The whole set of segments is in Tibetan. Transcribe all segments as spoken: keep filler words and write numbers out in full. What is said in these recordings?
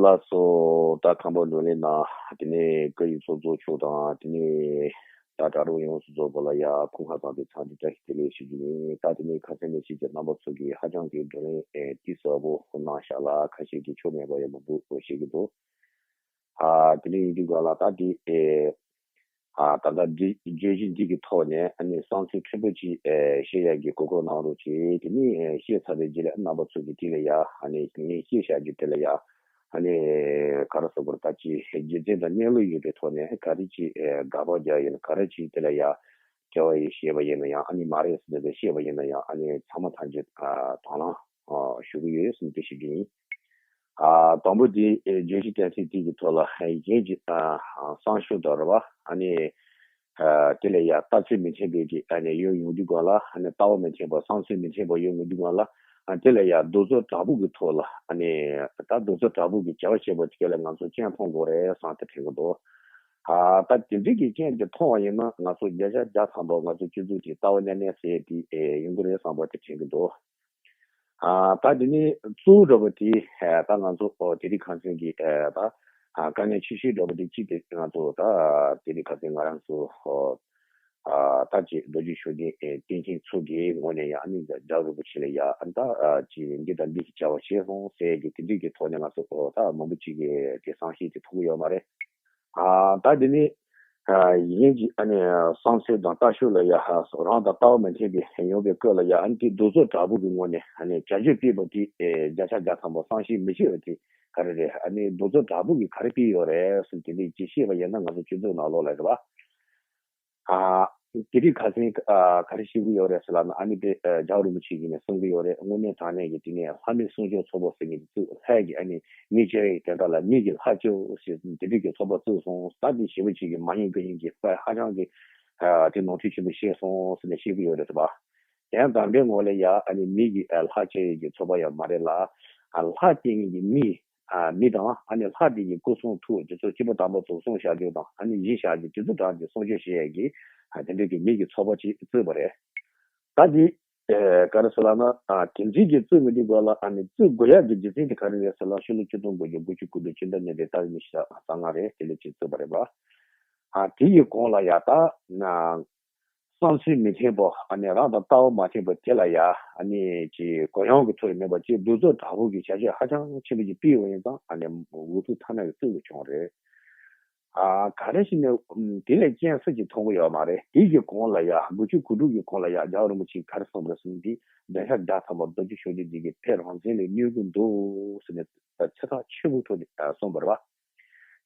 ལགས་སོ། ད་ཁམས་པ་ལོ་ལེན་ན་དེ་ནས་སྐུ་ཡི་ཚོགས་གཙོ་མཆོག་དང་དེ་ནས་ད་གྲྭ་རོགས་ཡོངས་སུ་རྫོགས་པ་ལ་ཡ་ཁོང་ཧ་ཚང་དེ་འཚམས་འདྲི་བཀྲ་ཤིས་བདེ་ལེགས་ཞུ་རྒྱུ་ཡིན། ད་དེ་ནས་ཁ་སང་ནས་ཤེས་ཀྱི་རྣམ་པ་ཚོ་གིས་ཧ་ཅང་གི་བགྲོ་གླེང་ཨེ་ཏི་ཟབ་པོ་གནང་ཤག་ལ་ཁ་ཤས་ཀྱིས་ཆོ་མེད་པ་ཡང་མང་པོ་བཤད་ཀྱི་འདུག་ཨ་དེ་འདྲ་ཡིན་དུས་ག་ལ་ད་དེ་ཨེ་ཨ་ད་ལྟ་འདི་བརྗོད་གཞི་འདི་གི་ཐོག་ནས་ཨ་ནི་བསམ་ཚུལ་ཕྲན་བུ་ཅིག་ཨེ་བཤད་ཡག་གི་གོ་སྐབས་གནང་རོགས་གྱིས། དེ་ནས་ཨེ་བཤད་ཚར་བའི་རྗེས་ལ་རྣམ་པ་ཚོ་གིས་དེ་ལ་ཡ་ཨ་ནི་ངས་བཤད་བཞག་རྒྱུ་དེ་ལ་ཡ་ཨ་ནི་ག་རེ་ཟེར་དགོས་རེད། ད་ཅིག་རྒྱུ་མཚན་དང་གནས་ལུགས་ཡོད་པའི་ཐོག་ནས་ག་རེ་ཅིག་ཨེ་དགག་པ་རྒྱག་ཡིན་ག་རེ་ཅིག་དེ་ལ་ཡ་དྲི་བ་ཡིས་བཤད་པ་ཡིན་ན་ཡང་ཨ་ནི་མ་རེད་ཟེར་ཏེ་བཤད་པ་ཡིན་ན་ཡང་ཨ་ནི་ཚང་མ་ཐམས་ཅད་ཨ་དང་བླངས་ཨ་ཞུ་གི་ཡོད་ཟེར་ནས་དེ་ཞུ་རྒྱུ་ཡིན། ཨ་དང་པོ་དེ་ཨེ་བརྗོད་གཞི་གཏན་ཚིགས་དེ་གི་ཐོག་ལ་ཨེ་གཞན་གྱི་ཨ་བསམ་ཤུགས་དང་རེད་བ། ཨ་ནི་ཨ་དེ་ལ་ཡ་ལྟ་ཚུལ་མི་མཐུན་པའི་གི་ཨ་ནི་ཡོད་ཡོང་དུས་སྒང་ལ་ཨ་ནི་ལྟ་བ་མི་མཐུན་པ་བསམ་ཚུལ་མི་མཐུན་པ་ཡོད་ཡོང་དུས་སྒང་ལ་ཨ་དེ་ལ་ཡ་རྡོག་རྩ་དྲག་པོ་གི་ཐོག་ལ་ཨ་ནི་ད་རྡོག་རྩ་དྲག་པོ་གི་བྱ་བ་བྱེད་པ་དེ་ག་ལ་ང་ཚོ་སྤྱན་མཐོང་དགོས་རེད་བསམ་དེ་དྲན་གི་འདུག་ཨ་ད་དེ་འདྲའི་གི་རྐྱེན་དེ་མཐོང་བ་ཡིན་ན་ང་ཚོ་བརྒྱ་ཆ་བརྒྱ་ཐམ་པ་ང་ཚོ་སྤྱི་ཚོགས་དེ་ལྟ་བ་གནས་གནས་ཟེར་དེ་ཨེ་ཡོང་གི་རེད་བསམ་པ་དེ་དྲན་གི་འདུག་ཨ་ད་དེ་ནས་གཙོ་བོ་འདྲ་པོ་དེ་ཨེ་ད་ང་ཚོ་ཨོ་དེ་རིང་ཁ་སང་གི་ཨེ་ད་ཨ་དཀའ་ངལ་ཆེ་ཤོས་འདྲ་པོ་དེ་གཅིག་དེ་ང་ཚོ་ད་དེ་རིང་ཁ་སང་ང་རང་ཚོ་ཨོ་ཨ་ད་ཅིག་རྡོ་རྗེ་ཤུགས་ལྡན་ཨེ་བསྟེན་མཁན་ཚོ་གི་ངོས་ནས་ཡང་ཨ་ནི་རྒྱལ་བ་རིན་པོ་ཆེ་ལ་ཡ་ཨ་ད་ཨ་ཅིག་འདི་དང་འདི་གི་བྱ་བ་བྱས་སོང་ཟེར་གི་དེ་འདྲའི་གི་ཐོག་ནས་ང་ཚོ་ཨོ་ད་མང་པོ་ཅིག་གི་དེ་བསམ་ཤེས་དེ་ཐུབ་ཀྱི་ཡོད་མ་རེད། ཨ་ད་དེ་ནི་ཨ་གཞན་གྱི་ཨ་ནི་བསམ་ཚུལ་དང་ལྟ་ཕྱོགས་ལ་ཡ་ཧ་སོ་རང་དང་ལྟ་བ་མི་མཐུན་པའི་ཡོང་བའི་སྐོར་ལ་ཡ་ཨ་ནི་དེ་རྡོག་རྩ་དྲག་པོ་གི་ངོས་ནས་ཨ་ནི་བྱ་སྤྱོད་སྤེལ་བ་དེ་ཨེ་བརྒྱ་ཆ་བརྒྱ་ཐམ་པ་བསམ་ཤེས་མི་བྱེད་པ་དེ་ག་རེ་རེད། ཨ་ནི་རྡོག་རྩ་དྲག་པོ་གི་ག་རེ་སྤེལ་ཡོད་རེད་ཟེར་དེ་འདྲའི་ཅིག་བཤད་པ་ཡིན་ན་ང་ཚོ་སྤྱི་ཚོགས་ནང་ལོགས་ལ་རེད་བ། ཨ་དེ་རིང་ཁ་སང་ཨ་ག་རེ་བཤད་ཀྱི་ཡོད་རེད་ཟེར་ལབ་ན་ཨ་ནི་དཔེ་ཨ་རྒྱལ་བ་རིན་པོ་ཆེ་གིས་ནས་གསུང་གི་ཡོད་རེད། དངོས་གནས་དྲང་གནས་ཀྱི་དེ་ནས་ལྷ་མི་གསུང་ཆོས་ཚོགས་པ་ཟེར་མཁན་དེ་ཚོས་ལྷ་གི་ཨ་ནི་མི་སྐྱོ་ཡི་དེ་འདྲ་ལ་མི་གི་ལྷ་སྐྱོ་ཟེར་དེ་འདྲ་གི་ཚོགས་པ་བཙུགས་སོང་། ད་དེ་ཞེ་པོ་ཅིག་གི་མ་ཡིན་དགུ་ཡིན་གྱི་དཔེ་ཧ་ཅང་གི་ཨ་དེ་ནོར་འཁྲུལ་ཆེན་པོ་བཤད་སོང་ཟེར་ནས་བཤད་ཀྱི་ཡོད་རེད་ཟེར་བ། ཡང་དམ་པའི་ངོ་ལ་ཡ་ཨ་ནི་མི་གི་ཨ་ལྷ་སྐྱོ་ཡི་གི་ཚོགས་པ་ཡང་མ་རེད་ལ། ཨ་ལྷ་སྐྱོ་ཡི་གི་མི་ཨ་མི་དང་ཨ་ནི་ལྷ་དེ་གི་སྐུ་གསུང་ཐུགས་དེ་ཚོ་སྐྱེས་བུ་དམ་པ་ཚོ་གསུང་བཤད་རྒྱུ་དང་ཨ་ནི་ཡིད་བཤད་རྒྱུ་དེ་ཚོ་དྲངས་ཏེ་གསུང་ཆོས་བཤད་ཡས་ཀྱི་ཨ་དེ་འདྲའི་གི་མི་གི་ཚོགས་པ་ཅིག་བཙུགས་པ་རེད། ད་དེ་ཨེ་ག་རེ་ཟེར་ལབ་ན་ཨ་དེ་འདྲའི་གི་བཙུགས་མི་འདི་སྐོར་ལ་ཨ་ནི་བཙུགས་དགོས་ཡག་གི་རྒྱུ་མཚན་དེ་ག་རེ་རེད་ཟེར་ལ་ཕྱི་ལོ་ཆིག་སྟོང་དགུ་བརྒྱ་དགུ་བཅུ་གོ་དྲུག་ཕྱི་ཟླ་གཉིས་པའི་ཏ་རིག་ཉི་ཤུ་རྩ་ལྔ་རེད། དེ་ལོ་ཅིག་བཙུགས་པ་རེད་པ། ཨ་དེ་ཡི་གོང་ལ་ཡ་ད་ན། བསམ་ཚུལ་མི་མཐུན་པོ་ཨ་ནི་རང་དང་ལྟ་བ་མ་མཐུན་པོ་དེ་ལ་ཡ་ཨ་ནི་ཅིག་གུ་ཡངས་ཀྱི་ཐོག་ལ་མེད་པ་ཅིག་རྡོག་རྩ་དྲག་པོ་གི་བྱ་སྤྱོད་ཧ་ཅང་ཆེན་པོ་ཅིག་སྤེལ་བ་ཡིན་ཙང་ཨ་ནི་འུ་ཐུག་ཐ་ན་གི་བཙུགས་པ་བྱུང་རེད། ཨ་ག་རེ་ཞིག་ནས་དེ་ལས་རྐྱེན་སུ་ཅིག་ཐོབ་ཀྱི་ཡོད་མ་རེད། དེ་གི་གོང་ལ་ཡ་དགུ་བཅུ་གོ་དྲུག་གི་གོང་ལ་ཡ་རྒྱལ་བ་རིན་པོ་ཆེས་ག་རེ་གསུངས་པ་རེད་ཟེར་ན་འདི་བརྒྱ་ཆ་བརྒྱ་ཐམ་པ་རྡོ་རྗེ་ཤུགས་ལྡན་འདི་གི་དེ་རང་བཙན་ལ་གནོད་ཀྱི་འདུག་ཟེར་ནས་ཚོད་དཔག་ཆེ་བོའི་ཐོག་ནས་གསུངས་པ་རེད་བ།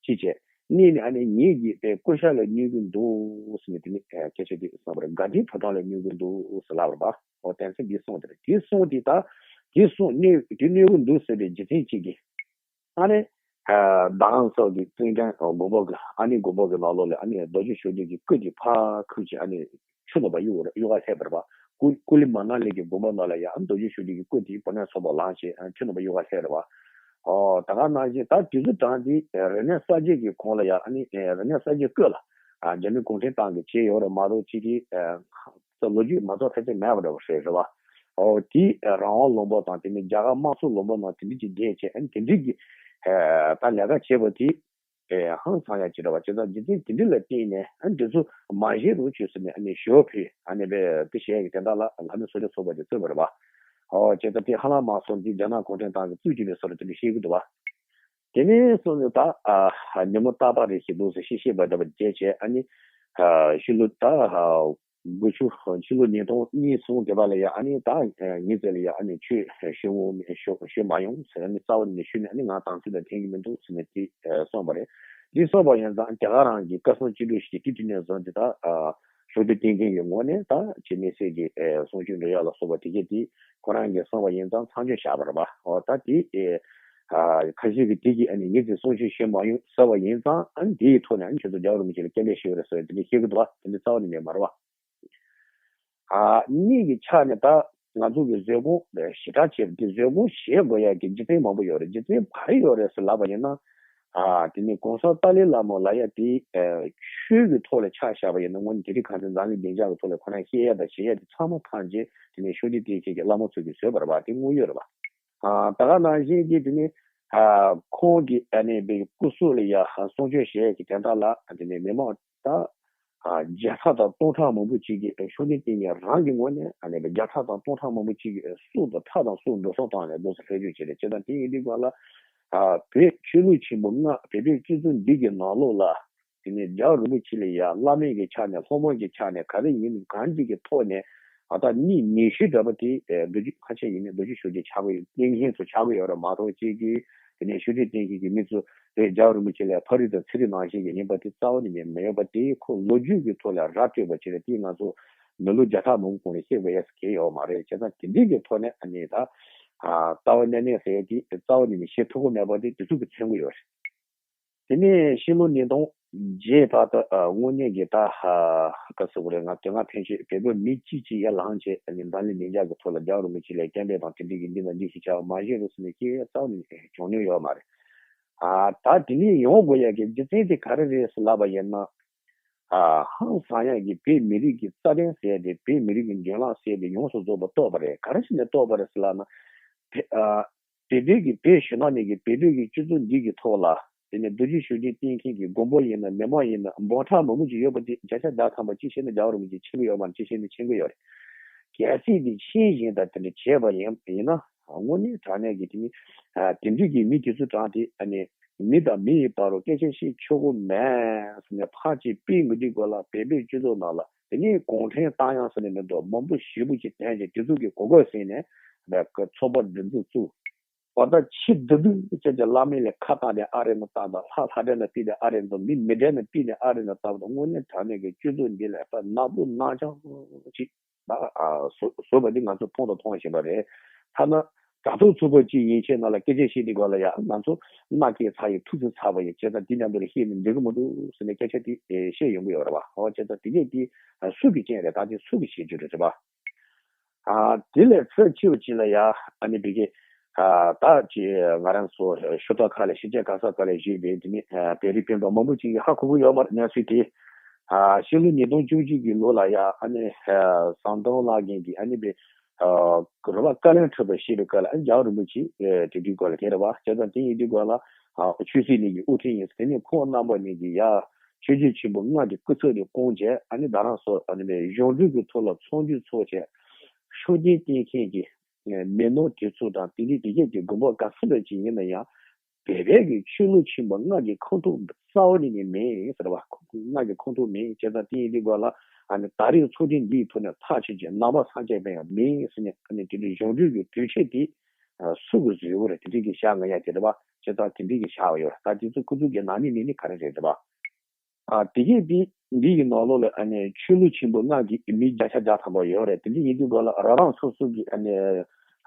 ཅི་བྱས། གཉིས་ནི་ཨ་ནི་ངེད་ཀྱི་དཔེ་སྐུ་ཤ་ལ་གནོད་ཀྱི་འདུག་ཟེར་ནས་དེ་ནི་སྐད་ཆ་དེ་གསུངས་པ་རེད། དགའ་ལྡན་ཕོ་བྲང་ལ་གནོད་ཀྱི་འདུག་ཟེར་ལབ་པ་རེད་པ། འོ་དོན་ཚན་འདི་གསུངས་དེ་རེད། དེ་གསུངས་དེ་ད་དེ་གསུངས་གནོད་དེ་གནོད་ཀྱི་འདུག་ཟེར་བའི་རྒྱུ་མཚན་གཅིག་གིས་ཨ་ནི་ད་རང་ཚོ་གི་ཙུང་ཀྲན་དགོན་པ་གི་ཨ་ནི་དགོན་པ་གི་ནང་ལོགས་ལ་ཨ་ནི་རྡོ་རྗེ་ཤུགས་ལྡན་གྱི་སྐུ་དེ་ཕར་ཁུར་གྱིས་ཨ་ནི་ཆུ་ནང་པ་གཡུག་གཡུག་ག་སླེབས་པ་རེད་པ། ཀུ་ཀུ་ལི་མ་ན་ལི་གི་དགོན་པ་ནང་ལ་ཡང་རྡོ་རྗེ་ཤུགས་ལྡན་གྱི་སྐུ་དེ་བུད་མེད་ཚོགས་པ་ལངས་བྱས་ཆུ་ནང་པ་གཡུག་ག་སླེབས་རེད་པ། ཨོ་ད་ག་ནང་བཞིན་ད་དུས་ཚོད་གྲངས་འདི་རིག་གནས་གསར་བརྗེ་གི་གོང་ལ་ཡང་ཨ་ནི་རིག་གནས་གསར་བརྗེ་སྐོར་ལ་རྒྱ་མི་གུང་ཁྲན་ཏང་གིས་བྱས་ཡོད་རེད་མ་གཏོགས་ཅིག་གིས་ལོ་རྒྱུས་མ་རྫོགས་ཕལ་ཆེར་མེད་པ་འདྲ་བོ་ཞིག་རེད་པ། ཨོ་དེ་རང་དབང་ལུང་པ་དང་དེ་ནི་རྒྱ་གར་དམངས་གཙོ་ལུང་པ་ནང་དེ་འདྲ་ཅིག་བསྡད་བྱས་ཨ་ནི་དེ་འདྲ་གི་ད་ལས་ཀ་བྱས་པ་དེ། ཨེ་ཧང་སང་ཡ་ཅིག་རེད་བ། བྱས་ཙང་རྒྱུ་མཚན་དེ་འདྲ་ལ་བརྟེན་ནས་ཨ་འདི་ཚོ་མ་བཞེས་རོགས་བྱོས་ཟེར་ནས་ཨ་ནི་ཞུ་བ་ཕུལ་ཨ་ནི་བས་དེ་བྱས་ཀྱི་དེ་དག་ལ་ལྷ་མི་གསོལ་འདེབས་ཚོགས་པ་དེ་བཙུགས་པ་རེད་བ། ཨོ་བྱས་ཙང་དེ་ཧ་ལམ་མ་སོང་འདི་རྒྱ་ནག་གུང་ཁྲན་ཏང་གི་བཙུགས་རྒྱུ་ནས་བཟུང་རེད་དེ་འདྲ་བཤད་ཀྱི་འདུག་བ། དེ་ནས་སོང་ནས་ད་ཨ་ཉིན་མོ་རྟག་པར་རེ་ཞིག་འདུག་ཟེར་བཤད་བཤད་པ་འདྲ་བ་བྱས་བྱས་ཨ་ནི་ཨ་ཕྱི་ལོ་ད་ཨ། དགུ་བཅུ་ཕྱི་ལོ་ཉིས་སྟོང་གཉིས་གསུམ་དེ་བ་ལ་ཡ་ཨ་ནི་ད་ངེད་ཚོ་ལ་ཡ་ཨ་ནི་ཆོས་ཞུ་འོང་མི་ཞུ་ཞུ་མ་ཡོང་ཟེར་ཨ་ནི་རྩ་བ་ནས་ཞུས་ནས་ཨ་ནི་ང་དམ་ཚིག་ལ་འཐེན་གྱི་མི་འདུག་ཟེར་ནས་དེ་གསུངས་པ་རེད། དེ་གསུངས་པ་ཡིན་ཙང་རྒྱ་གར་རང་གི་བཀའ་གསུང་སྤྱི་འཐུས་ཤིག་དེ་དུས་ནས་བཟུང་དེ་ད་ཞུ་གཏུག་བསྟེན་མཁན་གྱི་ངོས་ནས་ད་ཆེས་དམིགས་བསལ་གྱི་གསུང་ཆོས་འགྲོ་ཡག་ལ་སོགས་པ་དེ་གས་དེ་ཁོ་རང་གིས་གསུངས་པ་ཡིན་ཙང་མཚམས་འཇོག་བཞག་པ་རེད་པ། འོ་ད་དེ་ཁ་ཤས་ཀྱིས་དེ་གིས་ཨ་ནི་ངེད་ཚོས་གསུང་ཆོས་ཞུ་མ་ཡོང་ཟེར་བ་ཡིན་ཙང་ཨ་ནི་དེའི་ཐོག་ནས་ཨ་ནི་ཁྱོད་ཚོ་རྒྱལ་བ་རིན་པོ་ཆེ་ལ་སྐྱབས་འགྲོ་ཞུས་རེད་ཟེར་དེ་འདྲ་བཤད་ཀྱི་འདུག་བ། དེ་འདྲ་རྩ་བ་ནས་མེད་མ་རེད་བ། ཨ་གཉིས་ཀྱི་ཆ་ནས་ད་ང་ཚོ་གི་བཟོད་སྒོམ་ཞེ་དྲག་བྱས་པ་དེ་བཟོད་སྒོམ་བྱེད་དགོས་ཡ་གི་རྒྱུ་མཚན་མང་པོ་ཡོད་རེད། རྒྱུ་མཚན་ག་རེ་ཡོད་རེད་ཟེར་ལབ་པ་ཡིན་ན། ཨ་དེ་ནི་གོང་ས་ཏཱ་ལའི་བླ་མ་ལབ་ཡ་དེ་ཆོས་ཀྱི་ཐོག་ལ་ཆ་བཞག་པ་ཡིན་ན་དངོས་གནས་དེ་རིང་ཁ་སང་འཛམ་གླིང་བདེ་འཇགས་ཀྱི་ཐོག་ལ་ཁོ་རང་བཤད་ཡ་དང་བྱེད་ཡ་དེ་ཚང་མ་ཐམས་ཅད་དེ་ནི་ཤུགས་ལྡན་བསྟེན་མཁན་གྱི་བླ་མ་ཚོ་གིས་བཟོས་པ་རེད་བ། དེ་དངོས་ཡོད་རེད་བ། ཨ་ད་ག་ནང་བཞིན་གྱི་དེ་ནི་ ཁོང་གི་ཨ་ནི་བའི་སྐུ་སྲོག་ལ་ཡ་སྲུང་སྐྱོབ་བྱེད་ཀྱི་དོན་དག་ལ་དེ་ནས་མི་མང་ད་བརྒྱ་ཕྲག་དང་སྟོང་ཕྲག་མང་པོ་ཅིག་གིས་ཤུགས་ལྡན་བསྟེན་མཁན་རང་གི་ངོས་ནས་ཨ་ནི་བརྒྱ་ཕྲག་དང་སྟོང་ཕྲག་མང་པོ་ཅིག་གིས་སྲོག་དང་ཁྲག་དང་སྲོག་འགྲོ་སོང་བཏང་ནས་རྡོ་སོལ་ལྷོད་བཅུག་བྱས་ཏེ་བྱས་ཙང་དེ་ཡིན་དུས་སྒང་ལ་བོད་ཆོས་ལུགས་ཆེན་པོ་ལྔ་བོད་པའི་སྤྱི་ཚོགས་འདི་གི་ནང་ལོགས་ལ། དེ་ནས་རྒྱལ་བ་རིན་པོ་ཆེ་ལ་ཡ་བླ་མའི་གི་ཆ་ནས་སློབ་མའི་གི་ཆ་ནས་ག་རེ་ཡིན་གང་ཅིག་གི་ཐོག་ནས་ཨ་ད་གཉིས་ཉི་ཤུ་འདྲ་པོ་དེ་རྡོ་རྗེ་ཁ་ཆེ་ཡིན་ནས་རྡོ་རྗེ་ཤུགས་ལྡན་ཆགས་ཀྱི་ཡོད། བསྟེན་མཁན་ཚོ་ཆགས་ཀྱི་ཡོད་རེད་མ་གཏོགས་ཅིག་གིས་དེ་ནས་ཤུགས་ལྡན་བསྟེན་མཁན་གྱི་མི་ཚོ་དེ་རྒྱལ་བ་རིན་པོ་ཆེ་ལ་ཕ་རི་དང་ཚེ་རིང་ནང་བཞིན་གྱི་ཡིན་པ་དེ་རྩ་བ་ནས་ནས་མི་ཡོད་པ་དེ་ཁོ་ལོ་རྒྱུས་ཀྱི་ཐོག་ལ་ར་སྤྲོད་པ་བྱས་ཏེ་དེ་ང་ཚོ་མི་ལོ་བརྒྱ་ཕྲག་མང་པོ་གོང་ནས་བཤད་དགོས་ཡ་གལ་ཡོད་མ་རེད། བྱས་ཙང་དེ་འདྲའི་གི་ཐོག་ནས་ཨ་ནི་ད་ལྟ་བ་གནས་གནས་ཟེར་ཡ་དེ་རྩ་བ་ནས་ནས་བཤད་ཐུབ་ཀྱི་མེད་པ་དེ་དེ་ཚོ་གི་མཚོན་གྱི་ཡོད་རེད། དེ་ནས་ཕྱི་ལོ་ཉིས་སྟོང་བརྒྱད་བར་དུ་དངོས་གནས་ཀྱི་ད་ཧ་ག་ཟེར་དགོས་རེད། ང་དེ་སྔ་ཕན་ཆད་བོད་པ་མི་གཅིག་གཅིག་ཡར་ལངས་བྱས་ནས་འཛམ་གླིང་བདེ་འཇགས་ཀྱི་ཐོག་ལ་རྒྱལ་བ་རིན་པོ་ཆེ་ལ་སྐད་འབོད་དང་དེ་འདྲའི་གི་འདི་དང་འདི་ཞིག་བྱ་བ་མ་བྱས་རོགས་ཟེར་ནས་སྐད་རྩ་བ་ནས་བྱུང་མྱོང་ཡོད་མ་རེད། ཨ་ད་དེ་ནས་ཡོང་དགོས་ཡ་གི་རྒྱུ་མཚན་དེ་ག་རེ་རེད་ཟེར་ལབ་པ་ཡིན་ན། ཨ་ཧང་སང་ཡ་གི་བོད་མི་རིགས་ཀྱི་རྩ་དོན་ཟེར་ཏེ་བོད་མི་རིགས་ཀྱི་འཇོན་ལངས་ཟེར་ཏེ་ཡོངས་སུ་རྫོགས་པ་རྟོགས་པ་རེད། ག་རེ་བྱས་ནས་རྟོགས་པ་རེད་ཟེར་ལབ་ན། བོད་ཨ་བོད་པའི་གི་བོད་གཞོན་ནུ་ནས་གི་བོད་པའི་གི་སྤྱི་ཚོགས་འདི་གི་ཐོག་ལ་དེ་ནས་རྡོ་རྗེ་ཤུགས་ལྡན་བསྟེན་མཁན་གྱི་མགོན་པོ་ཡིན་ན་མི་མང་ཡིན་ན་འབུམ་ཕྲག་མང་པོ་ཅིག་ཡོད་པ་དེ་བརྒྱ་ཆ་བརྒྱ་ཐམ་པ་གཅིག་བྱས་ན་རྒྱལ་བ་རིན་པོ་ཆེ་མཁྱེན་གྱི་ཡོད་པ་ནི་གཅིག་བྱས་ན་མཁྱེན་གྱི་ཡོད་རེད། གལ་སྲིད་དེ་མཁྱེན་བཞིན་དང་དེ་འདྲ་བྱས་པ་ཡིན་ཡིན་ན་དངོས་གནས་དྲང་གནས་ཀྱི་དེ་ནི་ཨ་དེ་འདྲའི་གི་མི་དེ་ཚོ་དྲངས་ཏེ་ཨ་ནི་མི་དང་མི་ཡི་བར་རུ་སྐད་ཆ་བཤད་ཆོག་གི་མེད་ཟེར་ནས་ཕར་ཅིག་སྤེལ་མི་འདི་སྐོར་ལ་བོད་པའི་སྤྱི་ཚོགས་ནང་ལ་དེ་ནི་གུང་ཁྲན་ཏང་ཡང་ཟེར་ནས་མི་འདུག་མང་པོ་ཞེ་པོ་ཅིག་དྲངས་ཅིག་དེ་ཚོ་གི་གོ་སྐབས་ཟིན་ནས་ཚོགས་པ་འདི་ཚོ་བཙུགས། འོ་ད་ཕྱི་སྡུག་སྡུག་ཅན་གྱི་བླ་མའི་ལས་ཁ་བཏང་ནས་ཨ་རེ་ནི་བཏང་དང་ལྷ་ལྷ་འདྲེ་ནི་ཕི་ནས་ཨ་རེ་ནི་མི་མི་འདྲེ་ནི་ཕི་ནས་ཨ་རེ་ནི་བཏང་དང་དངོས་གནས་དྲང་གནས་ཀྱི་སྤྱི་ཚོགས་འདི་ལ་ད་ནག་པོ་ནག་རྐྱང་ཅིག་ད་ཨ་བཟོ་བཟོ་བ་འདི་ང་ཚོ་མཐོང་དང་མཐོང་བཞིན་པ་རེད། ཐ་ན་དྲ་ཐོག་ཚུགས་པ་ཅིག་ཡིན་ཆེད་ནང་ལ་སྐད་ཆ་བཤད་དུས་སྒང་ལ་ཡ་ང་ཚོ་མནའ་སྐྱེལ་ཚར་ཡིན་ཐུགས་ཚིམ་ཚར་བ་ཡིན་བྱས་ཙང་འདི་མཉམ་དུ་ལ་བཤད་ནས་འགྲིག་གི་མི་འདུག་ཟེར་ནས་སྐད་ཆ་དེ་བཤད་ཡོང་གི་ཡོད་རེད་བ། ཨོ་བྱས་ཙང་དེ་གས་དེ་སུ་གི་རྐྱེན་རེད། ད་དེ་སུ་གི་བྱེད་རྒྱུ་རེད་རེད་བ། ཨ་དེ་ལས་ཚོད་ཆེ་བ་ཅིག་ལ་ཡ་ཨ་ནི་བི་གེ་ཨ་ད་ཅི་ང་རང་ཚོ་ཞུ་དག་ཁག་ལ་ཕྱི་རྒྱལ་ག་ས་ག་ལ་བཞུགས་པའི་དེ་ནི་ཨ་བོད་རིགས་སྤུན་ཟླ་མང་པོ་ཅིག་གིས་ཧ་གོ་གི་ཡོད་མ་རེད་གནས་ཚུལ་དེ། ཨ་ཕྱི་ལོ་ཉིས་སྟོང་བཅུ་གཅིག་གི་ལོ་ལ་ཡ་ཨ་ནི་ཨ་ཟམ་གདོང་ལགས་རྒན་གྱིས་ཨ་ནི་བི་ཨ་རོ་བ་བཀའ་བློན་ཁྲི་པ་བཞེས་པའི་སྐབས་ལ་ཨ་ནི་རྒྱལ་བ་རིན་པོ་ཆེ་ཨ་དེ་དུས་སྐོར་ལ་དེ་རེད་བ། བྱས་ཙང་དེ་ཡིན་དུས་སྐོར་ལ་ཨ་ཆོས་སྲིད་གཉིས་ཀྱི་དབུ་ཁྲིད་ཡིན། དེ་ནས་ཁོང་རྣམ་པ་གཉིས་ཀྱིས་ཡ་ཆོས་བརྒྱུད་ཆེན་པོ་ལྔ་གི་སྐུ་ཚབ་ནས་བསྐོངས་བྱས་ཨ་ནི་ད་རང་སོ་ཨ་ནི་བི་གཞུང་འབྲེལ་གྱི་ཐོག་ལ་ཚོགས་འདུ་ཚོགས་བྱས། ཤུགས་རྐྱེན་བསྟེན་མཁན་གྱི་མི་ནོར་དེ་ཚོ་དང་དེ་ནི་དེ་གས་ཀྱི་དགོན་པ་ག་ས་ལ་ཅིག་ཡིན་ན་ཡང་བོད་པའི་གི་ཆོས་ལུགས་ཆེན་པོ་ལྔ་གི་ཁོངས་གཏོགས་རྩ་བ་ནས་ནི་མིན་ཟེར་བ། ལྔ་གི་ཁོངས་གཏོགས་མིན་བྱས་ཙང་དེ་ཡིན་དུས་སྒང་ལ་ཨ་ནི་ད་རེས་ཚོགས་ཐེངས་འདིའི་ཐོག་ནས་ཐག་ཆོད་ཀྱི་ནང་པ་སངས་རྒྱས་པ་ཡང་མིན་ཟེར་ནས་ཨ་ནི་དེ་འདྲའི་གཞུང་འབྲེལ་གྱི་གྲོས་ཆོད་དེ་སུ་གི་བཟོས་ཡོད་རེད། དེ་འདྲའི་གི་བཞག་ང་ཡ་དེ་རེད་བ། བྱས་ཙང་དེ་འདྲའི་གི་བཞག་ཡོད་རེད། ད་དེ་ཚོ་ཁོ་ཚོ་གི་ནང་ནས་ནི་ནི་ག་རེ་རེད་རེད་བ། ཨ་དེ་གས་དེ་འདི་ཡི་ནང་ལོགས་ལ་ཨ་ནི་ཆོས་ལུགས་ཆེན་པོ་ལྔ་གི་མི་བརྒྱ་ཆ་བརྒྱ་ཐམ་པ་ཡོད་རེད། དེ་འདི་ཡིན་དུས་སྒང་ལ་རང་རང་སོ་སོ་གི་ཨ་ནི་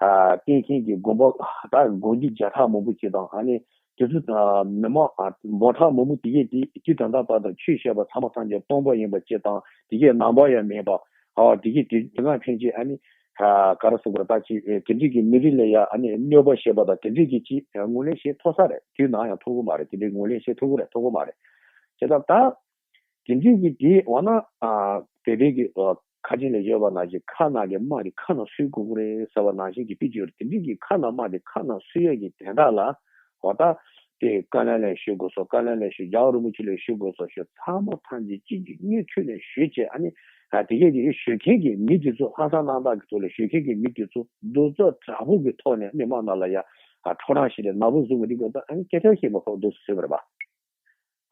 ཨ་བསྟེན་མཁན་གྱི་དགོན་པ་ད་དགོན་སྡེ་བརྒྱ་ཕྲག་མང་པོ་ཅིག་དང་ཨ་ནི་དེ་ཚོ་ཨ་མི་མང་ཨ་འབུམ་ཕྲག་མང་པོ་དེ་གས་དེ་དུས་ད་ལྟ་བར་དུ་ཆོས་བཤད་པ་ཚང་མ་ཐམས་ཅད་སྟོང་པ་ཡིན་པ་ཅིག་དང་དེ་གས་ནང་པ་ཡང་མེད་པ། ཨ་དེ་གས་དེ་དེ་སྔ་ཕན་ཆད་ཨ་ནི་ཨ་ག་རེ་ཟེར་དགོས་རེད། ད་ཅིག་དེ་འདྲས་ཀྱི་མི་རིགས་ལ་ཡ་ཨ་ནི་གནོད་པ་བྱེད་པ་དང་དེ་འདྲས་ཀྱི་ཅིག་ངོས་ལེན་བྱེད་ཐུབ་ས་རེད། དུས་ནམ་ཡང་ཐུབ་ཀྱི་མ་རེད། དེ་འདྲས་ངོས་ལེན་བྱེད་ཐུབ་ཀྱི་རེད། ཐུབ་ཀྱི་མ་རེད། བྱས་ཙང་ད། དེ་འདྲའི་གི་དེ་འོ་ན་ཨ་བོད་པའི་གི་ཨ་ཁ་ཆེན་ལ་ཡོད་པ་ནང་བཞིན་ཁ་ནང་གི་དམག་དེ་ཁ་ནང་སུས་དགོས་ཀྱི་རེད་ཟེར་བ་ནང་བཞིན་གྱི་དཔེ་ཅིག་ཡོད་རེད། དེ་འདྲའི་གི་ཁ་ནང་དམག་དེ་ཁ་ནང་སུས་ཡོད་ཀྱི་དོན་དག་ལ་འོ་ད་དེ་བཀའ་བློན་ལ་ཞུ་དགོས་སོ། བཀའ་བློན་ལ་ཞུ། རྒྱལ་བ་རིན་པོ་ཆེ་ལ་ཞུ་དགོས་སོ། ཞུ་ཚང་མ་ཐམས་ཅད་གཅིག་གྱུར་མཉེས་མཐུད་ནས་ཞུས་བྱས་ཨ་ནི་ཨ་དེ་གས་དེ་ཞུ་མཁན་གྱི་མི་དེ་ཚོ་ལྷག་བསམ་རྣམ་དག་གི་ཐོག་ལ་ཞུ་མཁན་གྱི་མི་དེ་ཚོ་རྡོག་རྩ་དྲག་པོ་གི་ཐོག་ནས་མི་མང་ནང་ལ་ཡ་ཨ་ཁྲོ་རང་ཞིག་ལས་ནག་པོ་བཟུང་གི་འདུག་གི་ད་ཨ་ནི་སྐད་ཆ་བཤད་པ་ཁོ་འདུག་ཟེར་བ་རེད་པ།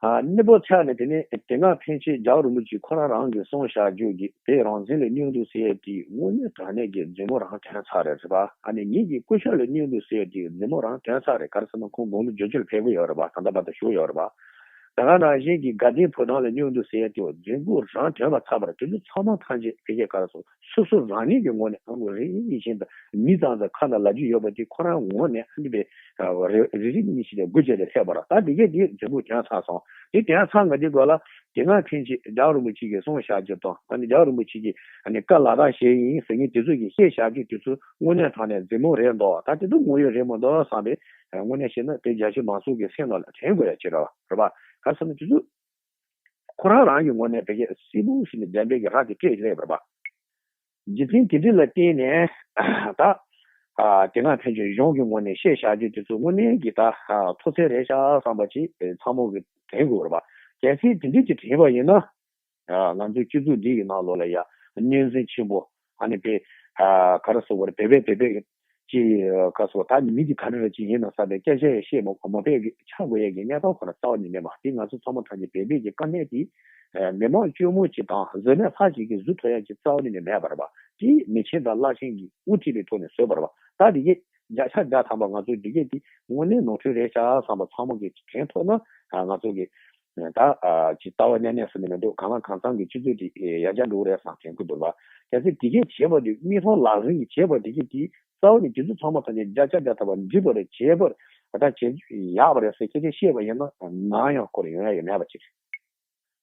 ཨ་གནས་བབ་ཆ་ནས་དེ་ནས་དེ་སྔ་ཕན་ཆད་རྒྱལ་བ་རིན་པོ་ཆེ་ཁོ་རང་རང་གིས་གསུངས་བཞག་རྒྱུ་གི་བོད་རང་བཙན་ལ་བསྙོན་འདུག་ཟེར་ཡས་དེ་དངོས་གནས་དྲང་གནས་ཀྱི་མཛུབ་མོ་རང་ཐོན་ཚར་རེད་རེད་པ། ཨ་ནི་ངེད་ཀྱི་སྐུ་ཞབས་ལ་བསྙོན་འདུག་ཟེར་ཡས་དེ་མཛུབ་མོ་རང་ཐོན་ཚར་རེད། ག་རེ་ཟེར་ན་ཁོང་དགུང་ལོ་བརྒྱད་ཅུ་ལ་ཕེབས་ཀྱི་ཡོད་རེད་པ། ད་ལྟ་བར་དུ་བཞུགས་ཡོད་རེད་པ། ད་ག་ནང་བཞིན་གྱི་དགའ་ལྡན་ཕོ་བྲང་ལ་བསྙོན་འདུག་ཟེར་ཡས་དེ་མཛུབ་མོ་རང་ཐོན་པ་ཚར་བ་རེད། དེ་ཚོ་ཚང་མ་ཐམས་ཅད་བོད་སྐད་ག་རེ་ཟེར་སོ་སོ་རང་ཉིད་ཀྱི་ངོས་ནས་ཨ་ངོ་རེ་རེ་བཞིན་དུ་མི་ཙམ་ཙམ་ཁ་ནང་ལབ་རྒྱུ་ཡོད་པ་དེ་ཁོ་རང་ངོས་ནས་ཨ་ནི་བས། རེ་རེ་རེ་གཉིས་ཤིག་ལས་དགུ་བརྒྱ་ལས་ལྷག་པ་ར། ད་དེ་གས་དེ་མཛུབ་མོ་ཐོན་ཚར་སོང་། དེ་ཐོན་ཚར་ང་དེ་སྐོར་ལ་དེ་སྔ་ཕན་ཆད་རྒྱལ་བ་རིན་པོ་ཆེ་གིས་གསུངས་བཞག་རྒྱུ་དང་ཨ་ནི་རྒྱལ་བ་རིན་པོ་ཆེ་གིས་ཨ་ནི་བཀའ་ལག་བསྟར་བྱས་ཡིན་ཟེར་མཁན་དེ་ཚོ་གིས་བཤད་བཞག་རྒྱུ་དེ་ཚོ་དངོས་གནས་དྲང་གནས་མཛུབ་མོ་རེད་འདུག་ད་དེ་ཚོ་དངོས་ཡོད་རེད་མི་འདུག་བསམ་པས་དངོས་གནས་བཤད་ན་བོད་རྒྱ་ཆེ་མང་ཚོགས་ཀྱི་སེམས་ནང་ལ་དྲན་དགོས་ཡ་ཅིག་རེད་བ། རེད་པ། ག་རེ་ཟེར་ན་དེ་ཚོ་ཁོ་རང་རང་གི་ངོས་ནས་བོད་སྐད་གསལ་པོ་ཞིག་ནས་བདེན་པའི་གི་ར་དེ་སྤྲད་ཀྱི་རེད་པ། རྒྱུ་མཚན་དེ་འདྲ་ལ་བརྟེན་ནས་ད་ ཨ་དེ་སྔ་ཕན་ཆད་གཞུང་གི་ངོས་ནས་བཤད་བཞག་རྒྱུ་དེ་ཚོ་དངོས་གནས་ཀྱི་ད་ཨ་མཐོ་ཚད་རེད་ཤག་བསམ་པ་ཅིག་ཨེ་ཚང་མ་གིས་དྲན་དགོས་རེད་པ། གལ་སྲིད་དེ་འདྲས་ཅིག་དྲན་པ་ཡིན་ན། ཨ་ང་ཚོའི་སྤྱི་ཚོགས་འདི་ཡི་ནང་ལོགས་ལ་ཡ་གཉན་འཛིན་ཆེན་པོ་ཨ་ནི་པའི་ཨ་ག་རེ་ཟེར་དགོས་རེད། བོད་པའི་བོད་པའི་ཅི་ག་ཟེར་ད་མི་འདི་ག་རེ་རེད་ཅི་ཡིན་ན་ས་པའི་སྐད་ཆ་ཡང་བཤད་མ་མ་པའི་ཆགས་དགོས་ཡས་ཀྱི་གནས་སྟངས་ཁོ་ན་རྩ་བ་ནས་མེད་པ་དེ་ང་ཚོ་ཚང་མ་ཐམས་ཅད་བོད་པའི་གི་དཀའ་གནད་དེ་ཨ་མི་མང་སྐྱོ་མོ་ཅིག་དང་བཟོད་མེད་ལྷག་ཅིག་གི་བཟོད་ཐུབ་ཡས་ཀྱི་རྩ་བ་ནས་མེད་པ་རེད་པ། དེ་མི་ཆེན་དང་བླ་ཆེན་གྱིས་དབུ་ཁྲིད་པའི་ཐོག་ནས་བཟོས་པ་རེད་པ། ད་དེ་གི་བརྒྱ་ཆ་བརྒྱ་ཐམ་པ་ང་ཚོའི་འདི་གས་དེ་དངོས་གནས་ནོར་འཁྲུལ་རེད་ཤག་བསམ་པ་ཚང་མ་གིས་དྲན་ཐུབ་ན་ང་ཚོ་གི་ད་ཨ་ཅིག་ལྟ་བ་གནས་གནས་སུ་ནི་མི་འདུག་གང་ལ་གང་འཚམ་གྱི་སྤྱི་ཚོགས་དེ་ཡར་རྒྱས་འགྲོ་གི་རེད་བསམ་དྲན་གྱི་འདུག་པ། གལ་སྲིད་དེ་གས་བྱས་པ་དེ་མིག་མཐོང་ལག་ཟིན་གྱི་བྱས་པ་དེ་གས་དེ་རྩ་བ་ནས་དེ་ཚོ་ཚང་མ་ཐམས་ཅད་བརྒྱ་ཆ་བརྒྱ་ཐམ་པ་འགྲིག་པ་རེད། བྱས་པ་རེད། ད་བྱས་ཡག་པ་རེད་ཟེར་སྐད་ཆ་བཤད་པ་ཡིན་ན་ནམ་ཡང་སྐོར་ཡོང་ཡ་ཡོད་མེད་པ་ཅིག་རེད།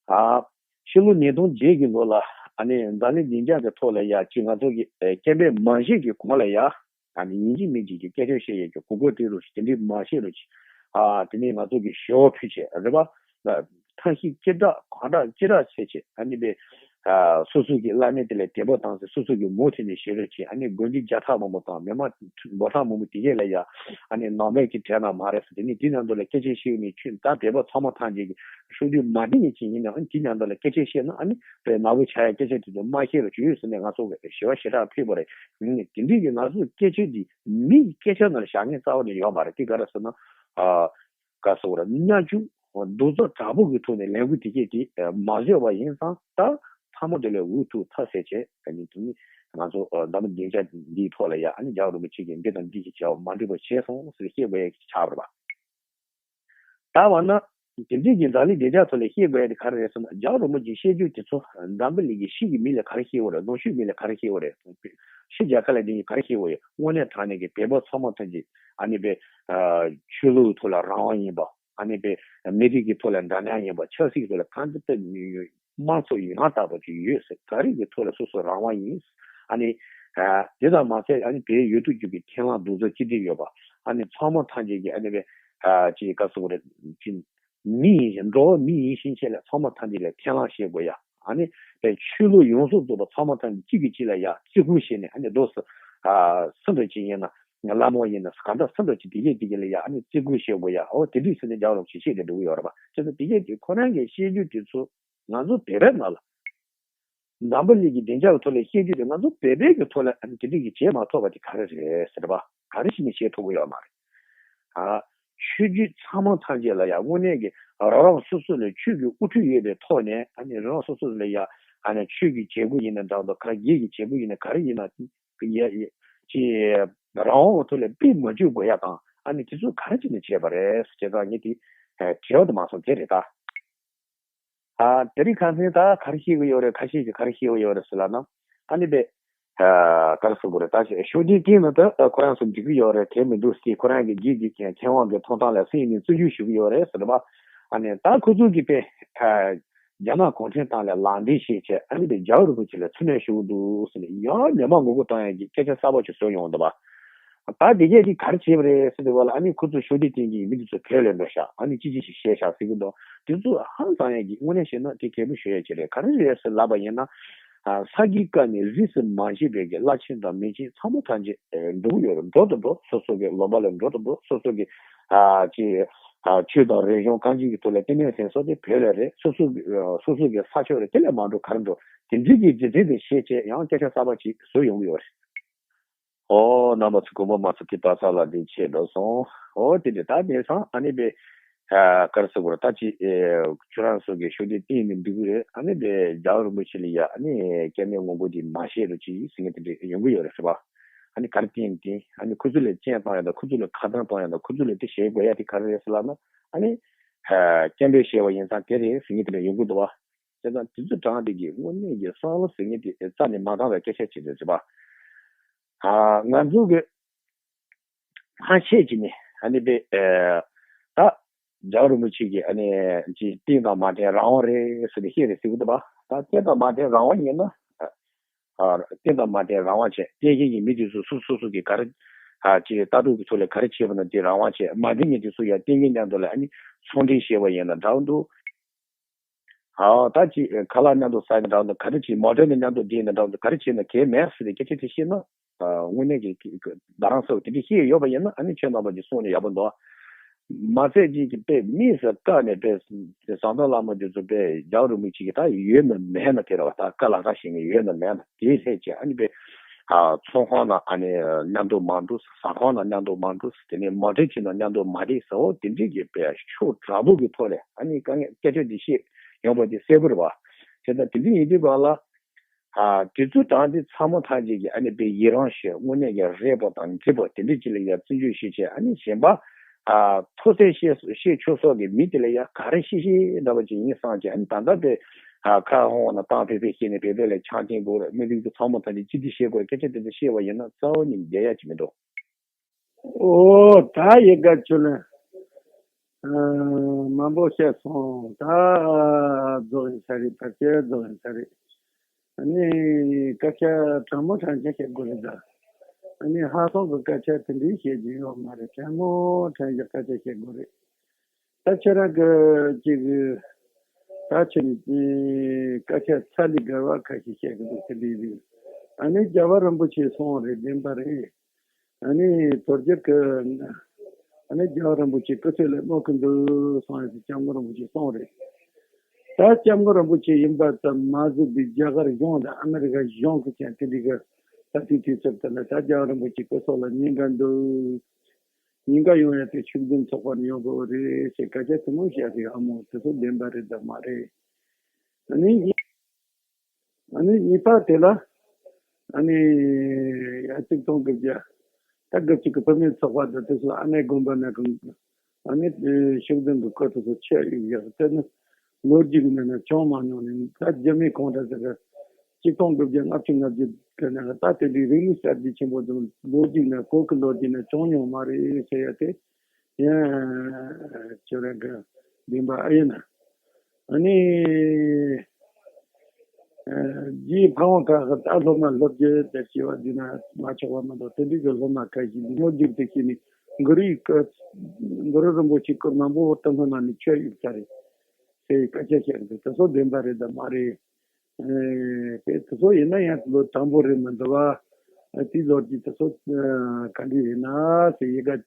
ཨ། ཕྱི་ལོ་ཉིས་སྟོང་བརྒྱད་ཀྱི་ལོ་ལ་ཨ་ནི་འཛམ་གླིང་བདེ་འཇགས་ཀྱི་ཐོག་ལ་ཡ་ཅིག་ང་ཚོ་གི་ཨེ་སྐད་འབོད་མ་བྱས་ཀྱི་གོང་ལ་ཡ་ཨ་ནི་ཡིན་གཅིག་མིན་གཅིག་གི་སྐད་ཆ་བཤད་ཡས་ཀྱི་གོ་སྐབས་སྤྲད་རོགས་ཞེས་དེ་འདྲའི་མ་བཤད་རོགས་ཞེས་ཨ་དེ་ནས་ང་ཚོ་གི་ཞི་བ་ཕུལ་བྱས་རེད་པ། ཐབས་ཤེས་ཅི་དྲག་གང་དྲག་ཅི་དྲག་བྱས་བྱས་ཨ་ནི་པའི་ཨ་སོ་སོ་གི་བླ་མའི་དེ་ལ་དད་པ་བཏང་ཚེ་སོ་སོ་གི་མུ་མཐུད་ནས་བྱེད་རོགས་བྱས། ཨ་ནི་དགོན་སྡེ་བརྒྱ་ཕྲག་མང་པོ་དང་མི་མང་འབུམ་ཕྲག་མང་པོ་དེ་གས་ལ་ཡ་ཨ་ནི་ནང་པའི་གི་གྲས་ན་མ་རེད་ཟེར། དེ་ནས་དེ་ནང་དུ་ལ་སྐད་ཆ་བཤད་ནས་ཁྱོད་ད་བོད་པ་ཚང་མ་ཐམས་ཅད་ཀྱི་ཤུགས་དུས་མ་འདི་ནས་ཅི་ཡིན་ནའང་དེ་ནང་དུ་ལ་སྐད་ཆ་བཤད་ན་ཨ་ནི་བོད་ནག་པོ་ཆགས་ཡ་སྐད་ཆ་དེ་ཚོ་མ་བཤད་རོགས་བྱོས་ཟེར་ནས་ང་ཚོ་གི་ཞི་བ་ཞེ་དྲག་ཕུལ་བ་རེད། དེ་འདྲའི་གི་ང་ཚོ་སྐད་ཆ་འདི་མི་ཡི་སྐད་ཆ་ནང་ལ་བཞག་མཁན་རྩ་བ་ནས་ཡོད་མ་རེད། དེ་ག་རེ་ཟེར་ན་ཨ། ག་ཟེར་བ་རེད། གནའ་རྒྱུ་གདུག་རྩུབ་དྲག་པོ་གི་ཐོག་ནས་ལས་འགུལ་དེ་གས་དེ་མ་བཟོས་པ་ཡིན་ཙང་ད་ཚང་མ་དེ་ལས་འུ་ཐུག་ཐབས་ཟད་བྱས་ཨ་ནི་དེ་ནི་ང་ཚོ་འཛམ་བུ་གདན་ས་འདིའི་ཐོག་ལ་ཡ་ཨ་ནི་རྒྱལ་བ་རིན་པོ་ཆེ་གིས་འདི་དང་འདི་གི་བྱ་བ་མ་འགྲིག་པ་བྱས་སོང་ཟེར་བཤད་དགོས་ཡ་ཆགས་པ་རེད་པ། ད་བར་ན་དེ་འདྲའི་གི་འཛམ་གླིང་བདེ་འཇགས་ཐོག་ལ་བཤད་དགོས་ཡ་དེ་ག་རེ་རེད་ཟེར་ན་རྒྱལ་བ་རིན་པོ་ཆེས་བཤད་རྒྱུ་དེ་ཚོ་འཛམ་བུ་གླིང་གི་ཕྱི་གི་མི་ལ་ག་རེ་བཤད་དགོས་རེད། ནང་ཆོས་མི་ལ་ག་རེ་བཤད་དགོས་རེད། ཕྱི་རྒྱལ་ཁབ་ལ་དེ་གི་ག་རེ་བཤད་དགོས་ཡོད། དངོས་གནས་དྲང་གནས་ཀྱི་བོད་པ་ཚང་མ་ཐམས་ཅད་ཨ་ནི་པའི་ཆོས་ལུགས་ཐོག་ལ་རང་དབང་ཡིན་པ། ཨ་ནི་པའི་མི་རིགས་ཀྱི་ཐོག་ལ་འདྲ་མཉམ་ཡིན་པ། ཆབ་སྲིད་ཐོག་ལ་གང་ཅི་ལྟར་དམངས་གཙོ་ཡང་དག་པ་ཅིག་ཡོད་ཟེར། ག་རེ་གི་ཐོག་ལ་སོ་སོ་རང་དབང་ཡིན། ཨ་ནི་དེ་ཙམ་མ་ཟད་ཨ་ནི་བོད་ཡུལ་དུ་རྒྱུ་གི་ཁས་བླངས་གདུག་རྩུབ་ཅི་འདྲ་ཡོད་པ། ཨ་ནི་ཚང་མ་ཐམས་ཅད་ཀྱི་ཨ་ནི་པའི་ཅིག་ག་ཟེར་དགོས་རེད། ཅིག་མི་ཡིན་ཞིང་འགྲོ་བ་མི་ཡིན་ཞིང་ཆེད་ལ་ཚང་མ་ཐམས་ཅད་ལ་ཁས་བླངས་བྱེད་དགོས་ཡ། ཨ་ནི་པའི་ཆོས་ལུགས་ཡོངས་སུ་རྫོགས་པ་ཚང་མ་ཐམས་ཅད་གཅིག་གིས་གཅིག་ལ་ཡ་བརྩི་བཀུར་བྱས་ནས་ཨ་ནི་རྡོ་སུ་ཨ་སུ་འདྲ་ཅིག་ཡིན་ན་བླ་མ་ཡིན་ན་གང་འདྲ་སུ་འདྲ་ཅིག་དེ་གས་དེ་གས་ལ་ཡ་ཨ་ནི་བརྩི་བཀུར་བྱེད་དགོས་ཡ། འོ་དེ་འདྲ་ཟེར་ནས་རྒྱལ་བ་རིན་པོ་ཆེས་བཤད་དེ་འགྲོ་གི་ཡོད་རེད་པ། བྱས་ཙང་དེ་གས་དེ་ཁོ་རང་གིས་བཤད་རྒྱུ་དེ་ཚོ་ང་ཚོ་བོད་པའི་ནང་ལ། འཛམ་བུ་གླིང་གི་བདེ་འཇགས་ཀྱི་ཐོག་ལ་བཤད་རྒྱུ་དེ་ང་ཚོ་བོད་པའི་གི་ཐོག་ལ་ཨ་ནི་དེ་འདྲ་གི་བྱེད་མ་ཐུབ་པ་དེ་ག་རེ་རེད་ཟེར་བ། ག་རེ་བྱས་ནས་བྱེད་ཐུབ་ཀྱི་ཡོད་མ་རེད། ཨ། ཆོས་བརྒྱུད་ཚང་མ་ཐམས་ཅད་ལ་ཡང་དངོས་གནས་ཀྱི་རང་རང་སོ་སོ་ལ་ཆོས་ཀྱི་དབུ་ཁྲིད་ཡོད་པའི་ཐོག་ནས་ཨ་ནི་རང་རང་སོ་སོ་ལ་ཡང་ཨ་ནི་ཆོས་ཀྱི་བྱེད་སྒོ་ཡིན་ན་འདྲ་འདུག་ག་རེ་སྒེར་གྱི་བྱེད་སྒོ་ཡིན་ན་ག་རེ་ཡིན་ན་ཡ་ཡ་ཅི་རང་དབང་གི་ཐོག་ལ་སྤེལ་མ་བཅུག་དགོས་ཡ་དང་ཨ་ནི་དེ་ཚོ་ག་རེ་བྱས་ནས་བྱས་པ་རེད་ཟེར་བྱས་ཙང་ངས་དེ་དྲི་བ་དུ་མ་སོང་དེ་རེད་ད། ཨ། དེ་རིང་ཁ་སང་ད་ག་རེ་བཤད་ཀྱི་ཡོད་རེད། ཁ་ཤས་ཀྱིས་ག་རེ་བཤད་ཀྱི་ཡོད་རེད་ཟེར་ལབ་ན། ཨ་ནི་པས། ཨ། ག་རེ་ཟེར་དགོས་རེད། ད་ཤུགས་ལྡན་སྟེང་ནང་དུ་ཁོ་རང་ཚོ་འགྲིག་གི་ཡོད་རེད། དེ་མི་འདུག་ཟེར། ཁོ་རང་གི་རྒྱུད་ཀྱི་མཁས་དབང་གི་ཐོབ་ཐང་ལ་སེམས་ནས་བརྩི་འཇོག་ཞུ་གི་ཡོད་རེད་ཟེར་བ། ཨ་ནི་ད་ཁོ་ཚོ་གིས་པས། ཨ། རྒྱ་ནག་གུང་ཁྲན་ཏང་ལ་ལམ་སྟོན་བྱས་བྱས་ཨ་ནི་པས་རྒྱལ་བ་རིན་པོ་ཆེ་ལ་ཚུར་གནོན་ཞུ་གི་འདུག་ཟེར་ནས་ཡང་མི་མང་མགོ་སྐོར་བཏང་ཡག་གི་སྐད་ཆ་གསར་པ་ཞིག་བཟོས་ཡོང་འདུག་པ། ད་དེ་གས་དེ་ག་རེ་བྱས་པ་རེད་ཟེར་དུས་བ་ལ་ཨ་ནི་ཁོ་ཚོ་ཤུགས་ལྡན་སྟེང་གི་མི་དེ་ཚོ་བོད་ལ་འགྲོ་ཤག་ཨ་ནི་ཅི་ཅི་ཞིག་བཤད་ཤག་ཟེར་གི་འདུག་དེ་ཚོ་ཧང་སང་ཡག་གི་དངོས་གནས་བཤད་ན་དེ་གད་མོ་ཤོར་ཡག་ཅིག་རེད། ག་རེ་རེད་ཟེར་ལབ་པ་ཡིན་ན། ས་དགེ་བཀའ་རྙིང་རིས་སུ་མ་ཆད་པའི་གི་བླ་ཆེན་དང་མི་ཆེན་ཚང་མ་ཐམས་ཅད་འགྲོ་གི་ཡོད་རེད། འགྲོ་དང་འགྲོ། སོ་སོ་གི་ལུང་པ་ལ་འགྲོ་དང་འགྲོ། སོ་སོ་གི་ཅི་ཆོས་དང་རིག་གཞུང་གང་ཅིའི་གི་ཐོག་ལ་ལྟེ་གནས་ཟིན་སོགས་དེ་བོད་ལ་རེད། སོ་སོ་གི་སོ་སོ་གི་ས་ཕྱོགས་རེད། དེ་ལས་མ་འགྲོ་ག་རེ་འགྲོ། དེ་འདྲའི་གི་རྒྱུ་མཚན་དེ་བཤད་བྱས་ཡང་སྐད་ཆ་གསར་པ་ཅིག་བཟོ་ཡོང་གི་ཡོད་རེད། ཨོ། རྣམ་པ་ཚོ་དགོངས་པ་མ་ཚོམ་གི་པ་ས་ལ་དེ་ཆད་འགྲོ་སོང་། ཨོ་དེ་དེ་ད་དེང་སང་ཨ་ནི་པས། ཨ། ག་རེ་ཟེར་དགོས་རེད། ད་ཅི། ཨེ། ཁྱོད་རང་ཚོ་གི་ཤུགས་ལྡན་སྟེང་ནས་འདུག་གི་རེད། ཨ་ནི་པས་རྒྱལ་བ་རིན་པོ་ཆེ་ལ་ཡ་ཨ་ནི་སྐྱབས་གནས་དངོས་པོ་དེ་མ་བཤད་རོགས་གྱིས་ཟེར་མཁན་དེ་འདྲ་ཡོང་གི་ཡོད་རེད་ཟེར་བ། ཨ་ནི་ག་རེ་བསྟན་བསྟན། ཨ་ནི་ཁོ་ཚོ་ལ་སྤྱན་བཏང་ཡ་དང་ཁོ་ཚོ་ལ་ཁ་གདངས་གཏོང་ཡ་དང་ཁོ་ཚོ་ལ་དེ་བྱེད་དགོས་ཡ་དེ་ག་རེ་རེད་ཟེར་ལབ་ན། ཨ་ནི། ཨ། སྐད་འབོད་བྱས་པ་ཡིན་ཙང་དེ་རེད་ཟེར་མཁན་དེ་འདྲ་ཡོང་གི་འདུག་བ། བྱས་ཙང་དེ་ཚོ་དྲངས་དེ་གི་དངོས་གནས་ཀྱི་བསམ་བློ་ཟེར་མཁན་དེ་རྩ་ནས་མ་འདང་བའི་སྐད་ཆ་ཅིག་རེད་ཟེར་བ། ཨ། ང་ཚོ་གི་ཧ་ཤེད་ཀྱི་ནི་ཨ་ནི་པས། ཨ། ད་རྒྱལ་བ་རིན་པོ་ཆེ་གིས་ཨ་ནི་ཅི་བསྟན་དང་མ་བསྟན་རང་དབང་རེད་ཟེར་ནས་བཤད་རེད་ཟེར་གི་འདུག་བ། ད་བསྟན་དང་མ་བསྟན་རང་དབང་ཡིན་ན། ཨ། བསྟན་དང་མ་བསྟན་རང་དབང་བྱས། བསྟན་མཁན་གྱི་མི་དེ་ཚོ་སོ་སོ་སོ་གི་ག་རེ། ཨ། ཅི་ལྟ་གྲུབ་ཀྱི་ཐོག་ལ་ག་རེ་བྱས་པ་ན་དེ་རང་དབང་བྱས། མ་བསྟན་མཁན་དེ་ཚོ་ཡང་བསྟན་མཁན་མཉམ་དུ་ལ་ཨ་ནི་ཚོང་འབྲེལ་བྱས་པ་ཡིན་ན་འདྲ་བོ་འདུག་ཨ། ད་ཅི་ཁ་ལག་མཉམ་དུ་ཟ་ཡིན་ན་འདྲ་བོ་འདུག་ག་རེ་བྱས། མོ་ཊ་ནས་མཉམ་དུ་བསྡད་ཡིན་ན་འདྲ་བོ་འདུག་ག་རེ་བྱས་ན་གལ་མེད་ཟེར་ཏེ་སྐད་ཆ་དེ་བཤད་ན། དངོས་གནས་ཀྱི་རྡ་རམ་ས་ལ་དེ་འདྲ་ཤེས་ཡོད་པ་ཡིན་ན། ཨ་ནི་ཁྱོད་རྣམ་པ་ཀྱིས་གསུངས་ནས་ཡག་པོ་འདུག། མ་ཚད་ཅིག་གི་དཔེ་དམིགས་སུ་བཀར་ནས་དཔེ་ཟམ་གདོང་བླ་མ་དེ་ཚོ་དཔེ་རྒྱལ་བ་རིན་པོ་ཆེ་གི་ད་ཡོད་ན་མེད་ན་དེ་རེད་བ། ད་བཀའ་ལྷ་ཁང་བཞེངས་ནས་ཡོད་ན་མེད་ན་དེའི་ལྷད་ཀྱི་ཨ་ནི་དཔེ་ཚོགས་ཁང་ནང་ཨ་ནི་མཉམ་དུ་མ་འགྲོ། ཟ་ཁང་ནང་མཉམ་དུ་མ་འགྲོ། དེ་ནས་མོ་ཊ་ཅིག་ནང་མཉམ་དུ་མ་བསྡད་ཟེར། འོ་དེ་འདྲའི་གི་དཔེ་ཕྱོགས་དྲག་པོ་གི་ཐོག་ལས་ཨ་ནི་དཀའ་ངལ་སྐད་ཆ་འདི་བཤད་ཡོང་བ་འདི་གསལ་པོ་རེད་བ། བྱས་ཙང་དེ་འདྲ་ཡིན་དུས་ག་ལ། ཨ། དེ་ཚོ་དང་དེ་ཚང་མ་ཐམས་ཅད་ཀྱིས་ཨ་ནི་དཔེ་ཡི་རང་ཞེས་དངོས་གནས་ཀྱི་རེད་པ་དང་འགྲིག་པ་དེ་འདྲ་ཅིག་ལ་ཡང་བརྩི་འཇོག་ཞུས་བྱས། ཨ་ནི་གཞན་པ། ཨ། མཐོ་ཚད་བཤད་བཤད་ཆོག་སོགས་ཀྱི་མི་དེ་ལ་ཡང་ག་རེ་བཤད་བཤད་འདྲ་བ་ཅིག་ཡིན་བསམ་བྱས། ཨ་ནི་ད་ལྟ་དཔེ། ཨ། ཁ་ཧོང་ན་བཏང་ཕེ་ཕེ་བཤད་ནས་བེ་བེ་ལ་ཆང་སྐྱེན་དགོས་རེད། མི་རིགས་ཚོ་ཚང་མ་ཐམས་ཅད་སྤྱི་བདེ་བཤད་དགོས་རེད། སྐད་ཆ་དེ་ཚོ་བཤད་པ་ཡིན་ན་རྩ་བ་ནས་བསྡད་ཡ་ཅིག་མི་འདུག། ཨོ། ད་ཡི་ག་ཆུ་ལ། ཨ། མང་པོ་བཤད་སོང་། ད་རྫོགས་ཡིན་ས་རེད། ཕལ་ཆེར་རྫོགས་ཡིན་ས་རེད། ཨ་ནི་སྐད་ཆ་དྲང་མོ་དྲང་ཆ་བཤད་དགོས་རེད་ད། ཨ་ནི་ཧ་སང་གི་སྐད་ཆ་དེ་འདྲའི་བཤད་རྒྱུ་ཡོད་མ་རེད། དྲང་མོ་དྲང་ཆ་སྐད་ཆ་བཤད་དགོས་རེད། ད་ཁྱེད་རང་གི་ཅིག་ད་ཁྱེད་ནི་སྐད་ཆ་ཚ་ལས་འགལ་བ་ཁ་ཤས་བཤད་གི་འདུག། དེ་འདྲའི་རེད། ཨ་ནི་རྒྱལ་བ་རིན་པོ་ཆེ་སོང་རེད། བདེན་པ་རེད། ཨ་ནི་དོལ་རྒྱལ་གྱི། ཨ་ནི་རྒྱལ་བ་རིན་པོ་ཆེ་སྐུ་སྲོག་ལ་གནོད་ཀྱི་འདུག་གསུངས་ཡོད་དུས་སྐྱབས་མགོན་རིན་པོ་ཆེ་གསུངས་རེད། ད་སྐྱབས་མགོན་རིན་པོ་ཆེ་ཡིན་པ་ཙམ་མ་ཟད་པའི་རྒྱ་གར་གཞུང་དང་ཨ་མི་རི་ཀ་གཞུང་གི་ཀྱང་དེ་འདྲའི་གི་ད་དུས་དུས་ཚོད་དེ་ལ་ད་རྒྱལ་བ་རིན་པོ་ཆེ་སྐུ་སྲོག་ལ་ཉེན་ཁ་འདུག། ཉེན་ཁ་ཡོང་ཡ་དེ་ཤུགས་ལྡན་ཚོགས་པ་ནས་ཡོང་དགོས་རེད་ཟེར་སྐད་ཆ་དེ་མོ་བཤད་རེད། ཨ་མོ་དེ་ཚོ་བདེན་པ་རེད་དམ་མ་རེད། ཨ་ནི། ཨ་ནི་གཉིས་པ་དེ་ལ། ཨ་ནི་ཡ་གཅིག་སྟོང་དགུ་བརྒྱ། ད་དགུ་གཅིག་གི་བུད་མེད་ཚོགས་པ་དང་དེ་ཚོ་ཨ་ནེ་དགོན་པ་ནས་གང་། ཨ་ནི་ཤུགས་ལྡན་གྱི་སྐོར་དེ་ཚོ་ཆེ་ཡོད་ཡག་དེ་ནི་ལོ་རྒྱུས་ཀྱི་ནང་ན་བྱུང་མ་མྱོང་ནས། ད་རྒྱ་མི་གང་འདྲ་ཟེར་ག་གཅིག་སྟོང་དགུ་བརྒྱ་ལྔ་བཅུ་ང་བརྒྱད་གི་ནང་ད་དེ་འདྲའི་རིང་ལུགས་གསར་བརྗེ་ཆེན་པོ་དེ་ལོ་རྒྱུས་ནང་གོ་གི་ལོ་རྒྱུས་ནང་བྱུང་མྱོང་མ་རེད་ཟེར་ཡ་དེ། ཡང་ཁྱོད་རང་གི་བདེན་པ་ཨེ་ཡིན་ན། ཨ་ནི། ཨ། རྗེ་ཕ་བོང་ཁ་ཁ་ད་སློབ་མ་སློབ་རྒྱུ་དེ་ཞེས་པ་འདི་ན་མ་ཆོག་པ་མ་གཏོགས། དེ་འདྲའི་གི་སློབ་མ་ཁ་ཤས་འདི་སྔོན་རྒྱུག་དེ་ཤེས་ནས་གུ་རུའི་སྐུ། གུ་རུ་རིན་པོ་ཆེ་སྐུ་མང་པོ་ཏི་སྔོན་མ་ནས་ཆོས་ཡིག་ཚར་རེད་ཟེར་སྐད་ཆ་བཤད་འདུག། དེ་ཚོ་བདེན་པ་རེད་དམ་མ་རེད། ཨེ། དེ་དེ་ཚོ་ཡིན་ན་ཡང་ལོ་དང་པོ་རེད་མི་འདུག་བ། དེའི་ལོ་རྒྱུས་དེ་ཚོ་ག་འདྲ་ཡིན་ན་ཟེར་ཡི་ག།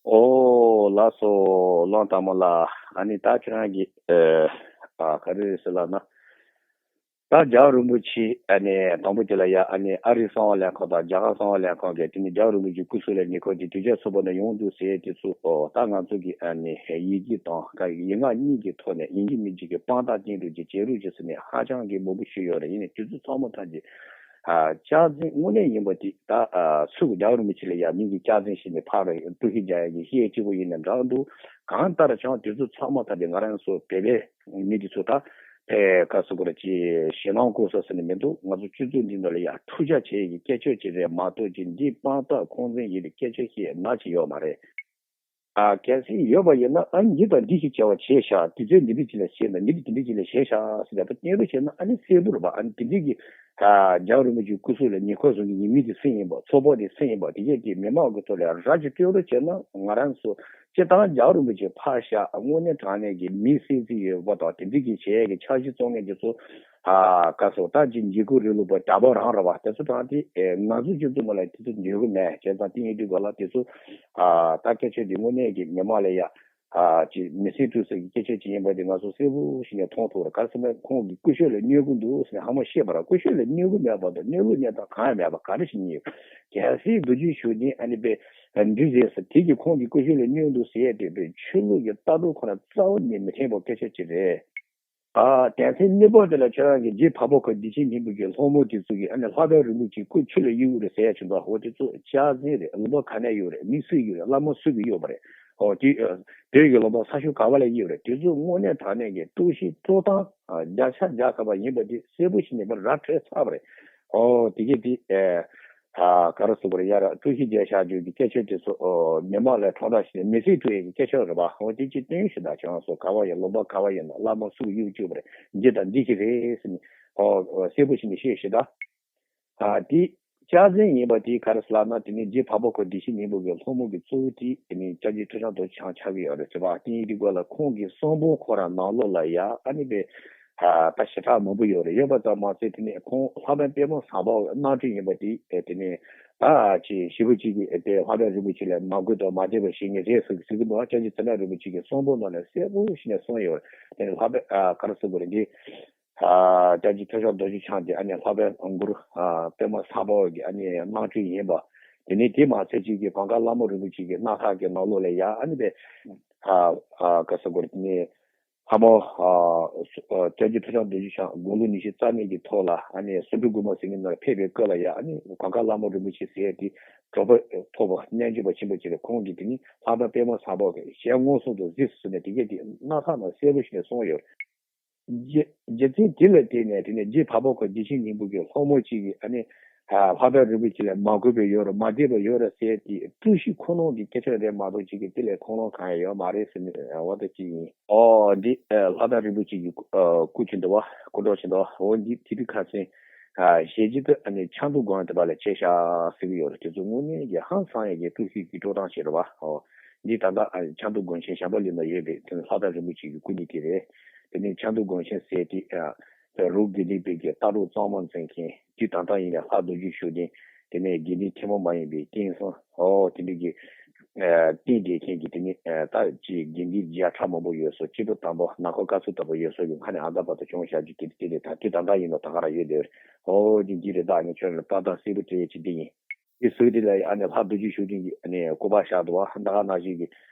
ཨོ་ལགས་སོ། གླང་དར་མ་ལགས། ཨ་ནི་ད་ཁྱེད་རང་གིས་ཨ་ག་རེ་རེད་ཟེར་ལབ་ན། ད་རྒྱལ་བ་རིན་པོ་ཆེ་ཨ་ནི་དང་པོ་དེ་ལ་ཡ་ཨ་ནི་ཨ་རིའི་གསང་བ་ལྷན་ཁང་དང་རྒྱ་གར་གསང་བ་ལྷན་ཁང་གིས་དེ་ནི་རྒྱལ་བ་རིན་པོ་ཆེའི་སྐུ་གཟུགས་ལ་ཉེ་འཁོར་གྱི་དུས་ཆེན་ཚོགས་པ་ནང་ཡོང་འདུག་ཟེར་དེ་ཚོ། ཨོ་ད་ང་ཚོ་གིས་ཨ་ནི་ཡི་གེ་དང་ཡིག་ངག་གཉིས་ཀྱི་ཐོག་ནས་ཡིན་གཅིག་མིན་གཅིག་གི་དཔང་རྟགས་ཅན་དུ་ཅིག་བྱེད་རོགས་ཅིག་ཟེར་ནས་ཧ་ཅང་གི་མོས་པོ་ཞུས་ཡོད་རེད། ཡིན་ནའི་དེ་ཚོ་ཚང་མ་ཐམས་ཅད། ཨ། སྐྱག་རྫུན་དངོས་གནས་ཡིན་པ་དེ་ད། ཨ། སུ་རྒྱལ་བ་རིན་པོ་ཆེ་ལ་ཡང་མི་གིས་སྐྱག་རྫུན་བཤད་ནས་ཕར་དཀྲུག་ཤིང་རྒྱག་ཡ་གི་བཤད་གཅིག་པོ་ཡིན་ནའི་འདྲ་འདུག། གང་ལྟར་ཀྱང་དེ་ཚོ་ཚང་མ་ད་དེ་ང་རང་ཚོ་བོད་པའི་མི་དེ་ཚོ་ད་ཕའི་ག་སུ་གོ་ར་ཅི་ཞེད་སྣང་སྐུལ་ས་ཟེར་ནས་མི་འདུག། ང་ཚོ་སྤྱི་ཚོགས་འདི་ནང་ལ་ཡང་འཁྲུག་ཆ་བྱེད་ཡ་གི་སྐད་ཆ་ཅིག་རེད་མ་གཏོགས་ཅིག་འདི་དཔང་རྟགས་ཁུངས་བཙན་ཡིན་པའི་སྐད་ཆ་ཞིག་ནག་ཅིག་ཡོད་མ་རེད། ཨ། གལ་སྲིད་ཡོད་པ་ཡིན་ན། ཨ་ནི་འདི་དང་འདི་ཞིག་བྱས་པ་བྱས་ཤག། དུས་ཚོད་འདི་འདྲ་ཅིག་ལ་བྱས་ན། འདི་འདྲ་འདི་འདྲ་ཅིག་ལ་བྱས་ཤག་ཟེར་ཡ་ད་བསྟན་རོགས་བྱས་ན་ཨ་ནི་གསལ་པོ་རེད་པ། ཨ་ནི་དེ་འདྲ་གི། ཨ། རྒྱལ་བ་རིན་པོ་ཆེའི་སྐུ་གཟུགས་ལ་ཉེ་འཁོར་བཟོ་མཁན་གྱི་མི་དེ་སུ་ཡིན་པ། ཚོགས་པ་དེ་སུ་ཡིན་པ། དེ་གས་དེ་མི་མང་གི་ཐོག་ལ་ར་ཅིག་སྤྲོད་རོགས་བྱས་ན། ང་རང་ཚོ་སྤྱིར་བཏང་རྒྱལ་བ་རིན་པོ་ཆེ་ཕར་བཞག་དངོས་གནས་དྲང་གནས་ཀྱི་མི་སེམས་ཅན་ཡོད་པ་དང་དེ་འདྲ་གི་བྱེད་ཡས་ཀྱི་འཆར་གཞི་བཙུགས་མཁན་དེ་ཚོ། ཨ། ག་སོ་ད་ཅིག་འཇིགས་སྐུལ་རིང་ལུགས་པ་དྲག་པོ་རང་རེད་པ། དེ་ཚོ་དྲངས་ཏེ། ཨེ། ང་ཚོ་སྤྱི་ཚོགས་ནང་ལ་དེ་ཚོ་འཇོན་གི་མེད། བྱས་ཙང་དེ་ཡིན་དུས་ག་ལ་དེ་ཚོ། ཨ། ད་སྐད་ཆ་དེ་དངོས་གནས་ཀྱི་མི་མང་ལ་ཡ། ཨ། ཅིག་མི་སེམས་འཁྲུག་ས་གི་སྐད་ཆ་ཅིག་ཡིན་པ་དེ་ང་ཚོ་གསལ་པོ་ཞིག་ནས་མཐོང་ཐུབ་རེད། ག་རེ་ཟེར་ན་ཁོང་གི་སྐུ་ཞབས་ལ་གནོད་ཀྱི་འདུག་ཟེར་ནས་ཧ་མ་ཤེས་པ་ར། སྐུ་ཞབས་ལ་གནོད་ཀྱི་མེད་པ་དང་གནོད་ཀྱི་གནས་སྟངས་གང་ཡང་མེད་པ་ག་རེ་ཞིག་ཡིན། གལ་སྲིད་རྡོ་རྗེ་ཤུགས་ལྡན་ཨ་ནི་པའི་འདི་རེད་ཟེར། དེ་གི་ཁོང་གི་སྐུ་ཞབས་ལ་གནོད་འདུག་ཟེར་ཡས་དེ་པའི་ཆོས་ལུགས་ཀྱི་ལྟ་གྲུབ་ཁོ་ན་རྩ་བ་ནས་མི་མཐུན་པའི་སྐད་ཆ་ཅིག་རེད། ཨ། དེང་སང་གནས་བབ་དེ་ལ་ཁྱེད་རང་གི་རྗེ་འཕགས་པ་ཁོ་བདེ་ཆེན་སྙིང་པོ་གི་སློབ་མ་དེ་ཚོ་གིས་ཨ་ནི་ལྷག་པའི་རིང་ལུགས་ཀྱི་སྐུ་ཆུ་ལ་གཡུག་རེད་ཟེར་ཡ་བྱུང་འདུག། འོ་དེ་ཚོ་སྐྱག་རྫུན་རེད། ལུང་པ་ག་ནས་གཡུག་རེད། མི་སུས་གཡུག་རེད། བླ་མ་སུ་གིས་གཡུག་པ་རེད། འོ་དེ། ཨ། བོད་ཀྱི་ལུང་པ་ས་ཕྱོགས་ག་བ་ལ་གཡུག་རེད། དེ་ཚོ་དངོས་གནས་དྲང་གནས་ཀྱི་དཀྲུག་ཤིང་དཀྲུག་སྟངས། ཨ། བརྒྱ་ཆ་བརྒྱ་ག་པ་ཡིན་པ་དེ་གསལ་པོ་ཞིག་ནས་པར་ར་འཕྲོད་ཚར་བ་རེད། འོ་དེ་གས་དེ། ཨ། ཨ། ག་རེ་ཟེར་དགོས་རེད། ཡ་ར་དཀྲུག་ཤིང་རྒྱག་བཞག་རྒྱུ་གི་སྐད་ཆ་དེ་ཚོ། ཨོ། མི་མང་ལ་ཁྲོམ་ར་ཞིག་ནས་མི་སེམས་འཁྲུག་ཡས་ཀྱི་སྐད་ཆ་རེད་པ། འོ་དེ་ཅིག་སྟོན་ཞིག་དང་ཁྱེད་རང་ཚོ་ག་བ་ཡིན། ལུང་པ་ག་བ་ཡིན་ན་བླ་མ་སུ་གིས་གཡུག་བཅུག་པ་རེད། འདི་དང་འདི་ཞིག་རེད་ཟེར་ནས། ཨོ། ཨོ། གསལ་པོ་ཞིག་ནས་བཤད་ཞིག་དང་། ཨ། དེ་སྐྱག་རྫུན་ཡིན་པ་དེ་ག་རེ་ཟེར་ལབ་ན། དེ་ནི་རྗེ་འཕགས་པ་ཁོ་བདེ་ཆེན་སྙིང་པོ་གི་སློབ་མ་གི་གཙོ་བོ་དེ་དེ་ནི་སྐྱབས་རྗེ་ཁྲི་བྱང་རྡོ་རྗེ་འཆང་ཆགས་ཀྱི་ཡོད་རེད་ཟེར་བ། དེ་ཡིན་དུས་ག་ལ་ཁོང་གི་གསུང་འབུམ་ཁོ་རང་ནང་ལོགས་ལ་ཡ་ཨ་ནི་པའི། ཨ། ད་ཞེ་དྲག་མང་པོ་ཡོད་རེད། ཡོད་པ་ཙམ་མ་ཟད་དེ་ནི་ཁོང་ལྷ་པཎ་པདྨ་བཟང་པོ་གནང་སྤྲིན་ཡིན་པ་དེ་དེ་ནི། ད་ཅིག་ཞེ་པོ་ཅིག་གིས་དེ་ལྷག་པའི་རིན་པོ་ཆེ་ལ་མ་གུས་དང་མ་དད་པ་བྱེད་ངེས་རེད་ཟེར་གྱི་ཟེར་གྱི་འདུག་སྐྱབས་རྗེ་ཙནྡྲ་རིན་པོ་ཆེ་གི་གསུང་འབུམ་ནང་ལ་གསལ་པོ་ཞིག་ནས་གསུངས་ཡོད་རེད། དེ་ནི་ལྷག་པའི་ཨ་ག་རེ་ཟེར་དགོས་རེད། འདི་ཨ་སྐྱབས་རྗེ་ཐོས་བྱང་རྡོ་རྗེ་འཆང་དེ་ཨ་ནི་ལྷག་པའི་མགུར་ཨ་པདྨ་སམ་བྷ་ཝ་གི་ཨ་ནི་རྣམ་འཕྲུལ་ཡིན་པ། དེ་ནས་དེ་མ་ཚད་ཅིག་གི་གངས་དཀར་བླ་མ་རིན་པོ་ཆེ་གི་སྣག་ཁྲག་གི་ནང་ལོགས་ལ་ཡ་ཨ་ནི་པའི་ཨ་ཨ་ག་ཟེར་དགོས་རེད། དེ་ནས་ལྷ་མོ་ཨ་སྐྱབས་རྗེ་ཐོས་བྱང་རྡོ་རྗེ་འཆང་དགུང་ལོ་ཉི་ཤུ་རྩ་གཉིས་ཀྱི་ཐོག་ལ་ཨ་ནི་སེ་འབྲུ་དགོན་པ་ཟེར་མཁན་ནང་ཕེབས་པའི་སྐབས་ལ་ཡ་ཨ་ནི་གངས་དཀར་བླ་མ་རིན་པོ་ཆེ་ཟེར་དེ་གྲོགས་པོ་ཐོབ་པ་རྣལ་འབྱོར་པ་ཆེན་པོ་ཅིག་རེད། ཁོང་གིས་དེ་ནི་ལྷག་པའི་པདྨ་སམ་བྷ་ཝ་གི་ཞལ་མངོན་སུམ་དུ་གཟིགས་སུ་ནས་དེ་གས་དེ་སྣག་ཁྲག་ནང་གསལ་པོ་ཞིག་ནས་གསུངས་ཡོད། རྗེ་རྗེ་བཙུན་དེ་ལ་བརྟེན་ནས་དེ་ནས་རྗེ་འཕགས་པ་ཁོ་བདེ་ཆེན་སྙིང་པོ་གི་སློབ་མ་ཅིག་གིས་ཨ་ནི་ལྷག་པའི་རིན་པོ་ཆེ་ལ་མ་གུས་པ་ཡོད་རེད། མ་དད་པ་ཡོད་རེད་ཟེར་དེ་དཀྲུག་ཤིང་ཁུངས་ལུང་གི་སྐད་ཆ་རེད་མ་གཏོགས་ཅིག་གི་དེ་ལས་ཁུངས་ལུང་གང་ཡང་ཡོད་མ་རེད་ཟེར་ནས་འོ་ད་ཅིག་ཡིན། ཨོ་འདི་ལྷག་པའི་རིན་པོ་ཆེ་གི་སྐུ་ཅིག་འདུག་བ། སྐུ་འདྲ་ཅིག་འདུག་འོ་འདི་དེ་དུས་ཁ་སང་ཞལ་གཅིག་ཏུ་ཨ་ནི་ཆབ་མདོ་དགོན་དེ་པ་ལ་ཆས་ཤག་ཟེར་གི་ཡོད་རེད། དེ་ཚོ་དངོས་གནས་ཀྱི་ཧང་སང་ཡ་གི་དཀྲུག་ཤིང་གི་དཀྲུག་སྟངས་ཤིག་རེད་བ། ཨོ་འདི་ད་ལྟ་ཆབ་མདོ་དགོན་ཆེན་བྱམས་པ་གླིང་ན་ཡོད་པའི་དེ་ནི་ལྷག་པའི་རིན་པོ་ཆེ་གི་སྐུ་ཉིད་དེ་རེད། དེ་ནས་ཆབ་མདོ་དགོན་ཆེན་ཟེར་དེ་ཨ་རུ་དགེ་ལྡན་པའི་གི་ལྟ་གྲུབ་གཙང་མ་འཛིན་མཁན་དུས་ད་ལྟ་ཡིན་ཡང་ལྷ་རྡོ་རྗེ་ཤུགས་ལྡན། དེ་ནས་དགེ་འདུན་ཐུན་མོང་མ་ཡིན་པའི་བསྟན་སྲུང་ཨོ་དེ་འདྲ་གི་ཨ་རྟེན་འབྲེལ་མཁན་གྱི་དེ་ནས་ཨ་ད་ཅིག་དགེ་འདུན་བརྒྱ་ཕྲག་མང་པོ་ཡོད་སོ། སྐྱེས་བུ་དམ་པ་ནམ་མཁའ་སྐར་ཚོགས་ལྟ་བུ་ཡོད་སོ་གི་ཁ་ནས་ཨ་ད་བར་དུ་བྱུང་བཞག་རྒྱུ་དེ་དེ་ནས་ད་དུས་ད་ལྟ་ཡིན་ནོ་ད་ག་རང་ཡོད་དེ། ཨོ་དེ་འདི་རེད། ད་ངས་ཁྱོད་ལ་ལྟ་སྟངས་གསལ་པོ་སྤྲད་ཡས་ཅིག་འདི་ཡིན། དེ་ཟུར་དེ་ལ་ཨ་ནི་ལྷ་རྡོ་རྗེ་ཤུགས་ལྡན་གྱི་ཨ་ནི་སྐུ་པར་བཞག་འདུག་བ། ད་ག་ནང་བཞིན་གྱི་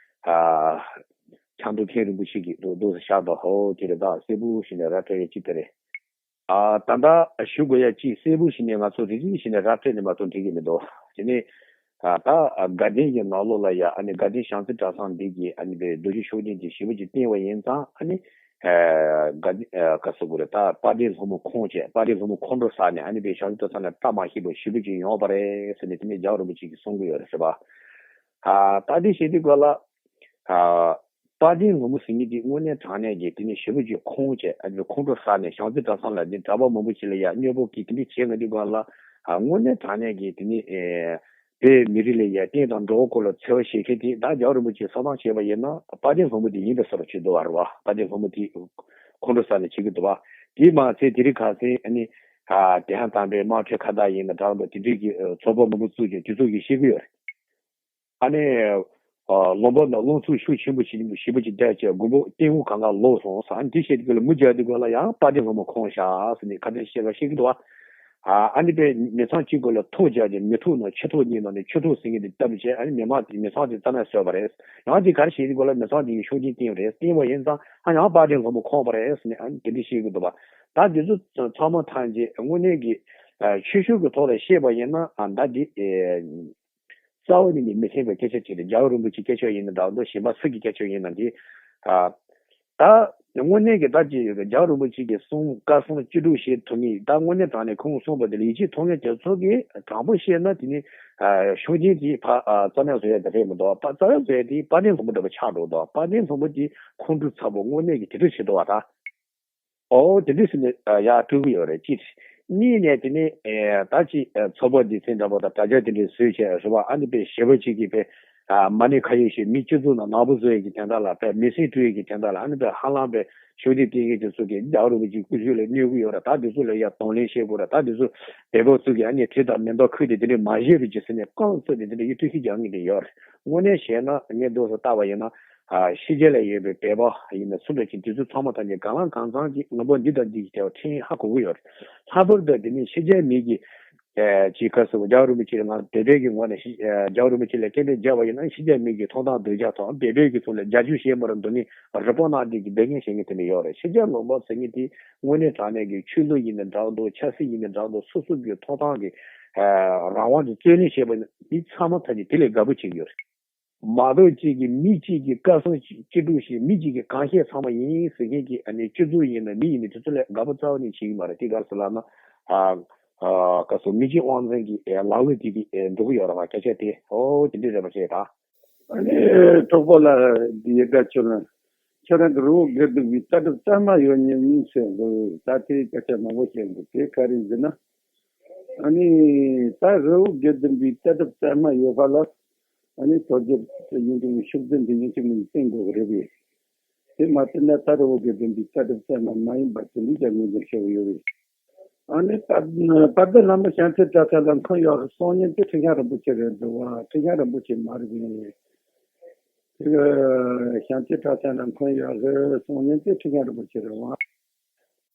ཨ་ཆབ་མདོ་མཁན་རིན་པོ་ཆེ་གི་འདུག་འདུག་སེ་བཞག་འདུག་ཨོ་དེ་རེད། ད་གསལ་པོ་ཞིག་ནས་ར་སྤྲད་ཡས་ཅིག་དེ་རེད། ཨ་ད་ལྟ་ཞུ་དགོས་ཡ་ཅིག་གསལ་པོ་ཞིག་ནས་ང་ཚོ་རེ་རེ་བཞིན་ནས་ར་སྤྲད་ནས་མ་གཏོགས་འགྲིག་གི་མི་འདུག་དེ་ནས་ཨ་ད་དགའ་ལྡན་གྱི་ནང་ལོགས་ལ་ཡ་ཨ་ནི་དགའ་ལྡན་བྱང་རྩེ་གྲྭ་ཚང་འདི་གི་ཨ་ནི་པའི་རྡོ་རྗེ་ཤུགས་ལྡན་དེ་ཞེ་པོ་ཅིག་བསྟེན་པ་ཡིན་ཙང་ཨ་ནི་ཨ་དགའ་ལྡན་ཨ་ག་ཟེར་དགོས་རེད། ད་དཔལ་ལྡན་ལྷ་མོ་ཁོང་བཅས་དཔལ་ལྡན་ལྷ་མོ་ཁོང་ཁྲོ་ཟ་ནས་ཨ་ནི་པའི་བྱང་རྩེ་གྲྭ་ཚང་ལ་བཀྲ་མ་ཤིས་པ་ཞེ་པོ་ཅིག་ཡོང་བ་རེད་ཟེར་ནས་དེ་ནས་རྒྱལ་བ་རིན་པོ་ཆེ་གིས་གསུང་གི་ཡོད་རེད་ཟེར་བ། ཨ་ད་དེ་བཤད་དུས་སྐབས་ལ། ཨ་དཔལ་ལྡན་ལྷ་མོ་ཟེར་མཁན་དེ་དངོས་གནས་དྲང་གནས་ཀྱི་དེ་ནི་ཞེ་པོ་ཅིག་ཁོང་བཅས་ཨ་ནི་ཁོང་ཁྲོ་ཟ་ནས་བྱང་རྩེ་གྲྭ་ཚང་ལ་ནི་གྲྭ་པ་མང་པོ་ཞིག་ལ་ཡ་གནོད་པ་གི་དེ་འདྲ་བྱེད་མཁན་དེ་སྒང་ལ་ཨ་དངོས་གནས་དྲང་གནས་ཀྱི་དེ་ནི་ཨེ་བོད་མི་རིགས་ལ་ཡ་བསྟན་དང་འགྲོ་བ་སྐོར་ལ་འཚེ་བ་བྱེད་མཁན་དེ་ད་རྒྱལ་བ་རིན་པོ་ཆེ་ས་དང་བྱས་པ་ཡིན་ན་དཔལ་ལྡན་ལྷ་མོ་དེ་ཡིན་པའི་བཟོ་འདྲ་བྱེད་འདུག་བ་རེད་བ། དཔལ་ལྡན་ལྷ་མོ་དེ་ཁོང་ཁྲོ་ཟ་ནས་བྱེད་ཀྱི་འདུག་བ། དེ་མ་ཚད་དེ་རིང་ཁ་སང་ཨ་ནི་ཨ་དེ་ཡང་དམ་པའི་དམངས་ཁྲོད་ཁ་བརྡ་ཡིན་ན་འདྲ་འདུག་དེ་འདྲའི་གི་ཚོགས་པ་མང་པོ་བཙུགས་ཀྱང་དེ་ཚོ་གིས་བཤད་ཀྱི་ཡོད་རེད། ཨ་ནི། ཨ་ལུང་པ་ནང་རླུང་འཚུབ་ཤུགས་ཆེན་པོ་ཞིག་ཞེ་པོ་ཅིག་བསྡད་བྱས་མགོན་པོ་སྟེང་འོག་གང་ག་ལོག་སོང་ཟེར། ཨ་ནི་དེ་བཤད་དུས་ལ་མུ་མཇལ་དུས་སྒང་ལ་ཡང་དཔལ་ལྡན་ལྷ་མོ་ཁོང་བཞག་ཟེར་ནས་ཁ་བརྡ་བཤད་པ་བཤད་ཀྱི་འདུག་བ། ཨ་ཨ་ནི་པའི་མི་ཚང་གཅིག་སྒང་ལ་ཐུག་བྱས་ཏེ་མི་ཐུག་ནང་ཆུ་ཐུག་གཉིས་ནང་ནས་ཆུ་ཐུག་ཟེར་མཁན་དེ་བཏབ་བྱས་ཨ་ནི་མི་མང་དེ་མི་ཚང་དེ་རྩ་ནས་བཟོས་པ་རེད། ཡང་དེ་ག་རེ་བཤད་དུས་སྒང་ལ་མི་ཚང་དེ་གིས་ཤུགས་རྐྱེན་བསྟན་པ་རེད། བསྟན་པ་ཡིན་ཙང་ཨ་ཡང་དཔལ་ལྡན་ལྷ་མོ་ཁོང་བ་རེད་ཟེར་ནས་ཨ་ནི་དེ་འདྲ་བཤད་ཀྱི་འདུག་བ། ད་དེ་ཚོ་ཚང་མ་ཐམས་ཅད་དངོས་གནས་ཀྱི་ཆོས་ཕྱོགས་ཀྱི་ཐོག་ལ་བཤད་པ་ཡིན་ན་ཨ་ད་དེ། རྩ་བ་ཉིད་ནས་མི་མཐུན་པའི་སྐད་ཆ་ཅིག་རེད། རྒྱལ་བ་རིན་པོ་ཆེའི་སྐད་ཆ་ཡིན་ན་འདྲ་འདུག་གཞན་པ་སུ་གི་སྐད་ཆ་ཡིན་ན་འདི། ཨ། ད། དངོས་གནས་ཀྱི་ད་ཅི་རྒྱལ་བ་རིན་པོ་ཆེ་གི་གསུང་བཀའ་གསུང་བཅུ་དྲུག་བཤད་ཐུབ་མཁན་ད་དངོས་གནས་དྲང་གནས་ཁོང་གསུངས་པ་དེ་ལ་ཡིད་ཆེས་ཐོབ་མཁན་དེ་ཚོ་གིས་དྲང་པོ་བཤད་ན་དེ་ནི། ཨ། ཤུགས་རྐྱེན་དེ་ཕ། ཨ། རྩ་མེད་བཟོ་ཡ་དེ་རེད་མི་འདུག་པ། རྩ་མེད་བཟོ་ཡ་དེ་དཔལ་ལྡན་ལྷ་མོ་འདྲ་པོ་ཆགས་འགྲོ་འདུག་དཔལ་ལྡན་ལྷ་མོ་དེ་ཁོང་ཁྲོ་ཚ་པོ་དངོས་གནས་ཀྱི་དེ་འདྲ་བྱེད་འདུག་པ་ད། ཨོ་དེ་འདྲ་ཟེར་ནས་ཡར་སྤྲོད་ཀྱི་ཡོད་རེད་གཅིག་གཉིས་ནས་དེ་ནས་ད་ཅི་ཚོགས་པ་སྡེ་ཚན་འདྲ་པོ་དང་དྲ་རྒྱ་དེ་འདྲ་བཟོས་བྱས་རེད་བ། ཨ་ནི་པའི་ཞེ་པོ་ཅིག་གིས་པའི་མ་ཎི་ཁ་ཡོད་ཞིག་མི་སྤྱི་ཚོགས་ནང་ནག་པོ་བཟོ་ཡས་ཀྱི་དོན་དག་ལ་པའི་མི་སེམས་དཀྲུག་ཡས་ཀྱི་དོན་དག་ལ་ཨ་ནི་པའི་ཧ་ལམ་པའི་ཤུགས་ལྡན་བསྟེན་མཁན་དེ་ཚོ་གིས་རྒྱལ་བ་རིན་པོ་ཆེའི་སྐུ་ཚེ་ལ་གནོད་ཀྱི་ཡོད་རེད། ད་དེ་ཚོ་ལ་ཡ་གདོང་ལེན་བྱེད་དགོས་རེད། ད་དེ་ཚོ་བོད་པ་ཚོ་གིས་ཨ་ནི་དྲི་དང་མེ་མདའ་ཁུར་ཏེ་དེ་འདྲ་མ་བྱེད་རོགས་གྱིས་ཟེར་ནས་རྐང་བཙུགས་ཏེ་དེ་འདྲ་ཡི་ཐུགས་ཤིག་རྒྱག་མཁན་དེ་ཡོད་རེད། དངོས་གནས་བཤད་ན་ངས་འདུག་སེ་བལྟས་པ་ཡིན་ན། ཨ། ཕྱི་རྒྱལ་ལ་ཡོད་པའི་བོད་པ་ཡིན་ན་སུ་འདྲ་ཞིག་དེ་ཚོ་ཚང་མ་ཐམས་ཅད་གང་ལ་གང་འཚམ་གྱིས་ངོ་བོ་འདི་དང་འདི་གི་ཐད་ཕྲན་ཧ་གོ་གི་ཡོད་རེད། ལྷག་པར་དུ་དེ་ནི་ཕྱི་རྒྱལ་མི་གིས། ཨེ། ཅིག་ག་ཟེར་རྒྱལ་བ་རིན་པོ་ཆེ་ལ་ང་བོད་པའི་གི་ངོས་ནས་ཕྱི། ཨེ། རྒྱལ་བ་རིན་པོ་ཆེ་ལ་སྐད་འབོད་བརྒྱབ་པ་ཡིན་ན་ཕྱི་རྒྱལ་མི་གི་ཐོབ་ཐང་སྡུག་ཅག་དང་བོད་པའི་གི་ཐོག་ལ་རྒྱབ་སྐྱོར་བྱེད་མི་རུང་འདུག་ནི་རི་པོ་ནང་འདི་གི་འབོད་མཁན་བྱེད་མཁན་དེ་འདྲ་ཡོད་རེད། ཕྱི་རྒྱལ་ལུང་པ་ཟེར་མཁན་དེ་དངོས་གནས་དྲང་གནས་ཀྱི་ཆོས་ལུགས་ཡིན་ན་འདྲ་འདུག་ཆབ་སྲིད་ཡིན་ན་འདྲ་འདུག་སོ་སོ་གི་ཐོབ་ཐང་གི། ཨེ། རང་དབང་གི་རྩོད་ལེན་བྱེད་པ་ཡིན་ན་མི་ཚང་མ་ཐམས་ཅད་དེ་ལས་དགའ་པོ་བྱེད་ཀྱི་ཡོད་རེད། མ་གཏོགས་གཅིག་གིས་མི་གཅིག་གི་བཀའ་གསུང་གཅིག་སྒྲུབ་ཞིག་མི་གཅིག་གི་གང་བཤད་ཚང་མ་ཡིན་ཟེར་མཁན་གྱི་ཨ་ནི་སྤྱི་ཚོགས་ཡིན་ན་མི་ཡིན་ན་དེ་ཚོ་ལ་དགའ་པོ་རྩ་བ་ནས་བྱེད་ཀྱི་མ་རེད། དེ་ག་རེ་ཟེར་ལབ་ན། ཨ། ཨ། ག་ཟེར་མི་གཅིག་དབང་འཛིན་གྱི་ཨེ་ལག་ལེན་དེ་གི་ཨེ་འགྲོ་གི་ཡོད་རེད་བ། སྐད་ཆ་དེ་ཨོ་དེ་འདྲ་རེད་པ་རེད་ད། ཨ་ནི་གྲོགས་པོ་ལགས་འདི་ཡི་དགའ་ཁྱོད་ལ་ཁྱོད་རང་གི་རི་བོ་དགེ་ལྡན་པའི་ལྟ་གྲུབ་གཙང་མ་ཡོད་ཉེ་མིན་ཟེར་འདུག་ད་དེ་སྐད་ཆ་མང་པོ་བཤད་འདུག་དེ་ག་རེ་ཟེར་ན། ཨ་ནི་ད་རི་བོ་དགེ་ལྡན་པའི་ལྟ་གྲུབ་གཙང་མ་ཡོད་པ་ལ། ཨ་ནི་དོལ་རྒྱལ་ཡིན་དུས་ཤུགས་ལྡན་འདི་ཡིན་གཅིག་མིན་བསྟེན་དགོས་ཀྱི་རེད་པས། དེ་མ་བསྟེན་ན་ད་རི་བོ་དགེ་ལྡན་པའི་ལྟ་གྲུབ་གཙང་མ་མ་ཡིན་པ་དེ་འདྲ་ཅང་ངོས་འཛིན་བྱེད་ཀྱི་ཡོད་པས། ཨ་ནི་པ་པ་ད་བླ་མ་བྱང་ཆུབ་གྲྭ་ཚང་ལ་འཁོན་ཡོད་གསུང་མཁན་དེ་ཁྲི་བྱང་རིན་པོ་ཆེ་རེད་འདུག་བ། ཁྲི་བྱང་རིན་པོ་ཆེ་མ་རེད་པས། དེ་གི་བྱང་ཆུབ་གྲྭ་ཚང་ལ་འཁོན་ཡོད་གསུང་མཁན་དེ་ཁྲི་བྱང་རིན་པོ་ཆེ་རེད་བ།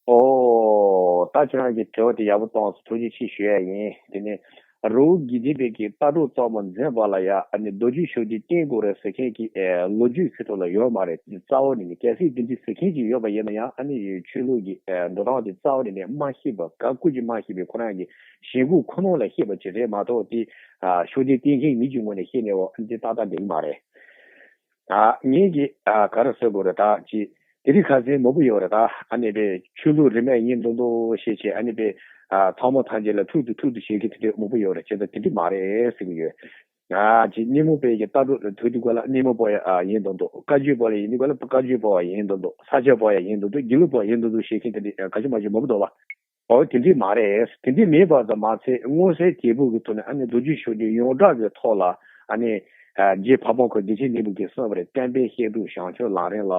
ཨོ། ད་ཁྱེད་རང་གི་དྲི་བ་དེ་ཡག་པོ་བཏང་སོང་། ཐུགས་རྗེ་ཆེ་ཞུ་ཡ་ཡིན། དེ་ནས་རི་བོ་དགེ་ལྡན་པའི་གི་ལྟ་གྲུབ་གཙང་མ་འཛིན་པ་ལ་ཡ་ཨ་ནི་རྡོ་རྗེ་ཤུགས་ལྡན་བསྟེན་དགོས་རེད་ཟེར་མཁན་གྱི་ཨེ་ལོ་རྒྱུས་ཁྱོད་ཚོ་ལ་ཡོད་མ་རེད། རྩ་བ་ནས་ནི་གལ་སྲིད་དེ་འདྲ་ཟེར་མཁན་ཅིག་ཡོད་པ་ཡིན་ན་ཡང་ཨ་ནི་ཆོས་ལུགས་ཀྱི་ཨེ་འགྲོ་སྟངས་དེ་རྩ་བ་ནས་ནི་མ་ཤེས་པ། ག་ཀུ་ཅི་མ་ཤེས་པའི་ཁོ་རང་གི་ཞེན་ཁོག་ཁོ་ནང་ལ་ཤེས་པ་ཅིག་རེད་མ་གཏོགས། དེ་ཨ་ཤུགས་ལྡན་བསྟེན་མཁན་མི་གཅིག་ངོས་ནས་ཤེས་ནས་འོ་འདི་ཏག་ཏག་འགྲིག་གི་མ་རེད། ཨ་ངས་ཀྱི་ཨ་ག་རེ་ཟེར་དགོས་རེད། ད་ཅི་དེ་རིང་ཁ་སང་མང་པོ་ཡོད་རེད། ད་ཨ་ནི་པའི་ཆོས་ལུགས་རིས་མེད་ཡིན་མདོག་མདོག་བཤད་བྱས་ཨ་ནི་པའི་ཨ་ཚང་མ་ཐམས་ཅད་ལ་ཐུག་ཏུ་ཐུག་ཏུ་བྱེད་ཀྱི་དེ་འདྲ་མང་པོ་ཡོད་རེད། བྱས་ཙང་དེ་འདྲ་མ་རེད་ཟེར་གྱི་ཡོད། ཨ་ཅི་སྙེ་མོ་པའི་གི་ལྟ་གྲུབ་ཐུག་དུས་སྐབས་ལ་སྙེ་མོ་པ་ཡ་ཨ་ཡིན་མདོག་མདོག་བཀའ་བརྒྱུད་པ་ལ་ཡིན་དུས་སྐབས་ལ་བཀའ་བརྒྱུད་པ་ཡ་ཡིན་མདོག་མདོག་ས་སྐྱ་པ་ཡ་ཡིན་མདོག་མདོག་དགེ་ལུགས་པ་ཡིན་མདོག་མདོག་བཤད་མཁན་དེ་འདྲ་ག་ཅི་མ་ཅི་མང་པོ་འདུག་བ། ཨོ་དེ་འདྲས་མ་རེད། དེ་འདྲས་མིན་པ་ཙམ་མ་ཚད་མངོན་གསལ་དོད་པོ་གི་ཐོག་ནས་ཨ་ནི་རྡོ་རྗེ་ཤུགས་ལྡན་ཡོངས་གྲགས་ཀྱི་ཐོག་ལ་ཨ་ནི་ཨ་རྗེ་འཕགས་པ་ཁོ་བདེ་ཆེན་སྙིང་པོ་གིས་གསུངས་པ་རེད། བསྟན་པའི་བཤད་སྒྲུབ་བྱང་ཆུབ་ལམ་རིམ་ལ།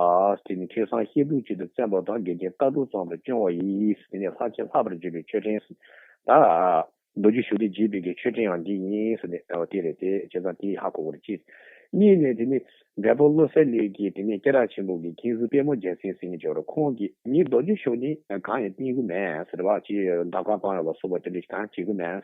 དེ་ནི་ཐོས་བསམ་བཤད་སྒྲུབ་གཅིག་ཏུ་བརྩོན་པ་དང་། དགེ་ལྡན་ལྟ་གྲུབ་གཙང་མར་སྐྱོང་བ་ཡིས། དེ་ནི་ལྷར་བཅས་ལྷག་པར་བརྗོད་པའི་མཆོད་སྤྲིན། ད་རྡོ་རྗེ་ཤུགས་ལྡན་བརྗོད་པའི་གི་མཆོད་སྤྲིན་ཡང་འདི་ཡིན་ཟེར་ནས་ཨོ་དེ་རེད། དེ་བྱས་ཙང་དེ་ཧ་གོ་དགོས་རེད། གཅིག་གཉིས་ནས་དེ་ནི་འབྲས་སྤུངས་བློ་གསལ་གླིང་གི་དེ་ནས་སྐྱེས་རབས་ཆེན་པོ་གི་མཁན་ཟུར་དཔལ་མོ་རྒྱལ་མཚན་ཟེར་མཁན་ཅིག་ཡོད་རེད། ཁོང་གིས་ངས་རྡོ་རྗེ་ཤུགས་ལྡན་གང་ཡང་བསྟེན་གི་མེད་ཟེར་བ་ཅིག་བརྡ་ཁ་བཏང་ཡོད་པ་སོགས་པ་དེ་འདྲ་ཞིག་གང་བྱེད་གི་མེད།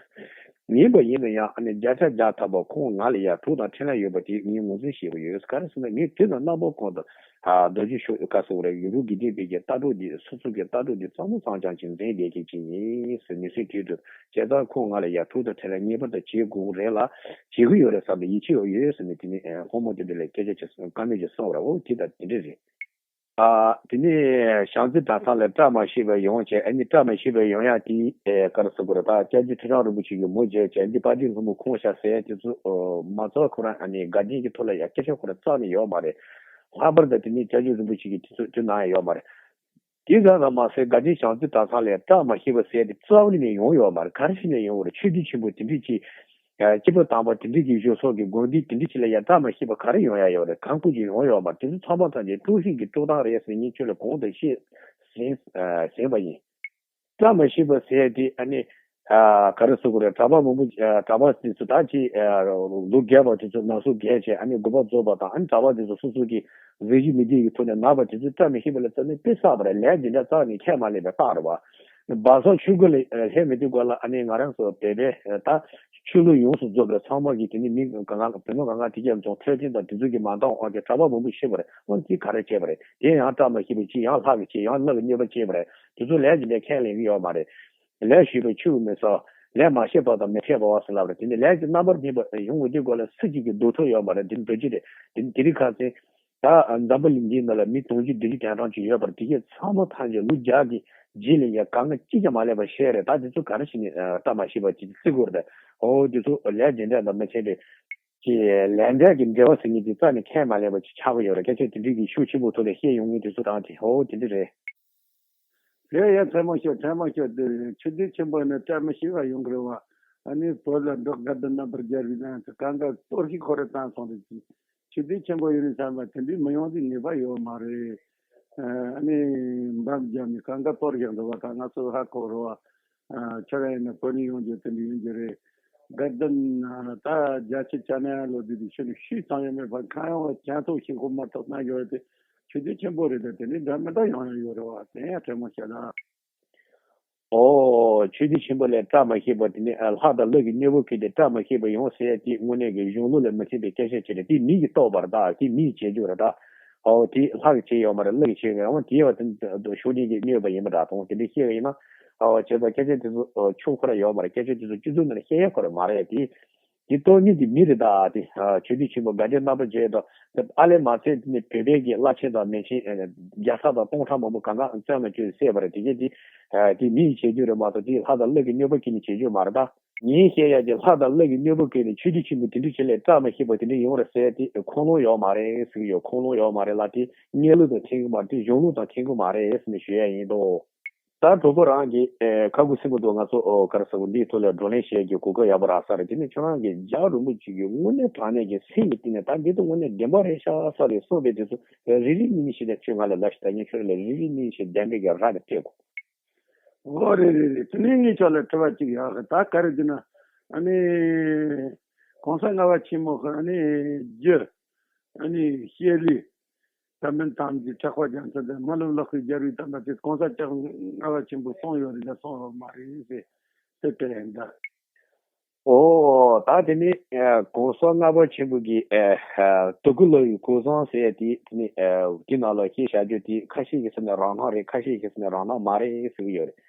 ཡིན་པ་ཡིན་ན་ཡང་ཨ་ནི་བརྒྱ་ཆ་བརྒྱ་ཐམ་པ་ཁོང་ང་ལས་ཡར་གྲུབ་དང་འཕྲིན་ལས་ཡོད་པ་དེ་ངས་ངོས་འཛིན་བྱེད་ཀྱི་ཡོད། ག་རེ་ཟེར་ན་ངས་དུས་དང་རྣམ་པ་ཀུན་ཏུ་ཨ་རྡོ་རྗེ་ཤུགས་ག་ཟེར་དགོས་རེད། ཡུལ་གྲུ་དགེ་ལྡན་པའི་གི་ལྟ་གྲུབ་འདི་སོ་སོ་གི་ལྟ་གྲུབ་འདི་གཙང་མ་གཙང་རྐྱང་ཅིག་འཛིན་བསྡད་མཁན་ཅིག་ཡིན་ཟེར་ནས་སེམས་ཁྲལ་དུ། བྱས་ཙང་ཁོང་ང་ལས་ཡར་གྲུབ་དང་འཕྲིན་ལས་ངེས་པར་དུ་བྱེད་དགོས་རེད་ལ། བྱེད་ཀྱི་ཡོད་རེད་བསམ་པའི་ཡིད་ཆེས་ཡོད་ཟེར་ནས་དེ་ནས་ཨ་སློབ་མ་དེ་འདྲ་ལ་སྐད་ཆ་ཅིག་བཀའ་མོལ་ཅིག་གསུངས་པ་རེད། འོ་དེ་ལྟར་དེ་འདྲ་རེད། ཨ་དེ་ནས་བྱང་རྩེ་གྲྭ་ཚང་ལ་བཀྲ་མ་ཤིས་པ་ཡོང་བྱས། ཨ་ནི་བཀྲ་མ་ཤིས་པ་ཡོང་ཡག་དེ་ཨེ་ག་རེ་ཟེར་དགོས་རེད། ད་སྐྱབས་རྗེ་ཁྲི་བྱང་རིན་པོ་ཆེ་གིས་མོ་བྱས་བྱས་འདི་པར་རིས་སྔོན་མོ་ཁོང་ཤག་ཟེར་ཡག་དེ་ཚོ་ཨ་མ་ཚོར་ཁོ་རང་ཨ་ནི་དགའ་ལྡན་གྱི་ཐོག་ལ་ཡ་སྐད་ཆ་ཁོ་རང་རྩ་ནས་ཡོད་མ་རེད། ལྷག་པར་དུ་དེ་ནས་སྐྱབས་རྗེ་རིན་པོ་ཆེ་གིས་དེ་ཚོ་དེ་གནང་ཡག་ཡོད་མ་རེད། དེ་ཙམ་ཙམ་མ་ཟད་དགའ་ལྡན་བྱང་རྩེ་གྲྭ་ཚང་ལ་བཀྲ་མ་ཤིས་པ་ཟེར་དེ་རྩ་བ་ནས་ཡོང་ཡོད་མ་རེད། ག་རེ་བྱས་ནས་ཡོང་བ་རེད། ཆོས་བརྒྱུད་ཆེན་པོ་དེ་འདྲས་ཀྱི་ཨ་སྐྱེས་བུ་དམ་པ་དེ་འདྲས་ཀྱི་བཞུགས་སོགས་ཀྱི་དགོན་སྡེ་དེ་འདྲས་ཅིག་ལ་ཡ་བཀྲ་མ་ཤིས་པ་ག་རེ་ཡོང་ཡག་ཡོད་རེད། གང་ཁུལ་གྱིས་ཡོང་ཡོད་མ་རེད། དེ་ཚོ་ཚང་མ་ཐམས་ཅད་དཀྲུག་ཤིང་གི་དཀྲུག་སྟངས་རེད་ཟེར་ངས་ཁྱོད་ལ་གོང་དུ་བཤད་ཟིན་ཟིན་པ་ཡིན། བཀྲ་མ་ཤིས་པ་ཟེར་དེ་ཨ་ནི་ཨ་ག་རེ་ཟེར་དགོས་རེད། གྲྭ་པ་མང་པོ་ཨ་གྲྭ་པ་དེ་ཚོ་ད་ཅིག་ཨ་ལོ་རྒས་པ་དེ་ཚོ་ན་ཟུག་རྒས་བྱས་ཨ་ནི་དགོས་པ་རྫོགས་པ་དང་། ཨ་ནི་གྲྭ་པ་དེ་ཚོ་སོ་སོ་གི་གཟི་བརྗིད་མི་བདེ་གི་ཐོག་ནས་ན་བ་དེ་ཚོ་བཀྲ་མ་ཤིས་པ་ལ་བརྩམས་ནས་དཔེ་བསགས་པ་རེད། ལས་དེ་འདྲ་རྩ་ནས་ཁས་མ་ལེན་པའི་རྟགས་རེད་བ། བ་སོགས་ཆོས་སྒོ་ལ་ཨ་སླེབས་མི་དུས་སྐབས་ལ་ཨ་ནི་ང་རང་ཚོ་བོད་པའི་ཨ་ད་ཆོས་ལུགས་ཡོངས་སུ་རྫོགས་པའི་ཚང་མ་གིས་དེ་ནི་མི་གང་ག་བུ་མོ་གང་ག་དེ་གས་ཚོ་འཕྲོད་བསྟེན་དང་དེ་ཚོ་གི་མ་འདང་བ་གི་གྲྭ་པ་མང་པོ་ཤི་བ་རེད། ཨོ་དེ་ག་རེ་བྱས་པ་རེད། དེ་ཡང་བཀྲ་མ་ཤིས་པ་ཅིག་ཡང་ལྷ་གིས་བྱས། ཡང་ཀླུ་གིས་གནོད་པ་བྱས་པ་རེད། དེ་ཚོ་ལས་ཀྱི་ལས་ཁས་ལེན་གྱི་ཡོད་མ་རེད། ལས་ཞུས་པས་ཆུད་མི་ཟ། ལས་མ་བྱས་པ་དང་མི་འཕྲད་པ་བ་ཟེར་ལབ་རེད། དེ་ནི་ལས་ཀྱི་རྣམ་པར་སྨིན་པ་ཡོང་བའི་དུས་སྐབས་ལ་སུ་གཅིག་གིས་ཟློག་ཐུབ་ཡོད་མ་རེད། དེ་ནི་རྡོ་རྗེ་རེད། དེ་ནི་དེ་རིང་ཁ་སང་ད་འཛམ་བུ་གླིང་འདིའི་ནང་ལ་མི་དུང་ཕྱུར་བདུན་ཅུ་དོན་གྲངས་ཅིག་ཡོད་པ་རེད། དེ་གས་ཚང་མ་ཐམས་ཅད་ལོ་བརྒྱ་གི་རྗེས་ལ་ཡ་གང་ག་གཅིག་ཀྱང་མ་སླེབས་པ་བཤད་རེད། ད་དེ་ཚོ་ག་རེ་བྱས་ནས་བཀྲ་མ་ཤིས་པ་ཅིག་བརྩི་དགོས་རེད། འོ་དེ་ཚོ་ལས་དེ་འདྲ་དང་མི་མཐུན་པའི་ཀྱི་ལས་འབྲས་ཀྱི་འབྲེལ་བ་ཟེར་མཁན་དེ་རྩ་ནས་ཁས་མ་ལེན་པ་ཅིག་ཆགས་ཀྱི་ཡོད་རེད། སྐད་ཆ་དེ་འདྲ་གི་ཤུགས་ཆེན་པོ་ཐོག་ནས་བཤད་ཡོང་མཁན་དེ་ཚོ་དང་དེ་འོ་དེ་འདྲ་རེད། ཡ་ཡ་ཐལ་མོ་ཤོར་ཐལ་མོ་ཤོར། དེ་ཆོས་སྡེ་ཆེན་པོ་ནས་བཀྲ་མ་ཤིས་པ་ཡོང་གི་རེད་བ། ཨ་ནི་བོད་ལ་འབྲོག་དགའ་ལྡན་རྣམ་པར་རྒྱལ་བའི་གླིང་དུ་གང་ག་གཏོར་བཤིག་ཁོ་ར་བཏང་སོང་རེད། ཆོས་སྡེ་ཆེན་པོ་ཡིན་ནི་བསམ་པ་དེ་འདྲའི་མི་ཡོང་དུས་ངེས་པ་ཡོད་མ་རེད། ཨ་ནི་འབམ་རྒྱབ་ནས་གང་ག་གཏོར་བཞག་འདུག་བ། ད་ང་ཚོ་ཧ་གོ་རེད་བ། ཁྱོད་རང་ཡིན་ན་བོད་ནས་ཡོང་རྒྱུ་དེ་འདྲ་ཡིན་རྒྱུ་རེད། དགའ་ལྡན་ད་རྒྱ་ཆེ་ཆ་ན་ལོ་དེ་དུས་ཆོས་ནི་ཤུལ་ཙམ་ཡང་མེད་པར་གང་ཡོང་བ་གྱང་ཐོག་ཤིང་ཁོག་མ་ཐོག་གནང་ཡོད་རེད་དེ། ཆོས་སྡེ་ཆེན་པོ་རེད་དེ། དེ་ནི་འདྲ་མི་འདྲ་ཡོང་ཡ་ཡོད་རེད་བ། དེ་ཡང་དྲན་མོ་བྱས་ལ། ཨོ། ཆོས་སྡེ་ཆེན་པོ་ལས་བཀྲ་མ་ཤིས་པ་དེ་ནི་ལྷ་དང་ཀླུ་གི་གཉེན་པོ་གིས་དེ་བཀྲ་མ་ཤིས་པ་ཡོང་ཟེར་ཡ་དེ་དངོས་གནས་ཀྱི་གཞུང་ལུགས་ལ་མི་མཐུན་པའི་སྐད་ཆ་ཅིག་རེད། དེ་མི་ཡིས་རྟོགས་པར་གདའ། དེ་མི་ཡིས་བྱེད་རྒྱུ་རེད་ད། ཨོ་དེ་ལྷ་གིས་བྱས་ཡོད་མ་རེད། ཀླུ་གིས་བྱས་ཡོད་མ་རེད། དེ་བ་དེ་ཤུགས་ལྡན་གྱིས་གནོད་པ་ཡིན་པ་འདྲ་དང་དེ་འདྲ་བཤད་པ་ཡིན་ན། ཨོ་བྱས་ཙང་སྐད་ཆ་དེ་ཚོ་ཆོ་ཁོ་ར་ཡོད་མ་རེད། སྐད་ཆ་དེ་ཚོ་སྤྱི་ཚོགས་ནང་ལ་བཤད་ཡ་ཁོ་ར་མ་རེད། དེ་དེ་གཏོང་མཁན་དེ་མི་རེད་ད། དེ་ཆོས་སྡེ་ཆེན་པོ་དགའ་ལྡན་རྣམ་པར་རྒྱལ་དང་ཨ་ལས་མ་ཚད་དེ་ནས་བོད་པའི་གི་བླ་ཆེན་དང་མན་ཆེན་བརྒྱ་ཚར་དང་སྟོང་ཕྲག་མང་པོ་གང་ག་བཙོན་ལ་བཅུག་བསད་པ་རེད། དེ་གས་དེ་དེ་མི་ཡིས་བྱེད་རྒྱུ་རེད་མ་གཏོགས་དེ་ལྷ་དང་ཀླུ་གི་གཉེན་པོ་གིས་ནི་བྱེད་རྒྱུ་མ་རེད་ད། ངས་བཤད་ཡ་གི་ལྷ་དང་ཀླུ་གི་གཉེན་པོ་གིས་ནི་ཆོས་སྡེ་ཆེན་པོ་དེ་འདྲ་ཅིག་ལས་བཀྲ་མ་ཤིས་པ་དེ་འདྲ་ཡོང་རེད་ཟེར་དེ་ཁུངས་ལུང་ཡོད་མ་རེད་ཟེར་གི་ཡོད། ཁུངས་ལུང་ཡོད་མ་རེད་ལ། དེ་གནས་ལུགས་དང་མཐུན་གི་མ་རེད། དེ་གཞུང་ལུགས་དང་མཐུན་གི་མ་རེད་ཟེར་ནས་ཞུ་ཡ་ཡིན་དོ། ད་གྲོགས་པོ་རང་གིས་ཨེ་ཁ་ཁུ་སིམ་པོ་འདུག་ང་ཚོ་ཨོ་ག་རེ་ཟེར་དགོས། འདིའི་ཐོག་ལ་བགྲོ་གླེང་བྱེད་ཀྱི་གོ་སྐབས་ཡག་པོ་རག་ས་རེད། དེ་ནས་ཁྱོད་རང་གིས་རྒྱལ་བ་རིན་པོ་ཆེ་གི་དངོས་གནས་དྲང་གནས་ཀྱི་སེམས་ཀྱི་གཏིང་ནས་ད་འདི་ཚོ་དངོས་གནས་བདེན་པ་རེད་ཤག་ས་རེད་གསུངས་པའི་དེ་ཚོ་རེ་རེ་གཉིས་གཉིས་ཤིག་ད་ཁྱོད་ང་ལ་ལབ་ཤིག་ད་ངས་ཁྱོད་ལ་རེ་རེ་གཉིས་གཉིས་ཤིག་བདེན་པའི་གི་ར་ནས་སྤྲད་གོ། ཨོ་རེད་རེད་རེད། དེ་ནས་ངས་ཁྱོད་ལ་དྲི་བ་གཅིག་ཡོད་གི། ད་ག་རེ་ཟེར་ན། ཨ་ནི། གོང་ས་ལྔ་པ་ཆེན་པོ་གི་ཨ་ནི་རྒྱུ། ཨ་ནི་ཤེལ་ལི། ད་མིན་ཐམས་ཅད་ཕྲག་པ་རྒྱ་མཚོ་དང་མ་ལུག་ལག་ཁུའི་རྒྱལ་བའི་དམ་པ་དེ་གོང་ས་ལྔ་པ་ཆེན་པོ་གསུངས་ཡོད་རེད་ལ་གསུངས་ཡོད་མ་རེད་ཟེར། དེ་ལྟར་ཡིན་ད། ཨོ་ད་དེ་ནི་ཨ་གོང་ས་ལྔ་པ་ཆེན་པོ་གི་ཨ་ཨ་དུ་ཀུ་ལོ་ཡི་གོ་བཟང་ཟེར་ཡ་དེ་དེ་ནི་ཨ་དེ་ནང་ལ་ཤེས་བྱ་རྒྱུ་དེ་ཁ་ཤས་ཀྱིས་ཟེར་ན་རང་སྣང་རེད། ཁ་ཤས་ཀྱིས་ཟེར་ན་རང་སྣང་མ་རེད་ཟེར་གྱི་ཡོད་རེད།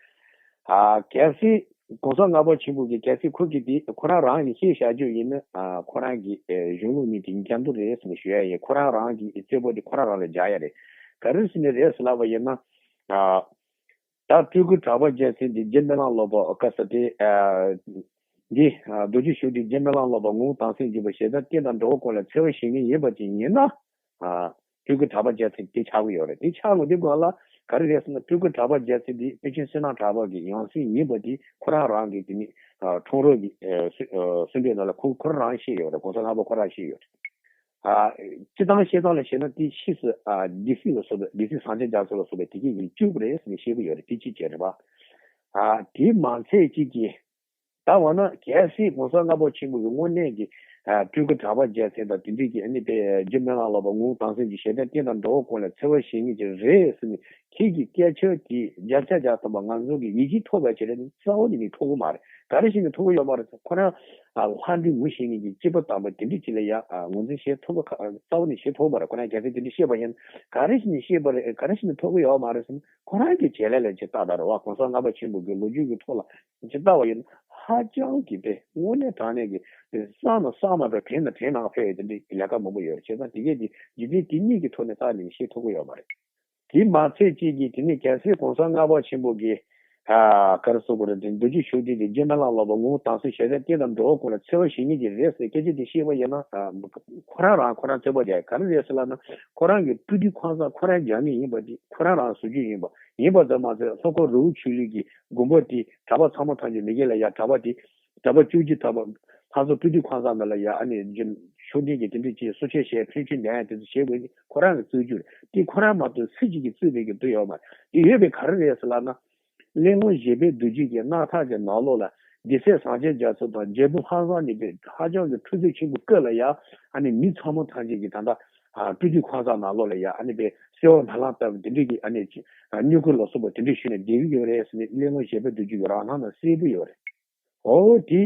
ཨ་གལ་སྲིད་གོང་ས་ལྔ་པ་ཆེན་པོ་གི་གལ་སྲིད་ཁོ་གི་དེ་ཁོ་རང་རང་གི་ཤེས་བྱ་རྒྱུ་ཡིན་ན། ཨ་ཁོ་རང་གི་ཨ་གཞུང་ལུགས་ནི་དེ་འགལ་འདུ་རེད་ཟེར་ནས་ཞུ་ཡ་ཡིན། ཁོ་རང་རང་གི་རྩོད་པ་དེ་ཁོ་རང་རང་ལ་རྒྱག་ཡ་རེད། ག་རེ་ཟེར་ནས་རེད་ཟེར་ལབ་པ་ཡིན་ན། ཨ། ད་སྤྲུལ་སྐུ་གྲགས་པ་རྒྱལ་མཚན་འདི་རྗེ་སྨོན་ལམ་སློབ་པ་བཀའ་ས་དེ། ཨ། འདི་ཨ་རྡོ་རྗེ་ཤུགས་ལྡན་རྗེ་སྨོན་ལམ་སློབ་པ་ངོ་བོ་དྭངས་གསལ་འཇུག་པ་ཞེ་སྡང་གཏི་དང་འགྲོ་བ་ཀུན་ལ་འཚེ་བ་བྱེད་མཁན་ཡིན་པ་ཅིག་ཡིན་ན། ཨ། སྤྲུལ་སྐུ་གྲགས་པ་རྒྱལ་མཚན་དེ་ཆགས་ཀྱི་ཡོད་རེད། དེ་ཆགས་དགོས་དེ་སྒང་ལ་ག་རེ་རེད་ཟེར་ན། སྤྲུལ་སྐུ་གྲགས་པ་རྒྱལ་མཚན་འདི་དཔེ་ཆེན་བསོད་ནམས་གྲགས་པ་གི་ཡང་སྲིད་ཡིན་པ་དེ་ཁོ་རང་རང་གི་དེ་ནི་ཨ་ཁྲོམ་ར་གི་ཨ་གསུང་གསུང་འདོན་ནང་ལ་ཁོ་ཁོ་རང་བཤད་ཡོད་རེད། གོང་ས་ལྔ་པ་ཁོ་རང་བཤད་ཡོད་རེད། ཨ། སྤྱི་བཏང་བཤད་སྟངས་ལ་བྱས་ན་དེ་ཕྱིས་སུ་ཨ་སྡེ་སྲིད་ལ་སོགས་པའི་སྡེ་སྲིད་སངས་རྒྱས་རྒྱ་མཚོ་ལ་སོགས་པའི་དེ་གས་ཀྱིས་བཅུག་པ་རེད་ཟེར་ནས་བཤད་ཀྱི་ཡོད་རེད། དེ་གཅིག་བྱས་རེད་པ། ཨ། དེ་མ་ཚད་གཅིག་གིས། ད་འོ་ན་གལ་སྲིད་གོང་ས་ལྔ་པ་ཆེན་པོ་གི་དངོས་གནས་ཀྱི་ཨ་སྤྲུལ་སྐུ་གྲགས་པ་རྒྱལ་མཚན་དང་དེ་འདྲས་ཀྱི་ཨ་ནི་དཔེ་རྗེ་སྨོན་ལམ་སློབ་པ་ངོ་བོ་དྭངས་གསལ་གྱི་ཞེ་སྡང་གཏི་དང་འགྲོ་བ་ཀུན་ལ་འཚེ་བ་བྱེད་མཁན་ཅིག་རེད་ཟེར་ནས་ཁྱེད་ཀྱི་སྐད་ཆ་དེ་བརྒྱ་ཆ་བརྒྱ་ཐམ་པ་ང་ཚོ་གི་ཡིད་ཆེས་ཐོབ་པ་བྱས་རེད། རྩ་བ་ནས་ནི་ཐོབ་ཀྱི་མ་རེད། ག་རེ་བྱས་ནས་ཐོབ་ཀྱི་ཡོད་མ་རེད་ཟེར། ཁོ་རང་ཨ་ལྷ་འདྲེ་ངོ་ཤེས་མཁན་གྱི་སྐྱེས་བུ་དམ་པ་དེ་འདྲས་ཅིག་ལ་ཡ་ཨ་ངོས་འཛིན་བྱེད་ཐུབ་པ་ག་རྩ་བ་ནས་བྱེད་ཐུབ་ཀྱི་མ་རེད། ཁོ་རང་རྒྱལ་སྲས་དེ་འདྲས་བཤད་པ་ཡིན་ན་ག་རེ་བྱས་ནས་བཤད་པ་རེད། ག་རེ་བྱས་ནས་ཐོབ་ཀྱི་ཡོད་མ་རེད་ཟེར་ན། ཁོ་རང་གི་བྱེད་ལས་ལ་ཅིག་ལྟ་ད་རེད་བ། གོང་ས་ལྔ་པ་ཆེན་པོ་གི་ལོ་རྒྱུས་ཀྱི་ཐོག་ལ་ཅིག་ལྟ་བ་ཡིན་ན་ཧ་ཅང་གི་དཔེ་དངོས་གནས་དྲང་གནས་ཀྱི་བསམ་ན་བསམ་མ་ཐག་དྲན་ན་དྲན་ནང་ཕེབས་ཡོད་དེ་འདྲའི་ལས་ཀ་མང་པོ་ཡོད་རེད། བྱས་ཙང་དེ་གས་དེ་རྒྱུ་མཚན་དེ་གཉིས་ཀྱི་ཐོག་ནས་ལྟ་ནས་བཤད་ཐུབ་ཀྱི་ཡོད་མ་རེད། དེ་མ་ཚད་ཅིག་གིས་དེ་ནས་གལ་སྲིད་གོང་ས་ལྔ་པ་ཆེན་པོ་གིས་ཨ་ག་རེ་ཟེར་དགོས་རེད། དེ་རྡོ་རྗེ་ཤུགས་ལྡན་དེ་རྗེ་སྨོན་ལམ་སློབ་པ་ངོ་བོ་དྭངས་གསལ་ཞེ་སྡང་གཏི་དང་འགྲོ་བ་ཀུན་ལ་འཚེ་བ་བྱེད་མཁན་ཅིག་རེད་ཟེར་སྐད་ཆ་དེ་བཤད་པ་ཡིན་ན། ཨ་ཁོ་རང་རང་ཁོ་རང་རྩོད་པ་རྒྱག་ག་རེ་རེད་ཟེར་ལབ་ན། ཁོ་རང་གི་སྤྲུལ་སྐུ་ཁང་བཟང་ཁོ་རང་རྒྱག་མཁན་ཡིན་པ་དེ་ཁོ་རང་རང་བཟོ་རྒྱུ་ཡིན་པ། ཡིན་པ་ཙམ་མ་ཟད་ལྷོ་ཁ་རི་བོ་ཆོས་གླིང་གི་དགོན་པ་དེ་གྲྭ་པ་ཚང་མ་ཐམས་ཅད་མི་སྒེར་ལ་ཡ་གྲྭ་པ་དེ་གྲྭ་པ་བཅུ་གཅིག་གྲྭ་པ་ལྷ་ས་སྤྲུལ་སྐུ་ཁང་བཟང་འདི་ལ་ཡ་ཨ་ནི་རྒྱུན་ཤུགས་ལྡན་གྱི་དེ་འདྲ་ཅིག་གསུང་ཆོས་བྱས་ཕན་ཆོས་ལྡན་ཡ་དེ་ཚོ་བྱེད་དགོས་ཀྱི་ཁོ་རང་གི་རྩོད་རྒྱུ་རེད། དེ་ཁོ་རང་མ་གཏོགས་སུ་གཅིག་གིས་རྩོད་པའི་གི་འདུ་ཡོད་མ་རེད། དེ་ཡོད་པའི་ག་རེ་རེད་ཟེར་ལབ་ན། གླེང་བློང་བཞད་པའི་རྡོ་རྗེ་གི་རྣམ་ཐར་གྱི་ནང་ལོགས་ལ་སྡེ་སྲིད་སངས་རྒྱས་རྒྱ་མཚོ་དང་རྒྱལ་པོ་ལྷ་བཟང་གཉིས་པོས་ཧ་ཅང་གི་འཁྲུག་རྩོད་ཆེན་པོ་བསྐོས་ལ་ཡ་ཨ་ནི་མི་ཚང་མ་ཐམས་ཅད་ཀྱིས་ད་ལྟ་ཨ་སྤྲུལ་སྐུ་ཁང་བཟང་ནང་ལོགས་ལ་ཡ་ཨ་ནི་དཔེ་གསོལ་བ་སྨོན་ལམ་བཏབ་དེ་འདྲའི་གི་ཨ་ནི་ཅི་ཨ་བསྙེན་བཀུར་ལ་སོགས་པ་དེ་འདྲ་ཞུས་ནས་བསྡད་ཀྱི་ཡོད་རེད་ཟེར་ནས་གླེང་བློང་བཞད་པའི་རྡོ་རྗེ་གི་རང་སྣང་ན་གསལ་པོ་ཡོད་རེད། འོ་དེ།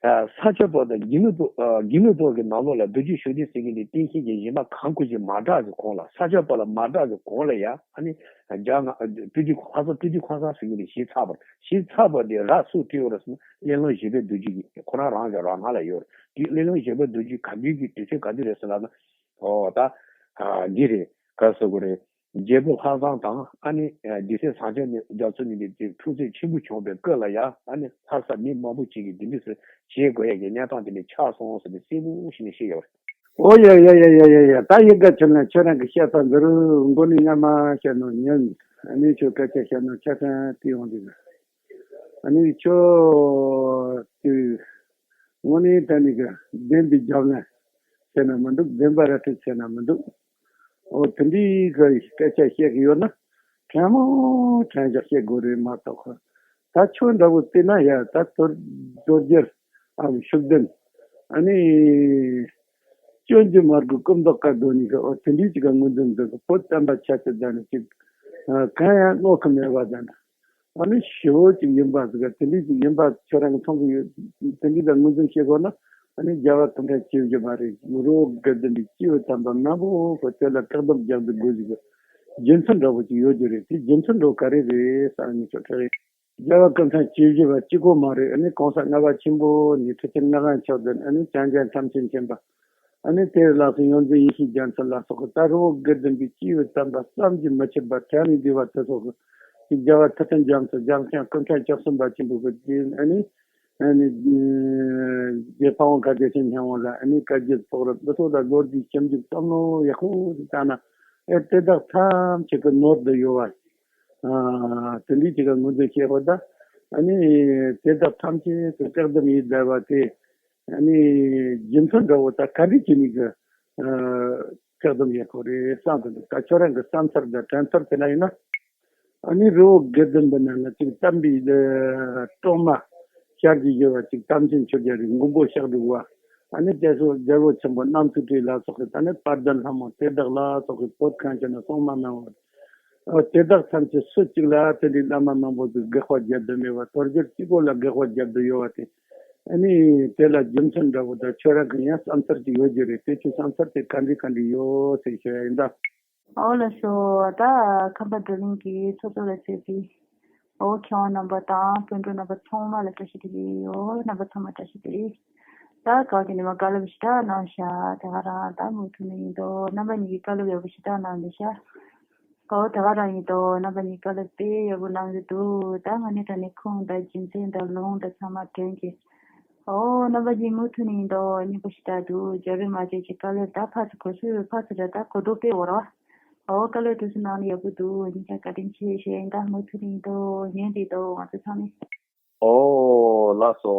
ས་སྐྱ་པ་དང་དགེ་ལུགས་པ་དགེ་ལུགས་པ་གི་ནང་ལོགས་ལ་རྡོ་རྗེ་ཤུགས་ལྡན་ཟེར་མཁན་དེ་བསྟེན་མཁན་གྱི་གཞན་པ་གང་དགོས་ཀྱི་མ་གྲགས་ཀྱི་གོང་ལ་ས་སྐྱ་པ་ལ་མ་གྲགས་ཀྱི་གོང་ལ་ཡ་ཨ་ནི་རྒྱ་ང་སྤྲུལ་སྐུ་ལྷ་ས་སྤྲུལ་སྐུ་ཁང་བཟང་ཟེར་མཁན་དེ་ཞེ་ཚ་པ་རེད། ཞེ་ཚ་པ་དེ་ར་སུ་སྤྲེའུ་ར་སུ་གླེང་བློང་བཞད་པའི་རྡོ་རྗེ་གི་ཁོ་རང་རང་གི་རང་སྣང་ལ་ཡོད་རེད། དེ་གླེང་བློང་བཞད་པའི་རྡོ་རྗེ་ག་དུས་ཀྱི་དུས་ཚོད་ག་དུས་རེད་ཟེར་ལབ་ན། ཨོ་ད། འདི་རེད་ག་ཟེར་དགོས་རེད། རྒྱལ་པོ་ལྷ་བཟང་དང་ཨ་ནི་སྡེ་སྲིད་སངས་རྒྱས་ནི་རྒྱ་མཚོ་གཉིས་ཀྱི་འཁྲུག་རྩོད་ཆེན་པོ་བྱུང་བའི་སྐབས་ལ་ཡ་ཨ་ནི་ལྷ་ས་མི་མང་པོ་ཅིག་གིས་འདི་འདྲ་ཟེར་བྱེད་དགོས་ཡ་གི་གནས་སྟངས་དེ་འདྲ་ཆགས་སོང་ཟེར་ནས་གསལ་པོ་ཞིག་ནས་བཤད་ཡོད་རེད། ཨོ་ཡ་ཡ་ཡ་ཡ་ཡ་ཡ། ད་ཡིན་ག་ཁྱོད་ན་ཁྱོད་རང་གི་བཤད་པ་འདི་རུ་མགོ་ནས་སྔ་མ་བཤད་ནོ་ཉན། ཨ་ནི་ཁྱོད་སྐད་ཆ་བཤད་ནོ་ཆ་ཚང་དེ་ཡོང་དུས། ཨ་ནི་ཁྱོད་དེ་དངོས་གནས་ད་ནི་གི་བདེན་པའི་རྒྱབ་ལན་བྱས་ན་མི་འདུག་བདེན་པ་ར་སྤྲོད་བྱས་ན་མི་འདུག་ཨོ་དེ་འདྲའི་གི་སྐད་ཆ་བཤད་གི་ཡོད་ན་དྲན་མོ་དྲན་བཞག་བཤད་དགོས་རེད་མ་གཏོགས། ད་ཁྱོད་འདྲ་བོ་བལྟས་ན་ཡ་ད་དོལ་རྒྱལ་ཨམ་ཤུགས་ལྡན་ཨ་ནི་སྐྱོན་གྱི་མ་དགོས་སྐུ་མདོག་དཀར་རྡོ་ནི་གི་ཨོ་དེ་འདྲའི་ཅིག་ག་ངོས་འཛིན་འདུག་གི་བོད་བསྟན་པ་ཆབ་སྲིད་ལྡན་ནི་ཅིག་གང་ཡང་གནོད་གི་མེད་པ་ལྡན། ཨ་ནི་ཞི་བོ་ཅིག་ཡིན་པ་ཟིག་དེ་འདྲའི་ཅིག་ཡིན་པ་ཁྱོད་རང་གི་མཐོང་གི་ཡོད། དེ་འདྲའི་ལ་ངོས་འཛིན་བྱེད་དགོས་ན་ཨ་ནི་རྒྱལ་བ་སྐུ་ཕྲེང་བཅུ་བཞི་མ་རེད། རི་བོ་དགུ་ལྡན་པའི་སྐྱེས་བུ་དམ་པ་མང་པོ་ཁོ་དེ་ལ་བཀག་སྡོམ་རྒྱག་འདུག་དགོས་ཟིག་རྒྱུ་མཚན་འདྲ་བོ་ཅིག་ཡོད་རྒྱུ་རེད། དེ་རྒྱུ་མཚན་འདྲ་བོ་ག་རེ་རེད་ཟེར་ནས་ཁྱོད་དྲིས། རྒྱལ་བ་སྐུ་ཕྲེང་བཅུ་བཞི་པ་གཅིག་པོ་མ་རེད། ཨ་ནི་གོང་ས་ལྔ་པ་ཆེན་པོ་ནས་ཁྲི་ཆེན་ལྔ་པ་མཆོག་ལྡན་ཨ་ནི་བྱང་རྒྱལ་ཐམས་ཅད་མཁྱེན་པ། ཨ་ནི་དེ་ལ་སོགས་ཡོངས་འཛིན་ཡེ་ཤེས་རྒྱ་མཚོ་ལ་སོགས་ད་རི་བོ་དགུ་ལྡན་པའི་སྐྱེས་བུ་དམ་པ་བསམ་གྱིས་མི་ཁྱབ་པ་དྲན་ནས་བསྡད་པ་དེ་ཚོ་གི་རྒྱལ་བ་ཐུབ་བསྟན་རྒྱ་མཚོ་རྒྱལ་མཚན་སྐུ་ཕྲེང་བཅུ་གསུམ་པ་ཆེན་པོ་གི་དེ་ཨ་ནི་ཨ་ནི་རྗེ་ཕ་བོང་ཁ་བདེ་ཆེན་སྙིང་པོ་ལ་ཨ་ནི་བཀའ་བརྒྱུད་ཚོགས་རབ་འདི་ཚོ་ལ་ལོ་རྒྱུས་ཞིབ་འཇུག་བསམ་བློ་ཡག་པོ་ཞིག་བཏང་ན་ཨེ་དེ་དག་ཐམས་ཅད་ཀྱི་ནོར་འདི་ཡོད་པ། ཨ་དེ་འདྲའི་ཅིག་ག་ངོས་འཛིན་བྱེད་དགོས་ད། ཨ་ནི་དེ་དག་ཐམས་ཅད་ཀྱི་བཀག་སྡོམ་ཡིན་བསྡད་པ་དེ་ཨ་ནི་རྒྱུ་མཚན་འདྲ་བོ་ད་ག་འདྲ་བྱས་ནས་གི་ཨ་བཀག་སྡོམ་ཡེད་དགོས་རེད་བསམ་གི་འདུག་ད་ཁྱོད་རང་གི་བསམ་ཚུལ་དང་དྲན་ཚུལ་དེ་འདྲ་ཡིན་ན། ཨ་ནི་རི་བོ་དགེ་ལྡན་པའི་ནང་ན་ཅིག་དམ་པའི་ཨ་སྲུང་མ་ཤར་གྱི་ཡོད་པ་ཅིག་དམ་ཅན་ཆོས་རྒྱལ་རི་མགོན་པོ་ཤཱཀ་ལུག་པ། ཨ་ནི་རྒྱལ་པོ་རྒྱལ་པོ་ཆེན་པོ་རྣམ་ཐོས་སྲས་ལ་སོགས་པའི། ད་ནི་དཔལ་ལྡན་ལྷ་མོ་དེ་དག་ལ་སོགས་པའི་བོད་གངས་ཅན་ན་སྲུང་མ་གནང་བ། ཨ་དེ་དག་ཐམས་ཅད་སུ་གཅིག་ལ་དེ་འདྲའི་བླ་མ་མང་པོ་ཅིག་དགག་པ་བརྒྱབ་བསྡད་མེད་པ། དོལ་རྒྱལ་གཅིག་པོ་ལ་དགག་པ་བརྒྱབ་བསྡད་ཡོད་པ་དེ། ཨ་ནི་དེ་ལ་རྒྱུ་མཚན་འདྲ་པོ་དང་ཁྱོད་རང་གི་ཡང་བསམ་ཚུལ་ཅིག་ཡོད་རྒྱུ་རེད། དེ་ཁྱོད་བསམ་ཚུལ་དེ་ག་འདྲ་ག་འདྲ་ཡོད་ཟེར་ཞུ་ཡ་ཡིན་ད། ཨོ་ལགས་སོ། ད་ཁམས་པ་བགྲོ་གླེང་གི་ཚོགས་གཙོ་ལ་ཟེར་གི། ཨོ་མཁས་དབང་རྣམ་པ་དང་སྤུན་གྲོགས་རྣམ་པ་ཚང་མ་ལ་བཀྲ་ཤིས་བདེ་ལེགས། ཨོ་རྣམ་པ་ཚང་མ་བཀྲ་ཤིས་བདེ་ལེགས། ད་གང་གི་ནི་མ་དཀའ་ལས་ཞེ་དྲག་གནང་ཤག་དེ་ག་རང་ད་མུ་མཐུད་ནས་ཡིན་དོ། རྣམ་པ་གཉིས་ཀྱིས་བཀའ་སློབ་ཡག་པོ་ཞེ་དྲག་གནང་འདུག་ཤག་ཨོ་དེ་ག་རང་ཡིན་དོ། རྣམ་པ་གཉིས་ཀྱིས་བཀའ་སློབ་དཔེ་ཡག་པོ་གནང་གི་འདུག་ད་ང་ནི་དྲང་གནས་ཁུངས་དང་རྒྱུ་མཚན་དང་ལུང་དང་ཚང་མ་དྲན་གི། ཨོ་རྣམ་པ་གཉིས་མུ་མཐུད་ནས་ཡིན་དོ། སྙིང་པོ་ཞེ་དྲག་འདུག་རྒྱ་རི་མ་བྱས་ཀྱི་བཀའ་སློབ་ད་ཕར་ཚུར་གོ་སུ་ཕར་ཚུར་ར་ད་གོ་རྟོགས་དཔེ་འོར་བ། ཨོ་བཀའ་སློབ་དུས་སུ་གནང་ནས་ཡག་པོ་འདུག་སྙིང་ཆ་བཀའ་དྲིན་ཆེ་ཞུ་ཡིན། ད་མུ་མཐུད་ནས་ཡིན་དོ། ཉན་འདི་དོ་ང་ཚོ་ཚང་མས། ཨོ་ལགས་སོ།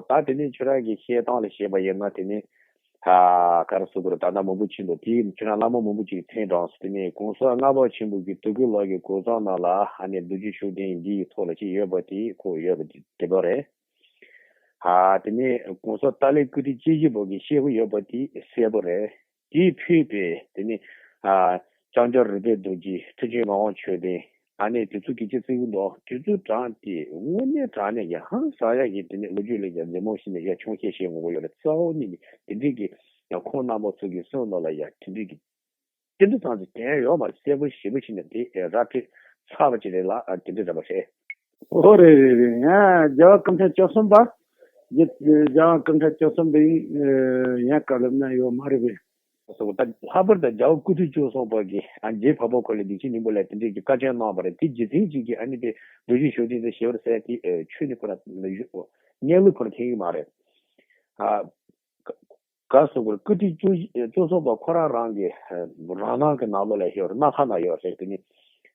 ད་དེ་ནས་ཁྱོད་རང་གི་བཤད་སྟངས་ལ་བཤད་པ་ཡིན་ན། དེ་ནས་ཨ་ག་རེ་ཟེར་དགོས་རེད། ད་ལྟ་མང་པོ་ཕྱིན་འདུག་དེ་ཁྱོད་རང་བླ་མ་མང་པོ་ཅིག་མཚན་དྲངས་སོང་། དེ་ནས་གོང་ས་ལྔ་པ་ཆེན་པོ་གི་དུས་འཁོར་ལོ་གི་གོ་ས་ནང་ལ་ཨ་ནི་རྡོ་རྗེ་ཤུགས་ལྡན་འདི་ཡི་ཐོག་ལ་ཅིག་ཡོད་པ་དེ་ཁོ་ཡོད་པ་དེ་དེ་པར་རེད། ཨ་དེ་ནས་གོང་ས་ཏཱ་ལའི་སྐུ་ཕྲེང་བཅུ་བཞི་པོ་གི་བཤད་སྒོ་ཡོད་པ་དེ་གསལ་པོ་རེད། དེའི་ཕུད་པའི་དེ་ནི་ཨ་ལྕང་སྐྱ་རོལ་པའི་རྡོ་རྗེ། མཐུ་ཆེན་ངག་དབང་ཆོས་ལྡན། ཨ་ནི་དེ་ཚོ་གི་ཅི་ཚིག་འདུག་དེ་ཚོ་དྲངས་ཏེ་དངོས་གནས་དྲང་གནས་ཀྱི་ཧང་སང་ཡག་གི་དེ་ནི་ལོ་རྒྱུས་ལ་ཡ་མཛེས་མོ་ཞིག་ནས་ཡ་ཆུང་བཤད་བཤད་ངོ་གོ་ཡོད་རེད། རྩ་བ་ཉིད་ནས་དེ་འདྲའི་གི་ཡ་ཁོང་རྣམ་པ་ཚོ་གི་སེམས་ནང་ལ་ཡ་དེ་འདྲའི་གི་དེ་འདྲ་ཙམ་ཞིག་དྲན་ཡོད་མ་རེད། གསལ་པོ་ཞེ་པོ་ཞིག་ནས་དེ་ར་སྤྲོད་ཚར་བ་ཅིག་རེད་ལ། ཨ་དེ་འདྲ་རེད་པ་རེད། ཨོ་རེད་རེད་རེད། ཡང་རྒྱལ་བ་སྐུ་ཕྲེང་བཅུ་གསུམ་པ། རྒྱལ་རྒྱལ་བ་སྐུ་ཕྲེང་བཅུ་གསུམ་པས་ཡང་བཀའ་སློབ་གནང་ཡོད་མ་རེད་པས། སོ་ད་ལྷག་པར་དུ་རྒྱལ་བ་སྐུ་ཕྲེང་བཅུ་གསུམ་པ་གིས་ཨ་རྗེ་འཕགས་པ་ཁོ་ལ་བདེ་ཆེན་སྙིང་པོ་ལ་དེ་འདྲའི་གི་བཀའ་ཆད་གནང་བ་རེད། དེ་རྗེས་མཐུན་ཅིག་གིས་ཨ་ནི་དེ་རྡོ་རྗེ་ཤུགས་ལྡན་དེ་ཞེ་བར་ཟེར་དེ་ཆོས་ནི་ཁོ་ར་སྙན་ལུགས་ཁོ་ར་འཐེན་གི་མ་རེད། ཨ། ག་སོགས་པར་སྐུ་ཕྲེང་བཅུ་བཅུ་གསུམ་པ་ཁོ་རང་རང་གི་རང་སྣང་གི་ནང་ལོགས་ལ་ཡོད་རེད། སྣ་ཁ་ན་ཡོད་རེད། དེ་ནི་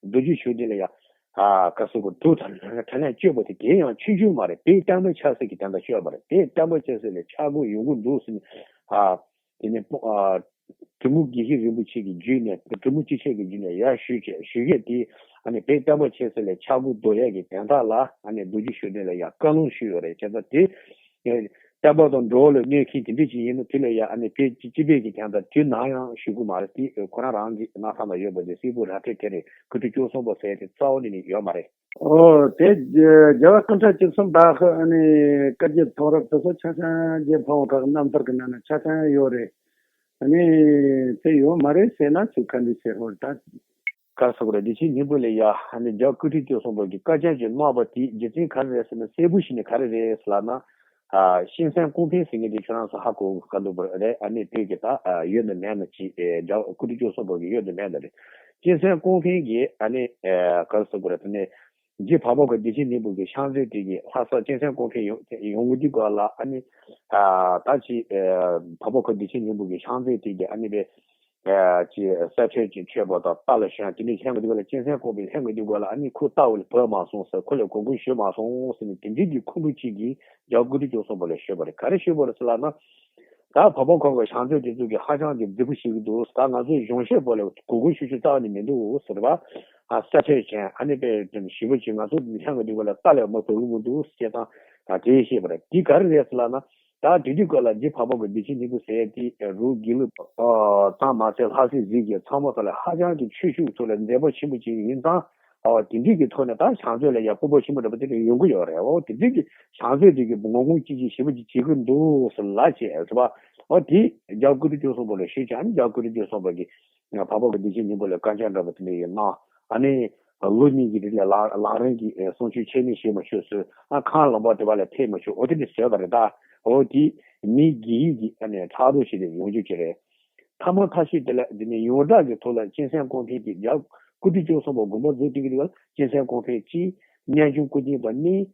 རྡོ་རྗེ་ཤུགས་ལྡན་ལ་ཡ་ཨ་ག་སོགས་པར་དུག་དང་དྲན་ལན་གཅོད་པ་དེ་དེ་ཡང་ཆུང་ཆུང་མ་རེད། དཔེ་བརྟན་པོ་ཆགས་སྲིད་ཀྱི་དོན་དག་ཤོད་པ་རེད། དཔེ་བརྟན་པོ་ཆགས་སྲིད་ལ་ཆག་སྒོ་ཡོང་གི་འདུག་ཟེར་ནས། ཨ་དེ་ནི་ཨ་དྲི་མུ་དགེ་བཤེས་རིན་པོ་ཆེ་གི་བརྒྱུད་ནས། དྲི་མུ་སྤྱི་ཆེན་གྱི་བརྒྱུད་ནས་ཡར་ཞུས་བྱས་ཞུས་ཡས་དེ་ཨ་ནི་དཔེ་བརྟན་པོ་ཆགས་སྲིད་ལ་ཆག་སྒོ་རྡོ་ཡས་ཀྱི་དོན་དག་ལ་ཨ་ནི་རྡོ་རྗེ་ཤུགས་ལྡན་ལ་ཡ་བཀའ་ལུང་ཞུས་ཡོད་རེད། བྱས་ཙང་དེ། བསྟན་པ་དང་འགྲོ་བ་ལ་གནོད་མཁན་དེ་འདྲ་ཅིག་ཡིན་ན་དེ་ལ་ཡ་ཨ་ནི་དཔེ་ཅི་ཅི་ཕན་གྱི་དོན་དག་དུས་ནམ་ཡང་ཞུ་གི་མ་རེད། དེ་ཁོ་རང་རང་གི་སྣ་ཐང་ལ་ཡོད་པ་དེ་གསལ་པོ་ར་སྤྲོད་དེ་རེད། སྐུ་ཕྲེང་བཅུ་གསུམ་པ་ཟེར་དེ་རྩ་བ་ནས་ནི་ཡོད་མ་རེད། ཨོ་དེ་རྒྱལ་བ་སྐུ་ཕྲེང་བཅུ་གསུམ་པ་ཨ་ནི་བཀའ་བརྒྱུད་མཐོ་རབས་དེ་ཚོ་ཆ་ཚང་རྗེ་འཕགས་པ་ཁོ་རང་རྣམ་ཐར་གྱི་ནང་ན་ཆ་ཚང་ཡོད་རེད། ཨ་ནི་དེ་ཡོད་མ་རེད་ཟེར་ན་ཚུལ་ག་འདྲ་ཟེར་ཧོར་ད། ག་སོགས་རེད། བདེ་ཆེན་སྙིང་པོ་ལ་ཡ་ཨ་ནི་རྒྱལ་བ་སྐུ་ཕྲེང་བཅུ་གསུམ་པ་གི་བཀའ་ཆད་ཅིག་གནང་བ་དེ་རྒྱུ་མཚན་ག་རེ་རེད་ཟེར་ན། གསལ་པོ་ཞིག་ནས་ག་རེ་རེད་ཟེར་ལབ་ན། ཨ་གཅན་གཟན་ཀོང་ཕན་ཟེར་མཁན་དེ་ཁྱོད་རང་ཚོ་ཧ་གོ་གི་འདུག་པ་རེད། ཨ་ནི་དེ་གི་ད་ཨ་ཡོད་ན་མེད་ན་ཅིག་ཨེ་རྒྱལ་བ་སྐུ་ཕྲེང་བཅུ་གསུམ་པ་གི་ཡོད་ན་མེད་ན་རེད། གཅན་གཟན་ཀོང་ཕན་གྱིས་ཨ་ནི་ཨེ་ག་རེ་ཟེར་དགོས་རེད། དེ་ནས་རྗེ་འཕགས་པ་ཁོ་བདེ་ཆེན་སྙིང་པོ་གི་ཕྱག་མཛོད་དེ་གི་ལྷ་ས་གཅན་གཟན་ཀོང་ཕན་ཡོང་ཡོང་གི་དུས་སྐབས་ལ་ཨ་ནི་ཨ་ད་ཅིག་ཨེ་འཕགས་པ་ཁོ་བདེ་ཆེན་སྙིང་པོ་གི་ཕྱག་མཛོད་དེ་གི་ཨ་ནི་པའི། ཨ་ཅེས་གསེར་ཁྲི་ཅིག་མཆོད་པ་དང་རྟ་ལ་ཞོན་དེ་འདྲའི་ལྷན་དགོས་དུས་སྐབས་ལ། གཅན་གཟན་ཀོང་ཕན་ལྷན་དགོས་དུས་སྐབས་ལ་ཨ་ནི་ཁོ་རྟ་འུ་ལ་བོས་མ་སོང་ཟེར། ཁོ་ལ་གོ་སྐོན་ཞུས་མ་སོང་ཟེར་ནས་དེ་འདྲའི་གི་ཁུངས་ལུང་ཅིག་གིས་རྒྱལ་བ་སྐུ་ཕྲེང་བཅུ་གསུམ་པ་ལ་ཞུས་པ་རེད། ག་རེ་ཞུས་པ་རེད་ཟེར་ལབ་ན། ད་འཕགས་པ་ཁོང་གི་ཕྱག་མཛོད་དེ་ཚོ་གི་ཧ་ཅང་གི་རྫིག་པོ་ཞིག་འདུག་ད་ང་ཚོ་གཞུང་བཤད་པོ་ལ་གོ་སྐོན་ཞུ་རྒྱུ་རྩ་བ་ནས་མི་འདུག་ཟེར་བ། ཨ་གསེར་ཁྲི་ཅན་ཨ་ནི་པའི་ཞི་བ་ཅིག་ང་ཚོ་ལྷན་དགོས་དུས་སྐབས་ལ་རྟ་ལ་མ་བོས་གི་མི་འདུག་ཅེས་དང་དེ་བཤད་པ་རེད། དེ་ག་རེ་རེད་ཟེར་ལབ་ན། ད་དེ་དུས་སྐབས་ལ་རྗེ་འཕགས་པ་གི་བདེ་ཆེན་སྙིང་པོ་ཟེར་ཡས་དེ་རུ་དགེ་ལུགས་ཨ་ཙམ་མ་ཟད་ལྷ་སའི་གཟིགས་ཀྱི་ཚང་མ་ཚོ་ལ་ཧ་ཅང་གི་ཆོས་ཕྱོགས་ཐོག་ལ་མཛད་པ་ཆེན་པོ་ཅིག་ཡིན་ཙང་། ཨ་དེ་འདྲའི་གི་ཐོག་ནས་ད་ཕྱག་མཛོད་ལ་ཡ་སྤོབས་པ་ཆེན་པོ་འདྲ་པོ་དེ་འདྲ་ཡོང་གི་ཡོད་རེད། འོ་དེ་འདྲའི་གི་ཕྱག་མཛོད་དེ་གི་ངོ་སྐོང་ཅི་ཅི་ཞེ་པོ་ཅིག་བྱེད་ཀྱི་འདུག་ཟེར་ལབ་བྱས་རེད་པ། འོ་དེ་རྒྱལ་བ་སྐུ་ཕྲེང་བཅུ་གསུམ་པ་ལ་ཞུས་བྱས་ཨ་ནི་རྒྱལ་བ་སྐུ་ཕྲེང་བཅུ་གསུམ་པ་གི་འཕགས་པ་གི་བདེ་ཆེན་སྙིང་པོ་ལ་བཀའ་ཆད་འདྲ་པོ་དེ་འདྲ་ཡིན་ན། ཨ་ནི་ལོ་གཉིས་ཀྱི་རིང་ལ་ལག་ལག་རིང་གི་གསུང་ཆོས་འཆད་ཉན་བྱེད་མ་ཆོག་ཟེར། ཨ་ཁང་ལམ་བར་དེ་བ་ལ་ཕེབས་མ་ཆོག་འོ་དེ་འདྲ་བཟོས་པ་རེད་ད། འོ་དེ་མི་དགེ་བའི་གི་ཨ་ནི་ཕྲག་དོག་ཞིག་ལས་ཡོང་རྒྱུ་ཅིག་རེད། ཐ་མ་ཐ་ཤོས་དེ་ལ་དེ་ནས་ཡོངས་གྲགས་ཀྱི་ཐོག་ལ་གཅན་གཟན་ཀོང་ཕན་གྱིས་རྒྱལ་བ་སྐུ་ཕྲེང་བཅུ་གསུམ་པ་དགོངས་པ་རྫོགས་དུས་ཀྱི་རིང་ལ་གཅན་གཟན་ཀོང་ཕན་གཅིག་རྨད་བྱུང་སྐུ་རྒྱན་པ་གཉིས།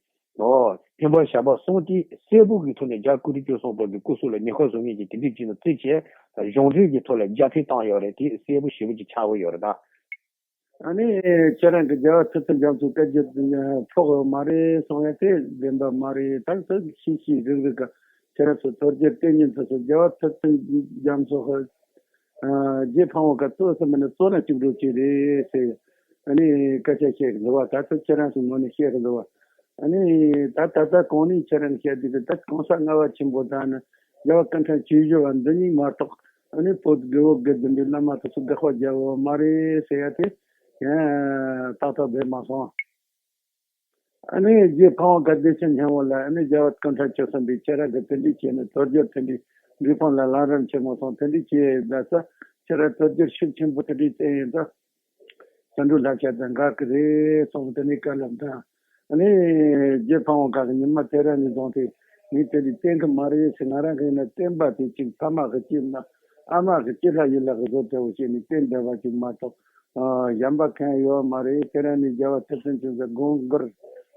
ཨོ། འཕན་པ་ཞབས་པ་གསུམ་དེ་གསལ་པོ་གི་ཐོག་ནས་རྒྱལ་བ་སྐུ་ཕྲེང་བཅུ་གསུམ་པ་གི་སྐུ་གཟུགས་ལ་ཉེན་ཁ་བཟོ་མཁན་གྱི་དེ་འདྲའི་ཅིག་ནང་བརྩིས་བྱས། གཞུང་འབྲེལ་གྱི་ཐོག་ལ་རྒྱབ་འཕེན་བཏང་ཡོད་རེད། དེ་གསལ་པོ་ཞེ་པོ་ཅིག་ཆགས་ཡོད་རེད་ད། ཨ་ནི་ཁྱེད་རང་གི་རྒྱལ་བ་ཐུབ་བསྟན་རྒྱ་མཚོ་བཀའ་བརྒྱུད་ཕོག་ཡོད་མ་རེད་གསུང་ཡ་དེ་བདེན་པ་མ་རེད། ད་ཚོད་ཤིག་ཤིག་རིག་རིག་ག་ཁྱེད་རང་ཚོ་དོལ་རྒྱལ་བསྟེན་མཁན་ཚོ་ཚོ་རྒྱལ་བ་ཐུབ་བསྟན་རྒྱ་མཚོ་ཧ་རྗེ་འཕང་བ་ག་གཙོ་ས་མིན་ན་གཙོ་ན་གཅིག་འགྲོ་གཅིག་རེད་ཟེར། ཨ་ནི་སྐད་ཆ་བཤད་གི་འདུག་བ། ད་ལྟ་ཁྱེད་རང་ཚོ་ངོས་ནས་བཤད་གི་འདུག་བ། ཨ་ནི་ད་ད་ལྟ་གོང་ནས་ཁྱེད་རང་བཤད་དུས་ད་ལྟ་གོང་ས་ལྔ་པ་ཆེན་པོ་དང་ནི་རྒྱལ་བ་སྐུ་ཕྲེང་བཅུ་བཞི་པ་འདི་གཉིས་མ་གཏོགས། ཨ་ནི་བོད་དགེ་བོ་དགེ་ལྡན་པའི་བླ་མ་དེ་ཚོ་དགག་པ་རྒྱག་ཡོད་མ་རེད་ཟེར་ཡ་དེ་ཡང་ཏག་ཏག་བསྡད་མ་སོང་། ཨ་ནི་རྗེ་འཕགས་པ་བདེ་ཆེན་སྙིང་པོ་ལ་ཨ་ནི་རྒྱལ་བ་སྐུ་ཕྲེང་བཅུ་གསུམ་པས་ཁྱེད་རང་གི་དེ་འདྲས་བྱས་ནས་དོལ་རྒྱལ་དེ་འདྲས་འབྲས་སྤུངས་ལ་ལམ་རིམ་ཆེན་མོ་སོང་། དེ་འདྲས་བྱས་ཡོད་ད་ས། ཁྱེད་རང་དོལ་རྒྱལ་ཤུགས་ཆེན་པོ་དེ་འདྲས་བསྟེན་ཡོད་ད། བཅིངས་འགྲོལ་བསླབ་བྱ་དང་འགལ་གི་རེད་གསུངས། དེ་ནས་བཀའ་སློབ་དང་། ཨ་ནི་རྗེ་འཕགས་པ་ག་གི་ཉི་མ་དེ་རིང་ནས་བཟུང་སྟེ་ངས་དེ་འདྲས་བསྟེན་གི་མ་རེད་ཟེར། ང་རང་གི་ཡིན་ན་བསྟེན་པ་དེ་གཅིག་ཕ་མ་གི་གཅིག་ན་ཨ་མ་གི་གཅིག་ལྷ་ཡིན་ལ་གི་བཟོ་ལྟ་བུ་བྱས་ནས་བསྟེན་བསྡད་པ་གཅིག་མ་གཏོགས། ཨ། གཞན་པ་གང་ཡོད་མ་རེད། དེ་རིང་ནས་རྒྱལ་བ་ཐེག་ཆེན་ཆོས་འཛིན་དགོངས་འགལ་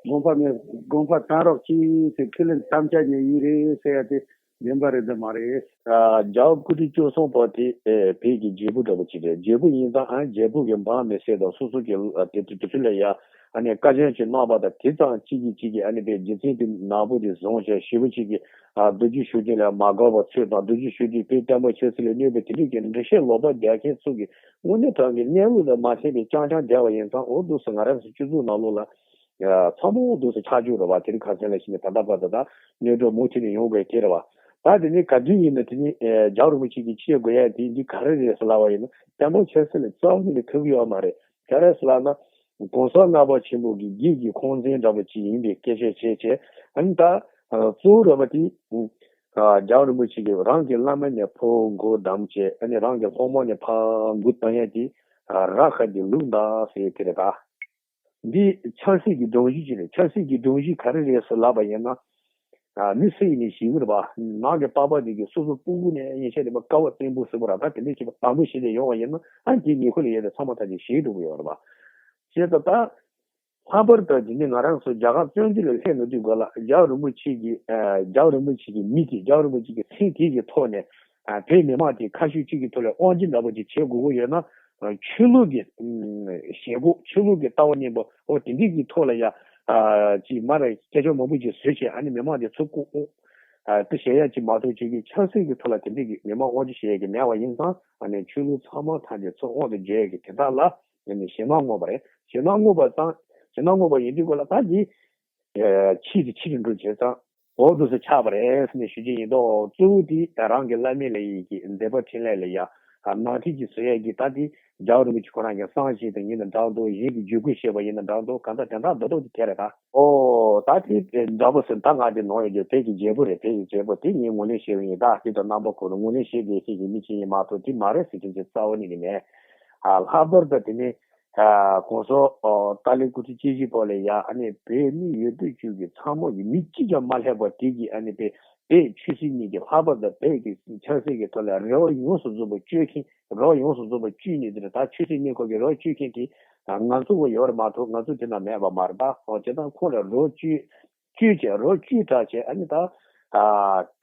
དགོངས་པ་མེད། དགོངས་པ་བཏང་རོགས་གྱིས་ཟེར། ཁས་ལེན་དམ་བཅའ་ཉིད་ཡིན་རེད་ཟེར་ཡ་དེ་བདེན་པ་རེད་དམ་མ་རེད། ཨ། རྒྱལ་བ་སྐུ་ཕྲེང་བཅུ་གསུམ་པ་དེ་ཨེ་བོད་ཀྱི་རྒྱལ་པོ་འདྲ་པོ་ཅིག་རེད། རྒྱལ་པོ་ཡིན་ཙང་ཨ་རྒྱལ་པོ་གི་འབངས་མི་སེར་དང་སོ་སོ་གི་ཨ་དེ་དེ་དེ་ཚོ་ལ་ཡ་ཨ་ནི་བཀའ་བཀྱོན་ཅིག་གནང་བ་དང་། དེ་ཙང་གཅིག་གིས་གཅིག་གིས་ཨ་ནི་བོད་རྒྱལ་བཙན་དེ་ནག་པོ་དེ་བཟུང་བྱས་ཞེ་པོ་ཅིག་གིས་ཨ་རྡོ་རྗེ་ཤུགས་ལྡན་ལ་མ་དགའ་བ་ཚོས་དང་། རྡོ་རྗེ་ཤུགས་ལྡན་དཔལ་བསྟན་པ་ཆབ་སྲིད་ལ་གནོད་པའི་དེ་འདྲའི་གི་འགྲེལ་བཤད་ལོག་པ་རྒྱག་མཁན་ཚོ་གི་དངོས་གནས་དྲང་གི་གནས་ལུགས་ལ་མ་འཚམ་པའི་རྐྱང་རྐྱང་རྒྱག་པ་ཡིན་ཙང་། འོ་འདུག་སེ་ང་རང་ཚོ་སྤྱི་ཚོགས་ནང་ལོགས་ལ་ཡ་ཚང་མ་འོ་འདུག་སེ་ཆགས་རྒྱུ་རེད་བ། དེ་རིང་ཁ་སང་ལ་ཕྱིན་ནས་ད་ལྟ་བར་དུ་ད་གནོད་འགྲོ་མུ་མཐུད་ནས་ཡོང་དགོས་དེ་རེད་བ། ད་དེ་ནས་ག་དུས་ཡིན་ན་དེ་ནས་ཨེ་རྒྱལ་བ་རིན་པོ་ཆེ་གིས་བཤད་དགོས་ཡ་དེ་འདི་ག་རེ་རེད་ཟེར་ལབ་པ་ཡིན་ན། བསྟན་པ་ཆབ་སྲིད་ལ་རྩ་བ་ཉིད་ནས་ཐུག་གི་ཡོད་མ་རེད། ག་རེ་ཟེར་ལབ་ན། གོང་ས་ལྔ་པ་ཆེན་པོ་གི་རྒྱུད་ཀྱི་ཁུངས་བཙན་འདྲ་པོ་ཅིག་ཡིན་པའི་སྐད་ཆ་བྱས་བྱས། ཨ་ནི་ད་ཨ་གཙོ་བོ་ར་བ་དེ་ཨ་རྒྱལ་བ་རིན་པོ་ཆེ་གིས་རང་གི་བླ་མ་ནས་ཕོ་མགོ་བསྡམས་བྱས། ཨ་ནི་རང་གི་སློབ་མ་ནས་ཕ་མགོ་བསྡམས་ཡ་དེ་ཨ་ར་ཁ་དེ་ལུག་འདག་ཟེར་དེ་རེད་ད། འདི་ཆབ་སྲིད་ཀྱི་སྒྲོམ་གཞི་ཅིག་རེད། ཆབ་སྲིད་ཀྱི་སྒྲོམ་གཞི་ག་རེ་རེད་ཟེར་ལབ་པ་ཡིན་ན། ཨ་མི་སུ་ཡིན་ནའི་ཞེ་པོ་རེད་པ། ནང་གི་པགས་པ་འདི་གི་སོ་སོ་སྤུ་གུ་ནས་ཡིན་ཤག་དེ་པ་ཀ་བ་བཙན་པོ་ཟེར་བ་ར་ད་དེ་འདྲས་བྱས་པ་དང་པོ་ཞིག་ལས་ཡོང་བ་ཡིན་ན། ཨ་དེའི་ཉེ་འཁོར་ལ་ཡོད་པའི་ཚང་མ་ཐམས་ཅད་ཞེད་འགྲོ་གི་ཡོད་རེད་པ། བྱས་ཙང་ད་ལྷག་པར་དུ་དེ་ནི་ང་རང་ཚོ་རྒྱ་གར་བཙན་བྱོལ་ལ་སླེབས་ཡོང་དུས་སྒང་ལ་རྒྱལ་བ་རིན་པོ་ཆེ་གི་ཨ་རྒྱལ་བ་རིན་པོ་ཆེ་གི་མི་དེ། རྒྱལ་བ་རིན་པོ་ཆེ་གི་མཚན་དེ་གི་ཐོག་ནས་ཨ་བོད་མི་མང་དེ་ཁ་ཤས་ཅིག་གི་ཐོག་ལ་དབང་སྒྱུར་འདྲ་པོ་ཅིག་བྱེད་དགོས་ཀྱི་ཡོད་ན། ཨ་ཆོས་ལུགས་ཀྱི་ཨ་ཞེན་ཁོག་ཆོས་ལུགས་ཀྱི་ལྟ་བ་གཉིས་པོ་འོ་དེ་འདྲས་ཀྱི་ཐོག་ལ་ཡ་ཨ་ཅིག་མར་སྐད་ཆ་མང་པོ་ཅིག་བཟོས་བྱས། ཨ་ནི་མི་མང་དེ་ཚུར་བཀུག་ཨོ་ཨ་དེ་བྱེད་ཡ་ཅིག་མ་གཏོགས། ཅིག་གི་ཆབ་སྲིད་ཀྱི་ཐོག་ལ་དེ་འདྲས་ཀྱི་མི་མང་དབང་སྒྱུར་བྱེད་ཡ་གི་མེད་པ་ཡིན་ཙང་། ཨ་ནི་ཆོས་ལུགས་ཚང་མ་ཐམས་ཅད་ཚུར་དབང་དུ་བྱེད་ཡ་གི་དེ་དག་ལ་ཨ་ནི་ཞེད་སྣང་མངོན་པ་རེད། ཞེད་སྣང་མངོན་པ་ཙང་། ཞེད་སྣང་མངོན་པ་ཡིན་དུས་སྒང་ལ་ད་འདི་ཨ་ཕྱིས་དེ་ཕྱིས་དེ་འགྲོ་བྱས་ཙང་། འོ་འདུག་སེ་ཆགས་པ་རེད་ཟེར་ནས་ཞུ་རྒྱུ་ཡིན་མདོག། གཙོ་བོ་དེ་རང་གི་བླ་མའི་ལ་ཡི་གི་མཛད་པ་འཕྲིན་ལས་ལ་ཡ་ནང་ཁྲིད་ཀྱི་བཟོ་ཡས་ཀྱི་ད་དེ་རྒྱལ་བ་རིན་པོ་ཆེ་ཁོ་རང་གི་གསང་ཞིང་དུ་ཡིན་ན་འདྲ་འདུག། གཞན་གྱི་བརྒྱུད་སྐུལ་བྱས་པ་ཡིན་ན་འདྲ་འདུག། གང་ལྟར་དོན་དག་རྡོག་རྡོག་དེ་དེ་རེད་ད། ཨོ་ད་དེ་འདྲ་པོ་ཟེར། ད་ང་དེ་ནོར་ཡོད་རྒྱུ་བོད་ཀྱི་རྒྱལ་པོ་རེད། བོད་ཀྱི་རྒྱལ་པོ་དེ་ངས་ངོས་ལེན་བྱས་པ་ཡིན། ད་དེ་དང་རྣམ་པ་ཁོ་རང་ངོས་ལེན་བྱེད་དགོས་ཤེས་ཀྱི་མི་ཅིག་ཡིན་མ་གཏོགས་དེ་མ་རེད་ཟེར་མཁན་ཅིག་རྩ་བ་ཉིད་ནས་མེད། ཨ་ལྷག་པར་དུ་དེ་ནི། ཨ་གོང་ས་ཨ་ཏཱ་ལའི་སྐུ་ཕྲེང་བཅུ་བཞི་པ་ལ་ཡ་ཨ་ནི་བོད་མི་ཡོད་དོ་ཅོག་གི་ཚང་མ་གི་མི་གཅིག་ཀྱང་མ་སླེབས་པ་དེ་གི་ཨ་ནི་བོད་བོད་ཆོས་སྲིད་གཉིས་ཀྱི། ལྷག་པར་དུ་བོད་ཀྱི་ཆབ་སྲིད་ཀྱི་ཐོག་ལ་རེ་བ་ཡོངས་སུ་རྫོགས་པ་བཅོལ་མཁན། རེ་བ་ཡོངས་སུ་རྫོགས་པ་བཅོལ་ནས། དེ་ནི་ད་ཆོས་སྲིད་གཉིས་ཁུལ་གྱི་རེ་བ་བཅོལ་མཁན་དེ་ང་ཚོ་བ་ཡོད་རེད་མ་གཏོགས་ང་ཚོ་དེ་ན་མེད་པ་མ་རེད་ད། ཨོ་བྱས་ཙང་ཁོང་ལ་རེ་བ་བཅོལ་བཅོལ་བྱས། རེ་བ་བཅོལ་དྲགས་བྱས། ཨ་ནི་ད་ཨ་